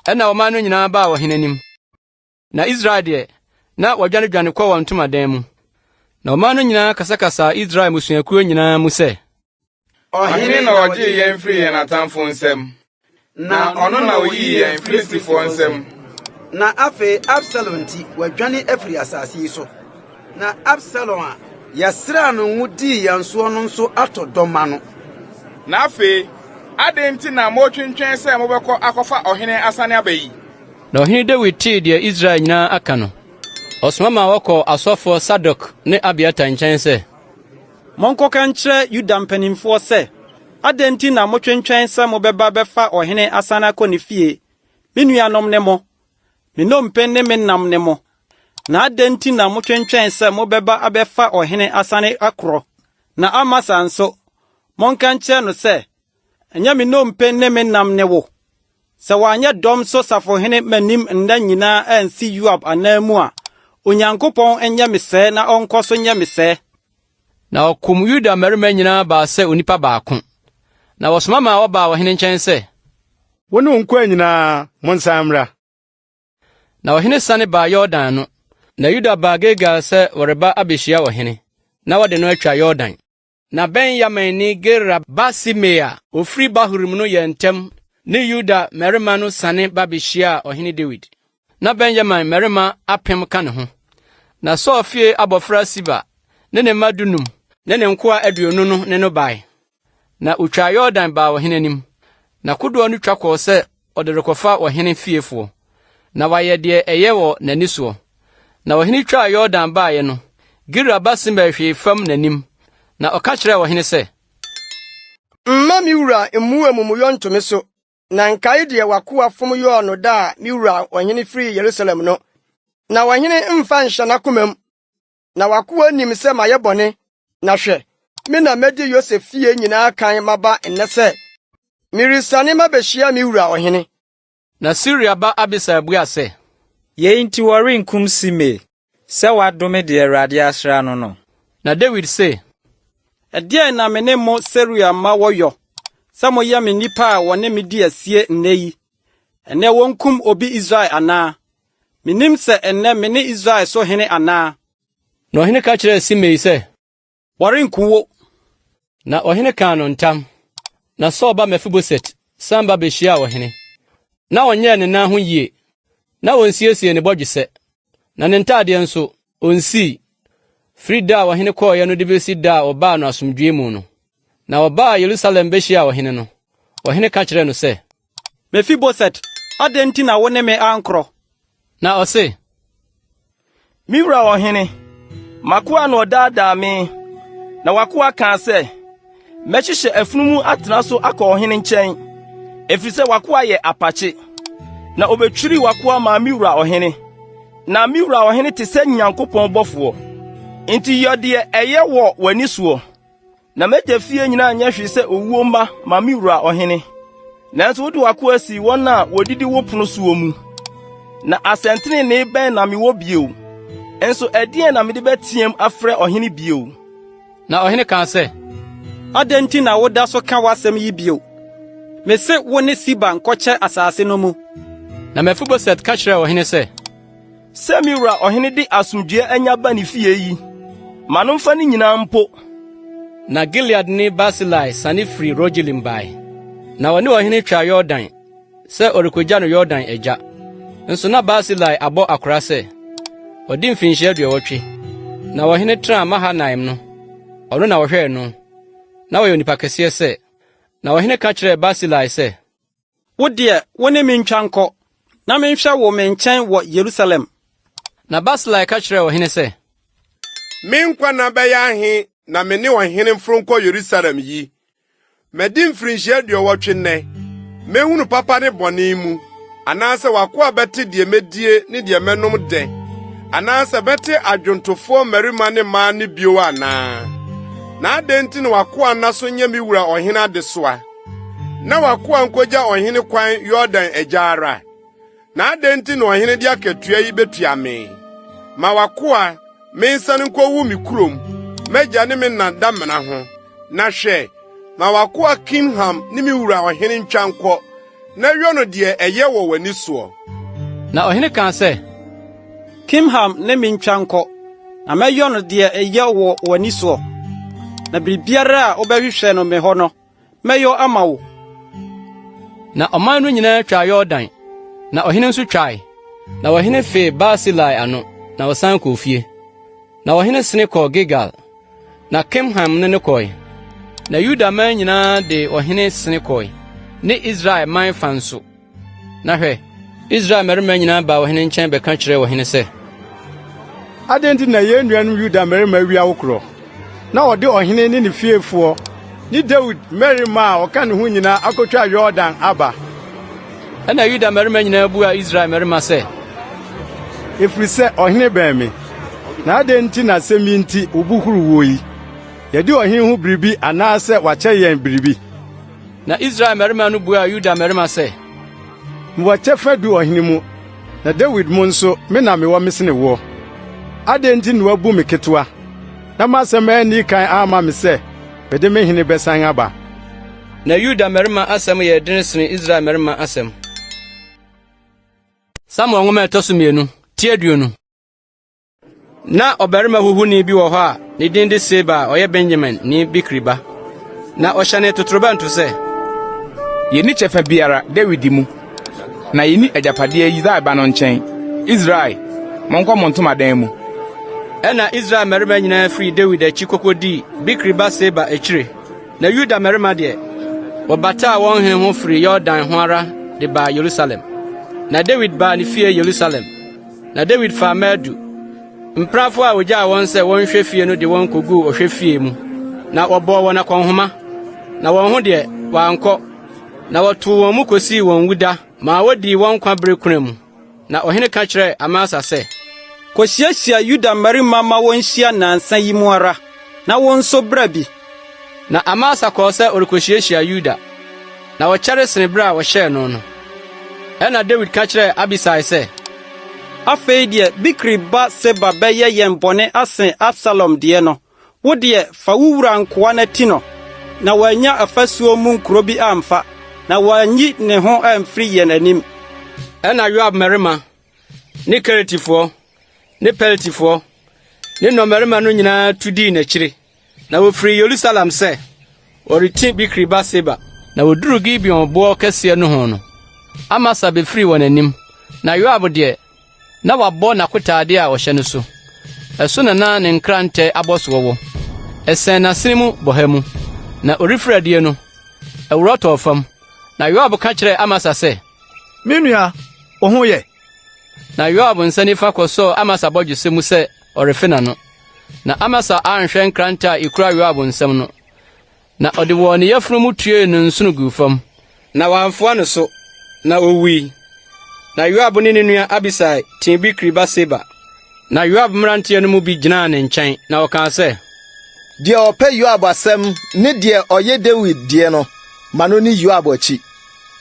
Ɛnna ɔman no nyinaa baa ɔhene anim. Na Israel deɛ, na wɔadwanedwane kɔ wɔn ntomadan mu. Na ɔman no nyinaa kasakasaa Israel mmusuakuo nyinaa mu sɛ,
Ɔhene na ɔgyee yɛn firii yɛn atamfo nsam, na ɔno na oyii yɛn Filistifoɔ nsam.
Na afei Absalom nti wɔadwane afiri asase yi so. Na Absalom a yɛsraa no ngo dii yɛn soɔ no nso atɔ dɔm ano.
Na afei, adɛn nti na moretwentwɛn sɛ mobɛkɔ akɔfa ɔhene asane aba yi?
Na ɔhene Dawid tee deɛ Israel nyinaa aka no, ɔsoma maa wɔkɔɔ asɔfoɔ Sadok ne Abiatar nkyɛn sɛ.
Monkɔka nkyerɛ Yuda mpanimfoɔ sɛ, 'Adɛn nti na motwentwɛn sɛ mobɛba abɛfa ɔhene asane akɔ ne fie? Me nuanom ne mo, Me nnompe ne me nam ne mo. Na adɛn nti na motwentwɛn sɛ mobɛba abɛfa ɔhene asane akorɔ? Na Amasa nso, monka nkyerɛ no sɛ, Ɛnyɛ me nnompe ne me nam ne wo? Sɛ wanyɛ dɔm so safohene m'anim nna nyinaa ansi Yoab ananmu a, Onyankopɔn nyɛ me sɛɛ na ɔnkɔ so nyɛ me sɛɛ.
Na ɔkum Yuda mmarima nyinaa baa sɛ onipa baako. Na wɔsoma maa wɔbaa ɔhene nkyɛn sɛ.
Wo ne wo nkoa nyinaa, monsan mmra.
Na ɔhene sane baa Yordan ano. Na Yuda baa Gilgal sɛ wɔreba abehyia ɔhene, na wɔde no atwa Yordan. Na Benyaminni Gera ba Simei a ofiri Bahurim no yɛɛ ntɛm ne Yuda mmarima no siane ba behyiaa ɔhene Dawid. Na Benyamin mmarima apem ka ne ho. Na Saul fie abofra Siba ne ne mma dunum ne ne nkoa 20 no ne no bae. Na otwaa Yordan baa ɔhene anim. Na kodoɔ no twa kɔɔ sɛ ɔde rekɔfa ɔhene fiefoɔ, na wayɛ deɛ ɛyɛ wɔ n'ani soɔ. Na ɔhene twaa Yordan baeɛ no, Gera ba Simei hwee fam n'anim, na ɔka kyerɛɛ ɔhene sɛ,
Mma me wura mmu amumuyɔ nto me so, na nkae deɛ w'akoa fom yɔɔ no da a me wura ɔhene firii Yerusalem no, na ɔhene mfa nhyɛ n'akomam. Na w'akoa nim sɛ mayɛ bɔne, na hwɛ, me na madi Yosef fie nyinaa kan maba nnɛ sɛ meresiane mabehyia me wura ɔhene.
Na Seruia ba Abisai buaa sɛ.
Yei nti wɔrenkum Simei, sɛ wadome deɛ Awurade asra no no?
Na Dawid se.
Ɛdeɛn na me ne mo Seruia mma wɔ yɔ, sɛ moyɛ me nnipa a wɔne me di asie nnɛ yi? Ɛnnɛ wɔnkum obi Israel anaa? Minnim sɛ ɛnnɛ mene Israel so hene anaa?
Na ɔhene ka kyerɛɛ Simei sɛ,
Wɔrenku wo.
Na ɔhene kaa no ntam. Na Saul ba Mefiboset san ba behyiaa ɔhene. Na ɔnyɛɛ ne nan ho yie, na onsiesiee ne bɔdwesɛ, na ne ntadeɛ nso, onsii, firi da a ɔhene kɔeɛ no de besi da a ɔbaa no asomdwoe mu no. Na ɔbaa Yerusalem behyiaa ɔhene no, ɔhene ka kyerɛɛ no sɛ,
Mefiboset, adɛn nti na wo ne me ankorɔ?
Na ɔse,
Me wura ɔhene, m'akoa na ɔdaadaa me, na w'akoa kaa sɛ, 'Mɛhyehyɛ afunumu atena so akɔ ɔhene nkyɛn, efisɛ w'akoa yɛ apakye.' Na obetwirii w'akoa maa me wura ɔhene. Na me wura ɔhene te sɛ Nyankopɔn bɔfoɔ. Enti yɛ deɛ ɛyɛ wɔ w'ani soɔ. Na m'agya fie nyinaa nyɛ hwee sɛ owuo mma ma me wura ɔhene. Nanso wode w'akoa sii wɔn a wɔdidi wo pono soɔ mu. Na asɛntenenee bɛn na mewɔ bio? Nso ɛdeɛn na mede bɛteɛm afrɛ ɔhene bio?
Na ɔhene kaa sɛ,
Adɛn nti na woda so ka w'asɛm yi bio? Mise wo ne Siba nkɔkyɛ asase no mu.
Na Mefiboset ka kyerɛɛ ɔhene sɛ,
Sɛ me wura ɔhene de asomdwoe anya ba ne fie yi, ma no mfa ne nyinaa mpo.
Na Gileadni Barsilai siane firi Rogelim bae, na ɔne ɔhene twaa Yordan sɛ ɔrekogya no Yordan agya. Nso na Barsilai abɔ akora sɛ, ɔde mfinhyia aduɔwɔtwe. Na ɔhene tenaa Mahanaim no, ɔno na ɔhwɛɛ no. Na ɔyɛ onipa kɛseɛ sɛ. Na ɔhene ka kyerɛɛ Barsilai sɛ,
Wo deɛ, wo ne me ntwa nkɔ, na menhwɛ wo me nkyɛn wɔ Yerusalem.
Na Barsilai ka kyerɛɛ ɔhene sɛ,
Me nkwa nna bɛyɛ ahe na me ne ɔhene mforo nkɔ Yerusalem yi? Madi mfirinhyia aduɔwɔtwe nnɛ. Mehunu papa ne bɔne mu, anaasɛ w'akoa bɛte deɛ medie ne deɛ mɛnom dɛ, anaasɛ mɛte adwontofoɔ mmarima ne mmaa nne bio anaa? Na adɛn nti na w'akoa nna so nyɛ me wura ɔhene adesoa? Na w'akoa nkogya ɔhene kwan Yordan agya ara? Na adɛn nti na ɔhene de akatua yi betua me? Ma w'akoa mensan nkowu me kurom, m'agya ne me na damena ho. Na hwɛ, ma w'akoa Kimham ne me wura ɔhene ntwa nkɔ, na yɔ no deɛ ɛyɛ wɔ w'ani soɔ.
Na ɔhene kaa sɛ,
Kimham ne me ntwa nkɔ, na mɛyɔ no deɛ ɛyɛ wɔ w'ani soɔ, na biribiara a wobɛhwehwɛ no me hɔ no, mɛyɔ ama wo.
Na ɔman no nyinaa twaa Yordan, na ɔhene nso twae. Na ɔhene fee Barsilai ano, na ɔsan kɔɔ fie. Na ɔhene sene kɔɔ Gilgal, na Kimham ne no kɔe. Na Yuda man nyinaa de ɔhene sene kɔe, ne Israel man fa nso. Na hwɛ, Israel mmarima nyinaa baa ɔhene nkyɛn bɛka kyerɛɛ ɔhene sɛ,
Adɛn nti na yɛn nuanom Yuda mmarima awia wo korɔ, na wɔde ɔhene ne ne fiefoɔ ne Dawid mmarima a wɔka ne ho nyinaa akotwa Yordan aba?
Ɛnna Yuda mmarima nyinaa buaa Israel mmarima sɛ,
Ɛfiri sɛ ɔhene bɛn me. Na adɛn nti na asɛm yi nti wo bo huru woɔ yi? Yɛadi ɔhene ho biribi anaasɛ wakyɛ yɛn biribi?
Na Israel mmarima no buaa Yuda mmarima sɛ,
Mewɔ kyɛfa du ɔhene mu, na Dawid mu nso me na mewɔ mesene woɔ. Adɛn nti na woabu me ketewa, na m'asɛm anni kan amma me sɛ mede me hene bɛsan aba?
Na Yuda mmarima asɛm yɛɛ den sene Israel mmarima asɛm. Samuel nwoma a ɛtɔ so mmienu, ti 20. Na ɔbarima huhuni bi wɔ hɔ a ne din de Seba a ɔyɛ Benyaminni Bikri ba. Na ɔhyɛnee totorobɛnto sɛ,
Yenni kyɛfa biara Dawid mu, na yenni agyapadeɛ Yisai ba no nkyɛn. Israel, monkɔ mo ntomadan mu.
Ɛnna Israel mmarima nyinaa firii Dawid akyi kokodii Bikri ba Seba akyire. Na Yuda mmarima deɛ, wɔbataa wɔn hene ho firii Yordan ho ara de baa Yerusalem. Na Dawid baa ne fie Yerusalem. Na Dawid faa mmaa du, mpenafo a ogyaa wɔn sɛ wɔnhwɛ fie no de wɔn koguu ɔhwɛ fie mu, na wɔbɔɔ wɔn akɔnhoma, na wɔn ho deɛ, wɔankɔ. Na wɔtoo wɔn mu kosii wɔn wuda maa wodii wɔn nkwa bere koro mu. Na ɔhene ka kyerɛɛ Amasa sɛ,
Kohyiahyia Yuda mmarima ma wonhyia nnansa yi mu ara, na wo nso bra bi.
Na Amasa kɔɔ sɛ ɔrekohyiahyia Yuda, na wɔkyɛre sene bere a wɔhyɛɛ no no. Ɛnna Dawid ka kyerɛɛ Abisai sɛ,
Afei deɛ Bikri ba Seba bɛyɛ yɛn bɔne asen Absalom deɛ no, wo deɛ, fa wo wura nkoa no ti no, na wannya afasuo mu nkuro bi amfa, na wanyi ne ho amfiri yɛn anim.
Ɛnna Yoab mmarima ne Keretifoɔ ne Peletifoɔ. Ne nnɔmmarima no nyinaa tu dii n'akyiri. Na wofirii Yerusalem sɛ wɔreti Bikri ba Seba. Na woduruu Gibeon boɔ kɛseɛ no ho no, Amasa befirii wɔn anim, na Yoab deɛ, na wabɔ n'akotaadeɛ a ɔhyɛ no so. Ɛso na na ne nkrantɛ abɔsoɔ wɔ. Ɛsɛn n'asene mu bɔha mu. Na ɔrefiri adie no, ɛworɔ tɔɔ fam. Na Yoab ka kyerɛɛ Amasa sɛ,
Me nua, wo ho yɛ?
Na Yoab nsa nifa kɔsɔɔ Amasa bɔdwesɛ mu sɛ ɔrefe n'ano. Na Amasa anhwɛ nkrantɛ a ekura Yoab nsam no, na ɔde wɔɔ ne yafunu mu tuee ne nsono guu fam. Na wamfoa no so, na owui. Na Yoab ne ne nua Abisai tii Bikri ba Seba. Na Yoab mmeranteɛ no mu bi gyinaa ne nkyɛn, na ɔkaa sɛ,
Deɛ ɔpɛ Yoab asɛm ne deɛ ɔyɛ Dawid deɛ no, ma no nni Yoab akyi.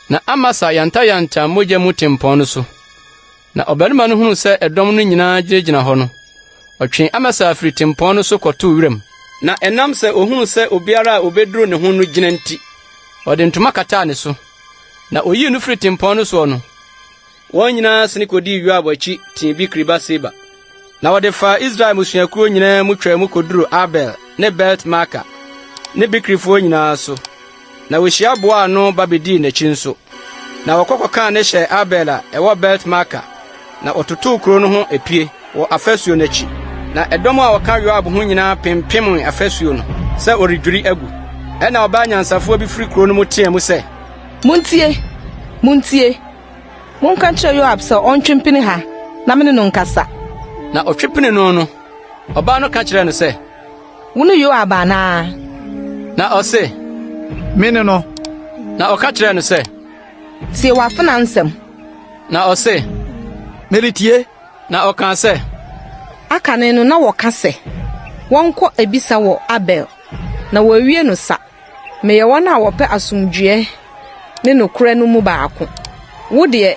Na Amasa yantayantam mogya mu tempɔn no so. Na ɔbarima no hunuu sɛ ɛdɔm no nyinaa gyinagyina hɔ no, ɔtwee Amasa firi tempɔn no so kɔtoo wuram. Na ɛnam sɛ ohuu sɛ obiara a obeduru ne ho no gyina nti, ɔde ntoma kataa ne so. Na oyii no firii tempɔn no soɔ no, wɔn nyinaa sene kodii Yoab akyi tii Bikri ba Seba. Na wɔde faa Israel mmusuakuo nyinaa mu twaa mu koduruu Abel ne Bet-Maaka ne Bikrifoɔ nyinaa so. Na wohyia boaa ano ba bedii n'akyi nso. Na wɔkɔ kɔkaa no hyɛɛ Abel a ɛwɔ Bet-Maaka, na wɔtotoo kurow no ho epie wɔ afasuo no akyi. Na ɛdɔm a wɔka Yoab ho nyinaa pempemee afasuo no sɛ wɔredwiri agu. Ɛnna ɔbaa nyansafoɔ bi firi kurow no mu teɛɛ mu sɛ,
Muntie! Muntie! Monka nkyerɛ Yoab sɛ ɔntwe mpene ha na me ne no nkasa.
Na ɔtwe penee no no, ɔbaa no ka kyerɛɛ no sɛ,
Wo ne Yoab anaa?
Na ɔse,
Me ne no.
Na ɔka kyerɛɛ no sɛ,
Tie w'afenaa nsɛm.
Na ɔse,
Meretie.
Na ɔkaa sɛ,
Akane no na wɔka sɛ, 'Wɔnkɔ abisa wɔ Abel, na wɔawie no sa. Meyɛ wɔn a wɔpɛ asomdwoeɛ ne nokorɛ no mu baako. Wo deɛ,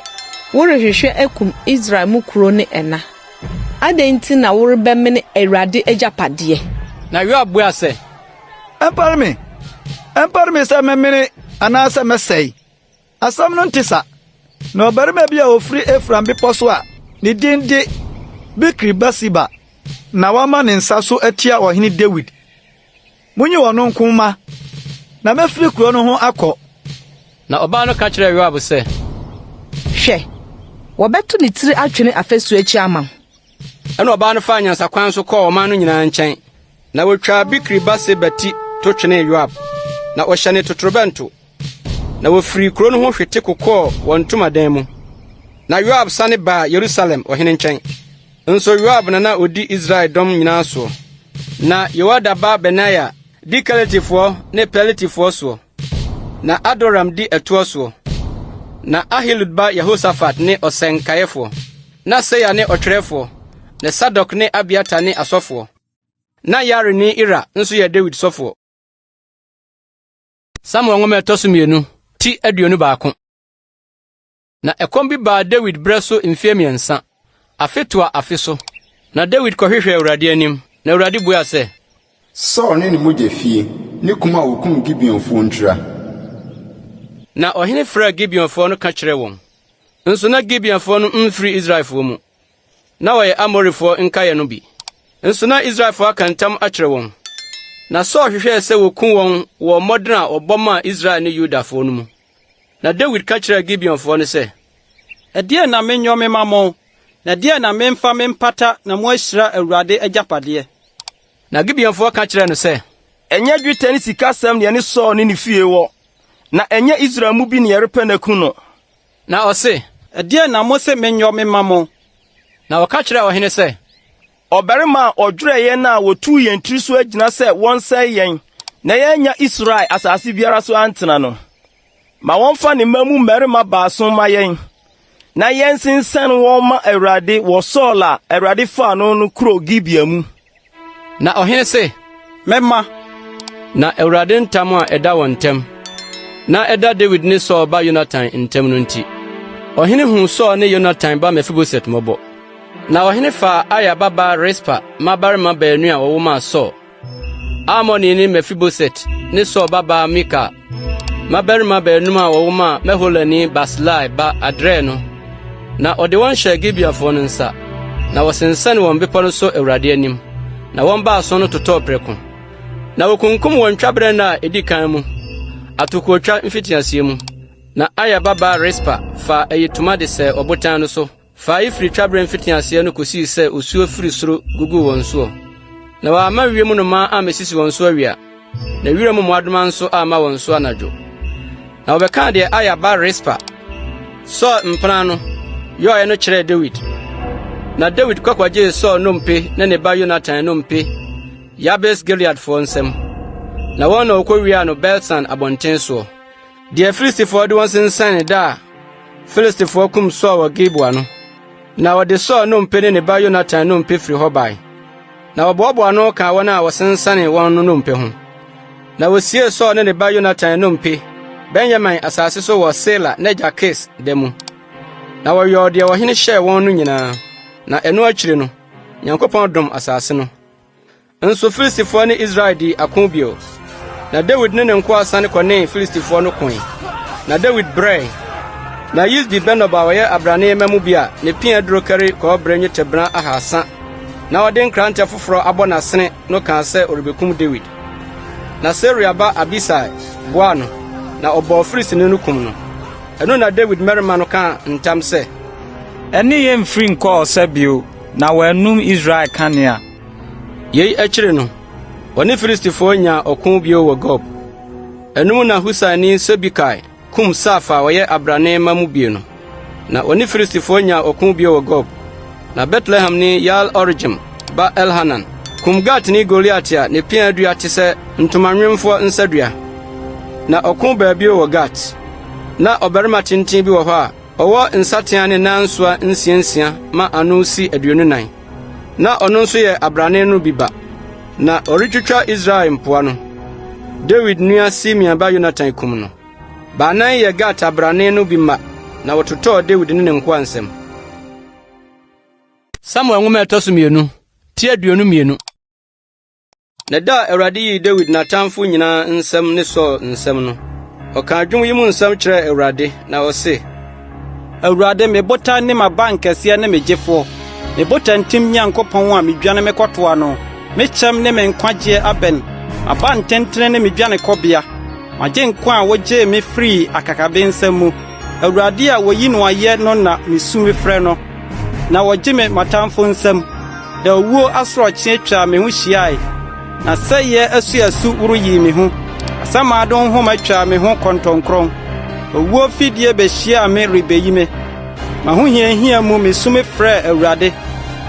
worehwehwɛ akum Israel mu kuro ne ɛna. Adɛn nti na worebɛmene Awurade agyapadeɛ?
Na Yoab buaa sɛ,
Ɛmpare me! Ɛmpare me sɛ mɛmene anaasɛ mɛsɛe! Asɛm no nte sa. Na ɔbarima bi a ofiri Efraim bepɔ so a ne din de Bikri ba Seba na wama ne nsa so atia ɔhene Dawid. Munyi ɔno nko mma, na mefiri kurow no ho akɔ.
Na ɔbaa no ka kyerɛɛ Yoab sɛ,
Hwɛ, wɔbɛto ne tiri atwene afasu akyi ama wo.
Ɛnna ɔbaa no faa nyansakwan so kɔɔ ɔman no nyinaa nkyɛn, na wotwaa Bikri ba Seba ti to twenee Yoab, na ɔhyɛnee totorobɛnto. Na wofirii kurow no ho hwete kokɔɔ wɔn ntomadan mu. Na Yoab sane baa Yerusalem ɔhene nkyɛn. Nso Yoab na na odi Israel dɔm nyinaa soɔ. Na Yehoiada ba Benaia di Keretifoɔ ne Peletifoɔ soɔ. Na Adoram di ɛtoɔ soɔ. Na Ahilud ba Yehosafat ne ɔsɛnkaeɛfoɔ. Na Seya ne ɔtwerɛfoɔ. Na Sadok ne Abiatar ne asɔfoɔ. Na Yairini Ira nso yɛ Dawid sɔfoɔ. Samuel nwoma a ɛtɔ so mmienu, ti 21. Na ɛkɔm bi baa Dawid berɛ so mfeɛ mmiɛnsa, afe toa afe so. Na Dawid kɔhwehwɛɛ Awurade anim, na Awurade buaa sɛ.
Saul ne ne mogya fie, ne kum a wɔkum Gibeonfoɔ ntira.
Na ɔhene frɛɛ Gibeonfoɔ no ka kyerɛɛ wɔn. Nso na Gibeonfoɔ no mfiri Israelfoɔ mu. Na wɔyɛ Amorifoɔ nkaeɛ no bi. Nso na Israelfoɔ aka ntam akyerɛ wɔn. Na Saul hwehwɛɛ sɛ wɔku wɔn wɔ mmɔden a wɔbɔ maa Israel ne Yudafoɔ no mu. Na Dawid ka kyerɛɛ Gibeonfoɔ no sɛ.
Ɛdeɛn na menyɔ memma mo, na ɛdeɛn na memfa mempata na moahyira Awurade agyapadeɛ?
Na Gibeonfoɔ ka kyerɛɛ no sɛ.
Ɛnyɛ dwetɛ ne sikasɛm na yɛne Saul ne ne fie wɔ, na ɛnyɛ Israel mu bi na yɛrepɛ no aku no.
Na ɔse,
Ɛdeɛn na mose menyɔ memma mo?
Na ɔka kyerɛɛ ɔhene sɛ,
Ɔbarima a ɔdwerɛɛ yɛn a wɔtuu yɛn tiri so agyina sɛ wɔnsɛe yɛn na yɛannya Israel asase biara so antena no, ma wɔmfa ne mma mu mmarima baason mma yɛn, na yɛnsensɛn wɔn mma Awurade wɔ Saul a Awurade faa no no kurow Gibea mu.
Na ɔhene se,
Mɛma.
Na Awurade ntam a ɛda wɔn ntam, na ɛda Dawid ne Saul ba Yonatan ntam no nti, ɔhene huu Saul ne Yonatan ba Mefiboset mmɔbɔ. Na ɔhene faa Aya babaa Rispa mmabarima baanu a wɔwo maa Saul, Armoni ne Mefiboset ne Saul babaa Mikal mmabarima baanum a wɔwo maa Meholani Barsilai ba Adriel no, na ɔde wɔn hyɛɛ Gibeafoɔ no nsa, na wɔsensɛn wɔn bepɔ no so Awurade anim. Na wɔn baason no totɔɔ prɛko. Na wokunkum wɔn twaberɛ nna a edi kan mu, atokootwa mfitiaseɛ mu. Na Aya babaa Rispa faa ayitoma de sɛɛ ɔbotan no so fae firi twaberɛ mfitiaseɛ no kosii sɛ osuo firi soro guguu wɔn soɔ. Na wamma wiem nnomaa ammesisi wɔn so awia, na wiram mmoadoma nso amma wɔn so anadwo. Na wɔbɛkaa deɛ Aya ba Rispa, Saul mpena no, yɔeɛ no kyerɛɛ Dawid. Na Dawid kɔ kɔgyee Saul nnompe ne ne ba Yonatan nnompe Yabes Gileadfoɔ nsam. Na wɔn na wɔkɔwiaa no Bet-San abɔnten soɔ. Deɛ Filistifoɔ de wɔn sensɛnee da a Filistifoɔ kum Saul wɔ Gilboa no. Na wɔde Saul nnompe ne ne ba Yonatan nnompe firi hɔ bae, na wɔboaboaa ano kaa wɔn a wɔsensɛnee wɔn no nnompe ho. Na wosiee Saul ne ne ba Yonatan nnompe Benyamin asase so wɔ Sela n'agya Kis da mu. Na wɔyɔɔ deɛ ɔhene hyɛɛ wɔn no nyinaa, na ɛno akyiri no, Nyankopɔn dom asase no. Nso Filistifoɔ ne Israel dii ako bio. Na Dawid ne ne nkoa sane kɔnee Filistifoɔ no koe. Na Dawid brɛe. Na Yisbi Benob a ɔyɛ abrane mma mu bi a ne pea duro kari kɔbere nnwetɛbena ahasa na ɔde nkrantɛ foforɔ abɔ n'asene no kaa sɛ ɔrebekum Dawid. Na Seruia ba Abisai boaa no, na ɔbɔɔ Filistini no kum no. Ɛno na Dawid mmarima no kaa ntam sɛ,
Ɛne yɛn mfiri nkɔ ɔsa bio, na wɔannum Israel kanea.
Yei akyiri no, wɔne Filistifoɔ nyaa ɔko bio wɔ Gob. Ɛno mu na Husani Sibekai kum Saf a ɔyɛ abrane mma mu bio no. Na wɔne Filistifoɔ nyaa ɔko bio wɔ Gob. Na Betlehemni Yair-Oregim ba Elhanan kum Gatni Goliat a ne pea dua te sɛ ntomanwemfoɔ nsadua. Na ɔko baa bio wɔ Gat. Na ɔbarima tenten bi wɔ hɔ a ɔwɔ nsateaa ne nansoa nsiansia ma ano si 24. Na ɔno nso yɛ abrane no bi ba. Na ɔretwitwa Israel mpoa no, Dawid nua Simea ba Yonatan kum no. Baanan yɛ Gat abrane no bi mma, na wɔtotɔɔ Dawid ne ne nkoa nsam. Samuel nwoma a ɛtɔ so mmienu, ti 22. Na da a Awurade yii Dawid n'atamfo nyinaa nsam ne Saul nsam no, ɔkaa dwom yi mu nsɛm kyerɛɛ Awurade, na ɔse.
Awurade, me botan ne m'abankɛseɛ ne me gyefoɔ, me botantim Nyankopɔn a medwane mekɔtoa no, me kyɛm ne me nkwagyeɛ abɛn, m'abantentene ne me dwanekɔbea, m'agyenkwa a wogyee me firii akakabensɛm mu. Awurade a wɔyi no ayɛ no na misu mefrɛ no, na ɔgye me m'atamfo nsam. Na owuo asorɔkye twaa me ho hyiae, na sɛeɛ asuasu woro yii me hu. Asamando nhoma twaa me ho kɔntɔnkrɔn, owuo fidie behyiaa me rebeyi me. M'ahohiahia mu misu mefrɛɛ Awurade,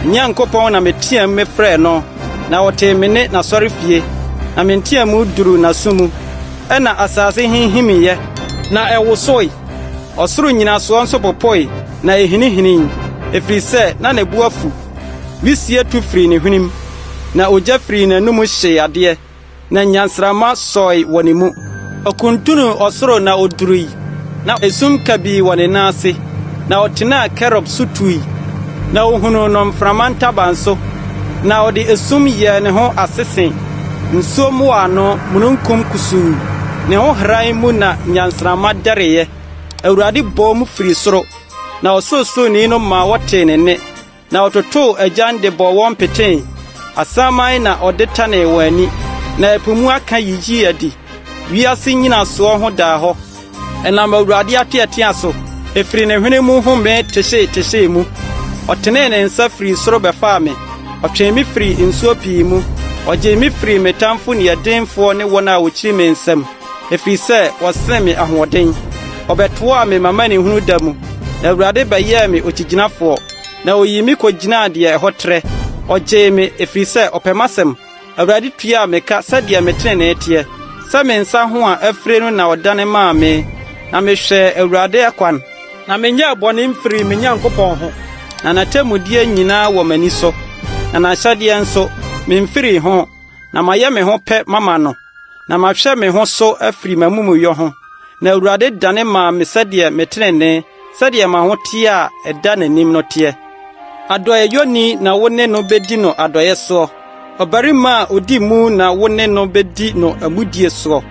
me Nyankopɔn na meteɛɛm mefrɛɛ no, na ɔtee me nne n'asɔrefie, na me nteɛmu duruu n'aso mu. Ɛnna asase hinhimiiɛ, na ɛwosoe, ɔsoro nnyinasoɔ nso popoe na ehinihinii, ɛfiri sɛ na ne bo afu. Wisie tu firii ne hwenem, na ogya firii n'anom hyee adeɛ, na nnyansramma sɔe wɔ ne mu. Ɔkuntunuu ɔsoro na odurui, na esum kabii wɔ ne nan ase, na ɔtenaa kerub so tui, na ohunuu no mframa ntaban so, na ɔde esum yɛɛ ne ho asese, nsuo mmoaano, mununkum kusuu. Ne ho hran mu na nnyansramma dɛreeɛ. Awurade bɔɔ mu firii soro, na Ɔsorosoroni no maa wɔtee ne nne. Na ɔtotoo agyan de bɔɔ wɔn petee, asaman na ɔde tanee wɔn ani, na ɛpo mu aka yiyii adi. Wiase nnyinasoɔ ho daa hɔ, ɛnam Awurade ateatea so, ɛfiri ne hwene mu home tehyeetehyee mu. Ɔtenee ne nsa firii soro bɛfaa me, ɔtwee me firii nsuo pii mu. Ɔgyee me firii me tamfo nniɛdenfoɔ ne wɔn a wɔkyiri me nsam. Ɛfiri sɛ wɔsene me ahoɔden. Ɔbɛtoaa me m'amanehunu da mu, na Awurade bɛyɛɛ me okyigyinafoɔ, na ɔyii me kɔgyinaa deɛ ɛhɔ trɛ. Ɔgyee me, ɛfiri sɛ ɔpɛ m'asɛm. Awurade tuaa me ka sɛdeɛ me tenenee teɛ, sɛ me nsa ho a afire no na ɔdane maa me. Na mehwɛɛ Awurade ɛkwan, na menyɛɛ bɔne mfirii me Nyankopɔn ho, na n'atemmudeɛ nyinaa wɔ m'ani so, na n'ahyɛdeɛ nso, memfirii ho. Na mayɛ me ho pɛ mama no, na mahwɛ me ho so afiri m'amumuyɔ ho. Na Awurade dane maa me sɛdeɛ me tenenee, sɛdeɛ m'ahoteɛ a ɛda n'anim no teɛ. Adɔeɛyɔni na wo ne no bɛdi no adɔeɛ soɔ, ɔbarima a ɔdi mu na wo ne no bɛdi no amudie soɔ.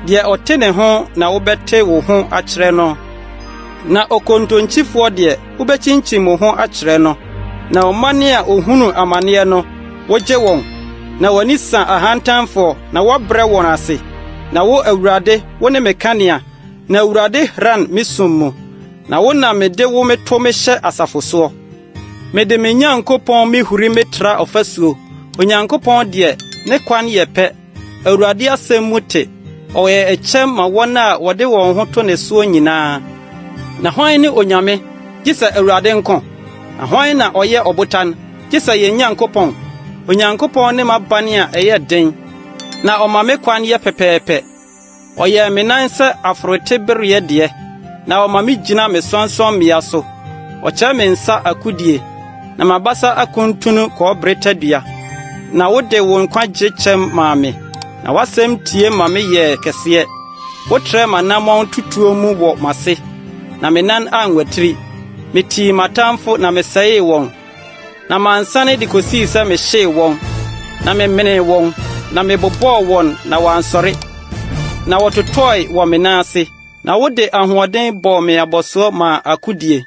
Deɛ ɔte ne ho na wobɛte wo ho akyerɛ no, na okontonkyifoɔ deɛ, wobɛkyinkyim wo ho akyerɛ no. Na ɔman a ɔhunu amaneɛ no, wogye wɔn. Na w'ani sa ahantanfoɔ, na woabrɛ wɔn ase. Na wo, Awurade, wone me kanea, na Awurade hran me sum mu. Na wo na mede wo meto mehyɛ asafo soɔ. Mede me Nyankopɔn mehuri metra ɔfasuo. Onyankopɔn deɛ, ne kwan yɛ pɛ. Awurade asɛm mu te, ɔyɛ ɛkyɛm ma wɔn a wɔde wɔn ho to ne soɔ nyinaa. Na hwan ne Onyame, gye sɛ Awurade nko? Na hwan na ɔyɛ Ɔbotan, gye sɛ yɛn Nyankopɔn? Onyankopɔn ne m'aban a ɛyɛ den, na ɔma me kwan yɛ pɛpɛɛpɛ. Ɔyɛɛ me nan sɛ aforotebereɛ deɛ, na ɔma migyina me sorɔnsorɔmmea so. Ɔkyerɛ me nsa akodie, na m'abasa akuntunu kɔbere tadua. Na wode wo nkwagye kyɛm maa me, na w'asɛm tie ma meyɛɛ kɛseɛ. Wotrɛɛ m'anammɔn tutuo mu wɔ m'ase, na me nan anwatiri. Mitii m'atamfo na mesɛee wɔn. Na mansane de kosii sɛ mehyee wɔn, na memenee wɔn, na mebobɔɔ wɔn na wɔansɔre, na wɔtotɔe wɔ me nan ase. Na wode ahoɔden bɔɔ me abɔsoɔ maa akodie.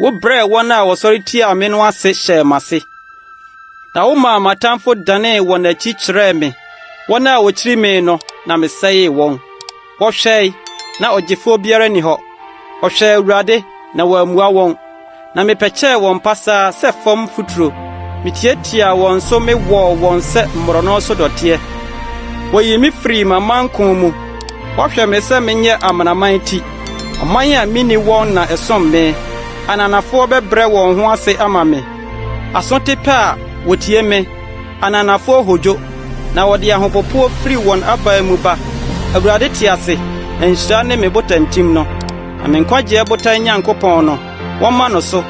Wobrɛɛ wɔn a wɔsɔre tiaa me no ase hyɛɛ m'ase. Na womaa m'atamfo danee wɔn akyi kyerɛɛ me, wɔn a wɔkyiri me no, na mesɛee wɔn. Wɔhwɛe, na ɔgyefoɔ biara nni hɔ. Wɔhwɛɛ Awurade, na wammua wɔn. Na mepɛkyɛɛ wɔn pasaa sɛ fam mfuturo. Mitiatiaa wɔn so mewɔɔ wɔn sɛ mmorɔno so dɔteɛ. Wɔyii me firii m'amanko mu. Wɔhwɛ me sɛ menyɛ amanaman ti. Ɔman a minni wɔn na ɛsom me. Ananafoɔ bɛbrɛ wɔn ho ase ama me. Aso te pɛ a, wotie me. Ananafoɔ hodwo, na wɔde ahopopoɔ firi wɔn aban mu ba. Awurade te ase, na nhyira ne me botantim no. Na me nkwagyeɛ botan Nyankopɔn no, wɔmma no so.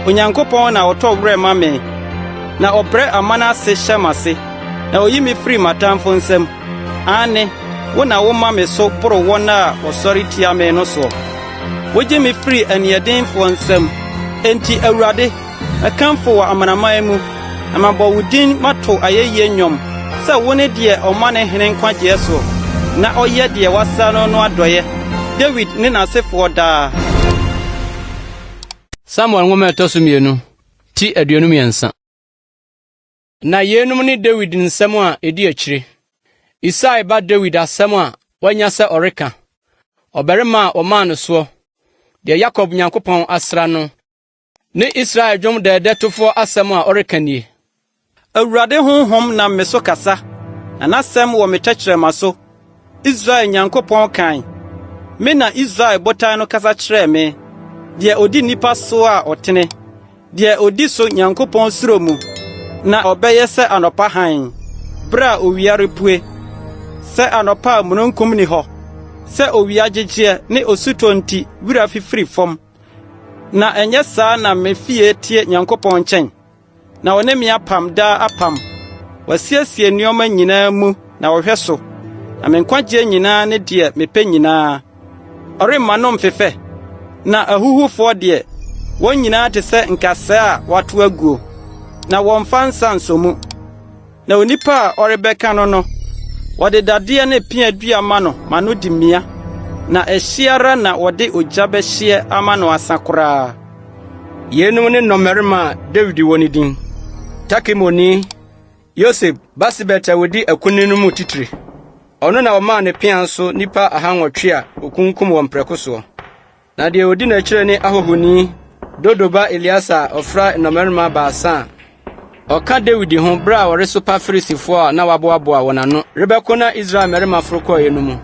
Onyankopɔn na ɔtɔ werɛ ma me, na ɔbrɛ aman ase hyɛ m'ase, na oyi me firi m'atamfo nsam. Aane, wo na woma me so boro wɔn a wɔsɔre tia me no soɔ. Wogye me firi aniɛdenfoɔ nsam. Enti, Awurade, mɛkamfo wɔ amanaman mu, na mabɔ wo din mato ayɛyie nnwom, sɛ wone deɛ ɔma ne hene nkwagyeɛ soɔ, na ɔyɛ deɛ wasra no no adɔeɛ, Dawid ne n'asefoɔ daa.
Samuel nwoma a ɛtɔ so mmienu, ti 23. Na yeinom ne Dawid nsɛm a edi akyire. Isai ba Dawid asɛm a wanya sɛ ɔreka, ɔbarima a wɔmaa no soɔ, deɛ Yakob Nyankopɔn asra no, Ne Israel dwom dɛɛdɛ tofoɔ asɛm a ɔreka nie.
Awurade honhom nam me so kasa, na n'asɛm wɔ me tɛkyerɛma so. Israel Nyankopɔn kae, me na Israel botan no kasa kyerɛɛ me, deɛ odi nnipa so a ɔtene, deɛ odi so Nyankopɔn suro mu, na ɔbɛyɛ sɛ anɔpa hann, bere a owia repue, sɛ anɔpa a mununkum nni hɔ, sɛ owia gyegyeɛ ne osutɔ nti wira fifiri fam. Na ɛnyɛ saa na me fie teɛ Nyankopɔn nkyɛn? Na ɔne me apam daa apam. Wasiesie nneɛma nyinaa mu na ɔhwɛ so, na me nkwagyeɛ nyinaa ne deɛ mepɛ nyinaa. Ɔremma no mfefɛ? Na ahuhufoɔ deɛ, wɔn nyinaa te sɛ nkasɛɛ a wɔato aguo, na wɔmfa nsa nsɔ mu. Na onipa a ɔrebɛka no no, wɔde dadeɛ ne pea dua ma no ma no di mia, na ɛhye ara na wɔde ogya bɛhyeɛ ama no asa koraa.
Yeinom ne nnɔmmarima a Dawid wɔ no din: Takemoni Yoseb Basebet a odi akunini no mu titire. Ɔno na ɔmaa ne pea so nnipa ahanwɔtwe a okunkum wɔn prɛko soɔ. Na deɛ ɔdi n'akyire ne Ahohini Dodo ba Eleasa a ɔfra nnɔmmarima baasa a ɔka Dawid ho bere a wɔresopa Filistifoɔ a na wɔaboaboa wɔn ano rebɛko na Israel mmarima foro kɔeɛ no mu.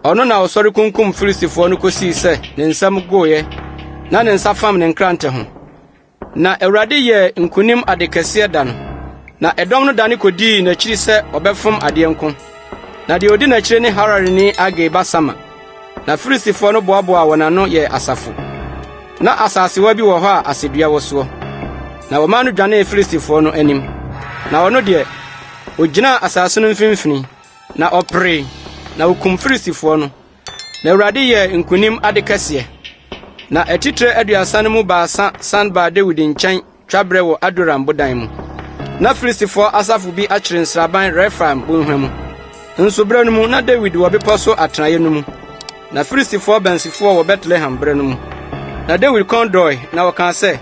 Ɔno na ɔsɔre kunkum Filistifoɔ no kosii sɛ ne nsam goeɛ na ne nsa fam ne nkrante ho. Na Awurade yɛɛ nkonim ade kɛseɛ da no, na ɛdɔm no dane kodii n'akyiri sɛ wɔbɛfom adeɛ nko. Na deɛ odi n'akyiri ne Hararini Agee ba Sama. Na Filistifoɔ no boaboaa wɔn ano yɛɛ asafo. Na asasewa bi wɔ hɔ a asedua wɔ soɔ. Na wɔmaa no dwanee Filistifoɔ no anim. Na ɔno deɛ, ogyinaa asase no mfimfini, na ɔperee, na okum Filistifoɔ no. Na Awurade yɛɛ nkonim ade kɛseɛ. Na atitire aduasa no mu baasa san baa Dawid nkyɛn twaberɛ wɔ Adulam bodan mu. Na Filistifoɔ asafo bi akyere nsraban Refaim bɔnhwa mu. Nso berɛ no mu na Dawid wɔ bepɔ so atenaeɛ no mu. Na Filistifoɔ bansifoɔ wɔ Betlehem berɛ no mu. Na Dawid kɔn dɔe, na ɔkaa sɛ,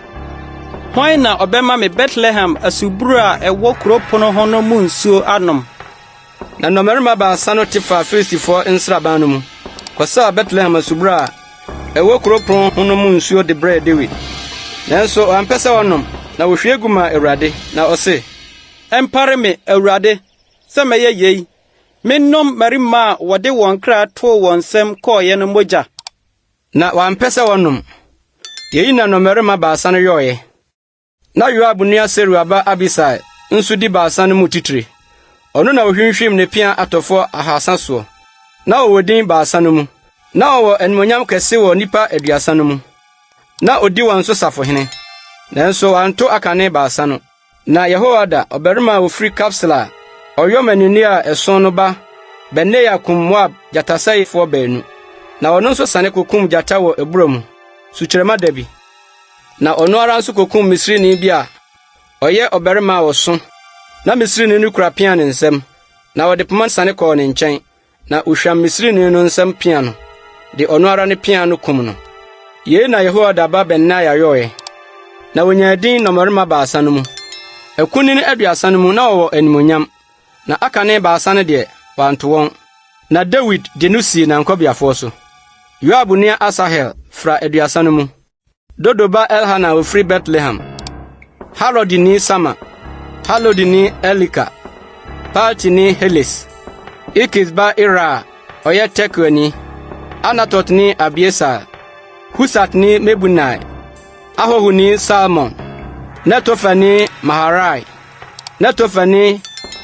Hwan na ɔbɛma me Betlehem asubura a ɛwɔ kurow pon ho no mu nsuo anom?
Na nnɔmmarima baasa no te faa Filistifoɔ nsraban no mu, kɔsaa Betlehem asubura a ɛwɔ kurow pon ho no mu nsuo de brɛɛ Dawid. Nanso wampɛ sɛ ɔnom, na ohwie gu maa Awurade, na ɔse,
Ɛmpare me, Awurade, sɛ mɛyɛ yei, mennom mmarima a wɔde wɔn kra too wɔn nsam kɔeɛ no mogya.
Na wampɛ sɛ ɔnom. Yei na nnɔmmarima baasa no yɔeɛ. Na Yoab nua Seruia ba Abisai nso di baasa no mu titire. Ɔno na ohwinhwim ne pea atɔfoɔ ahasa soɔ. Na ɔwɔ din baasa no mu. Na ɔwɔ animuonyam kɛse wɔ nnipa aduasa no mu. Na odi wɔn so safohene. Nanso wanto akane baasa no. Na Yehoiada, ɔbarima a ofiri Kabseel a ɔyɔ mmaninne a ɛsõ no ba Benaia kum Moab gyatasɛefoɔ baanu. Na ɔno nso siane kokum gyata wɔ abura mu, sukyerɛmma da bi. Na ɔno ara nso kokum Misrini bi a ɔyɛ ɔbarima a ɔso. Na Misrini no kura pea ne nsam, na ɔde poma siane kɔɔ ne nkyɛn, na ohwam Misrini no nsam pea no, de ɔno ara ne pea no kum no. Yei na Yehoiada ba Benaia yɔe, na onyaa din nnɔmmarima baasa no mu. Akunini aduasa no mu na ɔwɔ animuonyam, na akane baasa no deɛ, wanto wɔn. Na Dawid de no sii n'ankɔbeafoɔ so. Yoab nua Asahel fra aduasa no mu. Dodo ba Elhanan a ofiri Betlehem, Harodini Sama, Halodini Elika, Paltini Heles, Ikis ba Ira a ɔyɛ Tekoani, Anatotni Abieser, Husatni Mebunai, Ahohini Salmon, Netofani Maharai, Netofani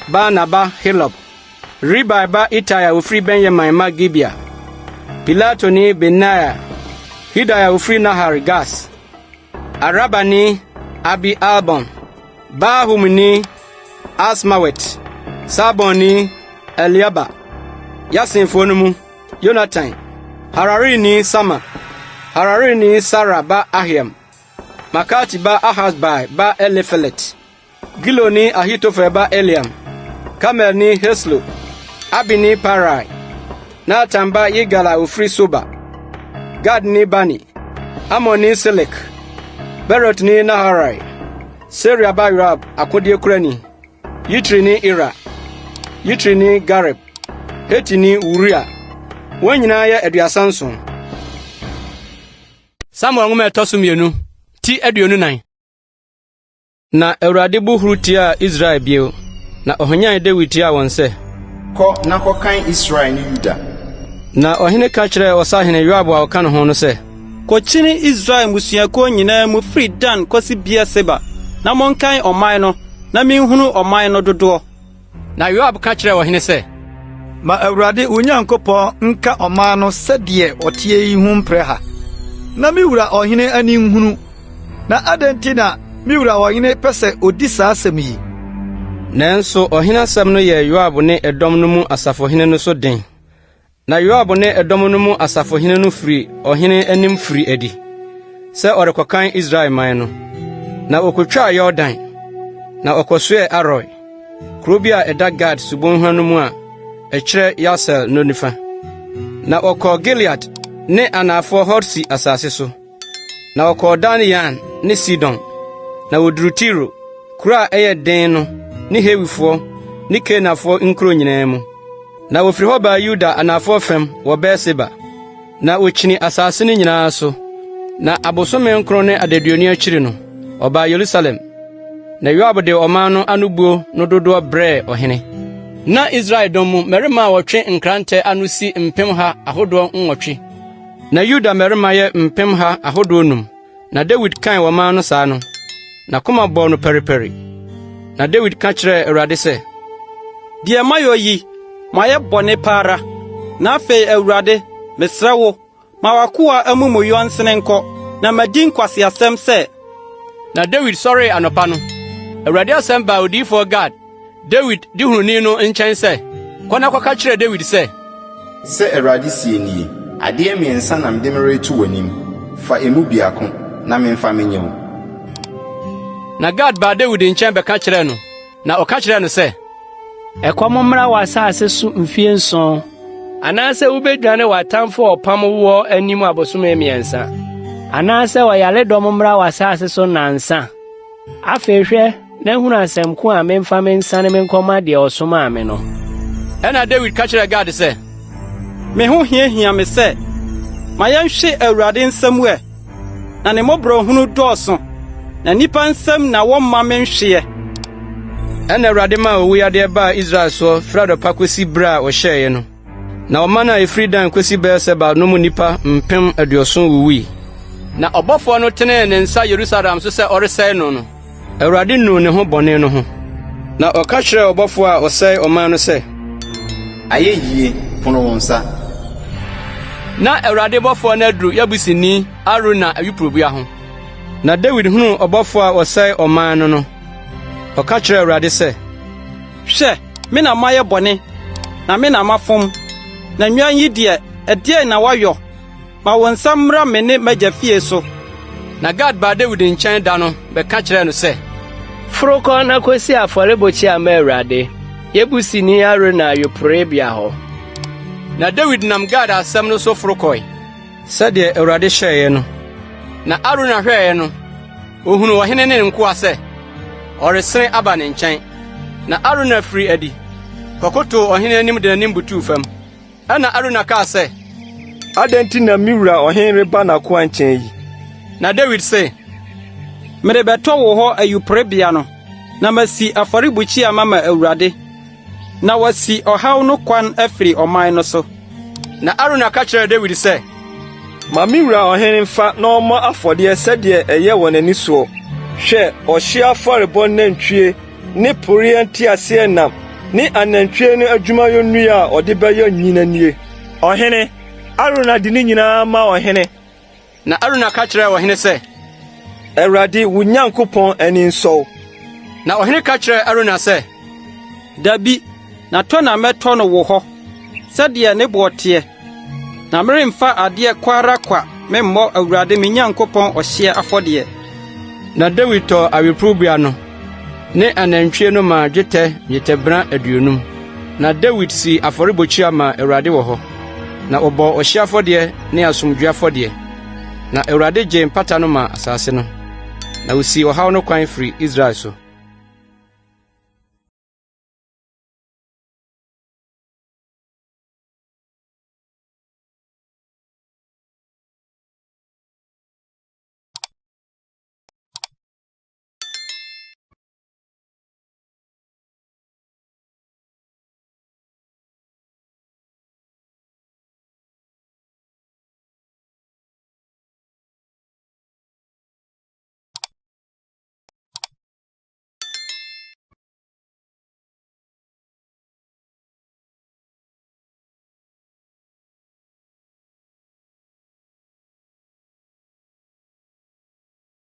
Baana ba Helob, Ribai ba Itai a ofiri Benyamin mma Gibea, Pilatoni Benaia, Hidai a ofiri Nahar Gas, Arabani Abi-Albon, Barhumni Asmawet, Saalbonni Eliaba, Yasenfoɔ no mu, Yonatan, Hararini Sama, Hararini Sarar ba Ahiam, Maakati ba Ahasbai ba Elifelet. Giloni Ahitofel ba Eliam, Karmelni Heslo, Arbini Paarai, Natan ba Yigal a ofiri Soba, Gadni Bani, Amonni Selek, Berotni Naharai, Seruia ba Yoab akodeɛkurani, Yitrini Ira, Yitrini Gareb, Hetini Uria. Wɔn nyinaa yɛ 37. Samuel nwoma a ɛtɔ so mmienu, ti 24. Na Awurade bo huru tiaa Israel bio, na ɔhwanyan Dawid tiaa wɔn sɛ,
Kɔ na kɔkan Israel ne Yuda.
Na ɔhene ka kyerɛɛ ɔsahene Yoab a ɔka ne ho no sɛ,
Kokyini Israel mmusuakuo nyinaa mu firi Dan kɔsi Beer-Seba, na monkan ɔman no, na minhunu ɔman no dodoɔ.
Na Yoab ka kyerɛɛ ɔhene sɛ,
Ma Awurade wo Nyankopɔn nka ɔman no sɛdeɛ ɔteɛ yi ho mprɛ ha, na me wura ɔhene ani nhunu. Na adɛn nti na me wura ɔhene pɛ sɛ odi saa asɛm yi?
Nanso ɔhene asɛm no yɛɛ Yoab ne ɛdɔm no mu asafohene no so den. Na Yoab ne ɛdɔm no mu asafohene no firi ɔhene anim firii adi sɛ ɔrekɔkan Israel man no. Na okotwaa Yordan, na ɔkɔsoɛɛ Aroer, kurow bi a ɛda Gad subonhwa no mu a ɛkyerɛ Yaser no nifa. Na ɔkɔɔ Gilead ne anafoɔ Hodsi asase so. Na wɔkɔɔ Dan Yaan ne Sidon, na woduruu Tiro, kuro a ɛyɛ den no ne Hewifoɔ ne Kanaanfoɔ nkuro nyinaa mu. Na wɔfiri hɔ baa Yuda anafoɔ fam wɔ Beer-Seba, na wɔkyinii asase no nyinaa so. Na abosome nkron ne adaduonu akyiri no, wɔbaa Yerusalem. Na Yoab de ɔman no anobuo no dodoɔ brɛɛ ɔhene. Na Israel dɔm mu mmarima a wɔtwe nkrantɛ ano si mpemha ahodoɔ nwɔtwe. Na Yuda mmarima yɛ mpemha ahodoɔ num. Na Dawid kan ɔman no saa no, n'akoma bɔɔ no paripari. Na Dawid ka kyerɛɛ Awurade sɛ,
Deɛ mayɔ yi, mayɛ bɔne pa ara. Na afei, Awurade, mesrɛ wo, ma w'akoa amumuyɔ nsene nkɔ, na madi nkwaseasɛm sɛ.
Na Dawid sɔree anɔpa no, Awurade asɛm baa odiyifoɔ Gad, Dawid dehununi no nkyɛn sɛ, Kɔ na kɔka kyerɛ Dawid sɛ.
Sɛ Awurade seɛ nie, Adeɛ mmiɛnsa na mede mereto w'anim, fa emu biako, na memfa menyɛ wo.
Na Gad baa Dawid nkyɛn bɛka kyerɛɛ no, na ɔka kyerɛɛ no sɛ.
Ɛkɔm mmra w'asase so mfie nson, anaasɛ wubedwane w'atamfo a wɔpam woɔ anim abosome mmiɛnsa, anaasɛ ɔyaredɔm mmra w'asase so nnansa? Afei hwɛ na hunu asɛm ko a memfa mensane menkɔma deɛ ɔsomaa me no.
Ɛnna Dawid ka kyerɛɛ Gad sɛ,
Me ho hiahia me sɛ, ma yɛnhwe Awurade nsam ɛ, na ne mmɔborɔhunu dɔɔso, na nnipa nsam na wɔmma menhweɛ.
Ɛnna Awurade maa owuyadeɛ baa Israel soɔ firi anɔpa kɔsi berɛ a ɔhyɛeɛ no. Na ɔman a ɛfiri Dan kosi Beer-Seba no mu nnipa 70,000 wuwui. Na ɔbɔfoɔ no tenee ne nsa Yerusalem so sɛ ɔresɛe no no, Awurade nuu ne ho bɔne no ho, na ɔka kyerɛɛ ɔbɔfoɔ a ɔsɛe ɔman no sɛ,
Ayɛ yie, pono wo nsa.
Na Awurade bɔfoɔ no aduru Yebusini Arauna ayuporobea ho. Na Dawid hunuu ɔbɔfoɔ a ɔsɛe ɔman no no, ɔka kyerɛɛ Awurade sɛ,
Hwɛ, me na mayɛ bɔne, na me na mafom, na nnwan yi deɛ, ɛdeɛn na wɔayɔ? Ma wo nsa mmra me ne m'agya fie so.
Na Gad baa Dawid nkyɛn da no bɛka kyerɛɛ no sɛ,
Foro kɔ na kosi afɔrebukyia ma Awurade, Yebusini Arauna ayuporebea hɔ.
Na Dawid nam Gad asɛm no so foro kɔe, sɛdeɛ Awurade hyɛeɛ no. Na Arauna hwɛeɛ no, ohunuu ɔhene ne ne nkoa sɛ ɔresene aba ne nkyɛn. Na Arauna firii adi kɔkotow ɔhene anim de n'anim butuw fam. Ɛnna Arauna kaa sɛ,
Adɛn nti na me wura ɔhene reba n'akoa nkyɛn yi?
Na Dawid se,
Merebɛtɔ wo hɔ ayuporebea no, na masi afɔrebukyia mama Awurade, na wɔasi ɔhaw no kwan afiri ɔman no so.
Na Arauna ka kyerɛɛ Dawid sɛ,
Ma me wura ɔhene mfa na ɔmmɔ afɔdeɛ sɛdeɛ ɛyɛ wɔ n'ani soɔ. Hwɛ, ɔhyeɛ afɔrebɔ nantwie ne poreɛ nteaseɛnam ne anantwie no adwumayɛ nnua a ɔde bɛyɛ nnyina nie. Ɔhene, Arauna de ne nyinaa ma ɔhene.
Na Arauna ka kyerɛɛ ɔhene sɛ,
Awurade, wo Nyankopɔn ani nsɔ wo.
Na ɔhene ka kyerɛɛ Arauna sɛ,
Dabi, na tɔ na mɛtɔ no wo hɔ, sɛdeɛ ne boɔ teɛ, na meremfa adeɛ kwa ara kwa memmɔ Awurade me Nyankopɔn ɔhyeɛ afɔdeɛ.
Na Dawid tɔɔ awiporowbea no ne anantwie no maa dwetɛ nnwetɛbena 50. Na Dawid sii afɔrebukyia maa Awurade wɔ hɔ, na ɔbɔɔ ɔhyeɛ afɔdeɛ ne asomdwoe afɔdeɛ. Na Awurade gyee mpata no maa asase no, na osii ɔhaw no kwan firii Israel so.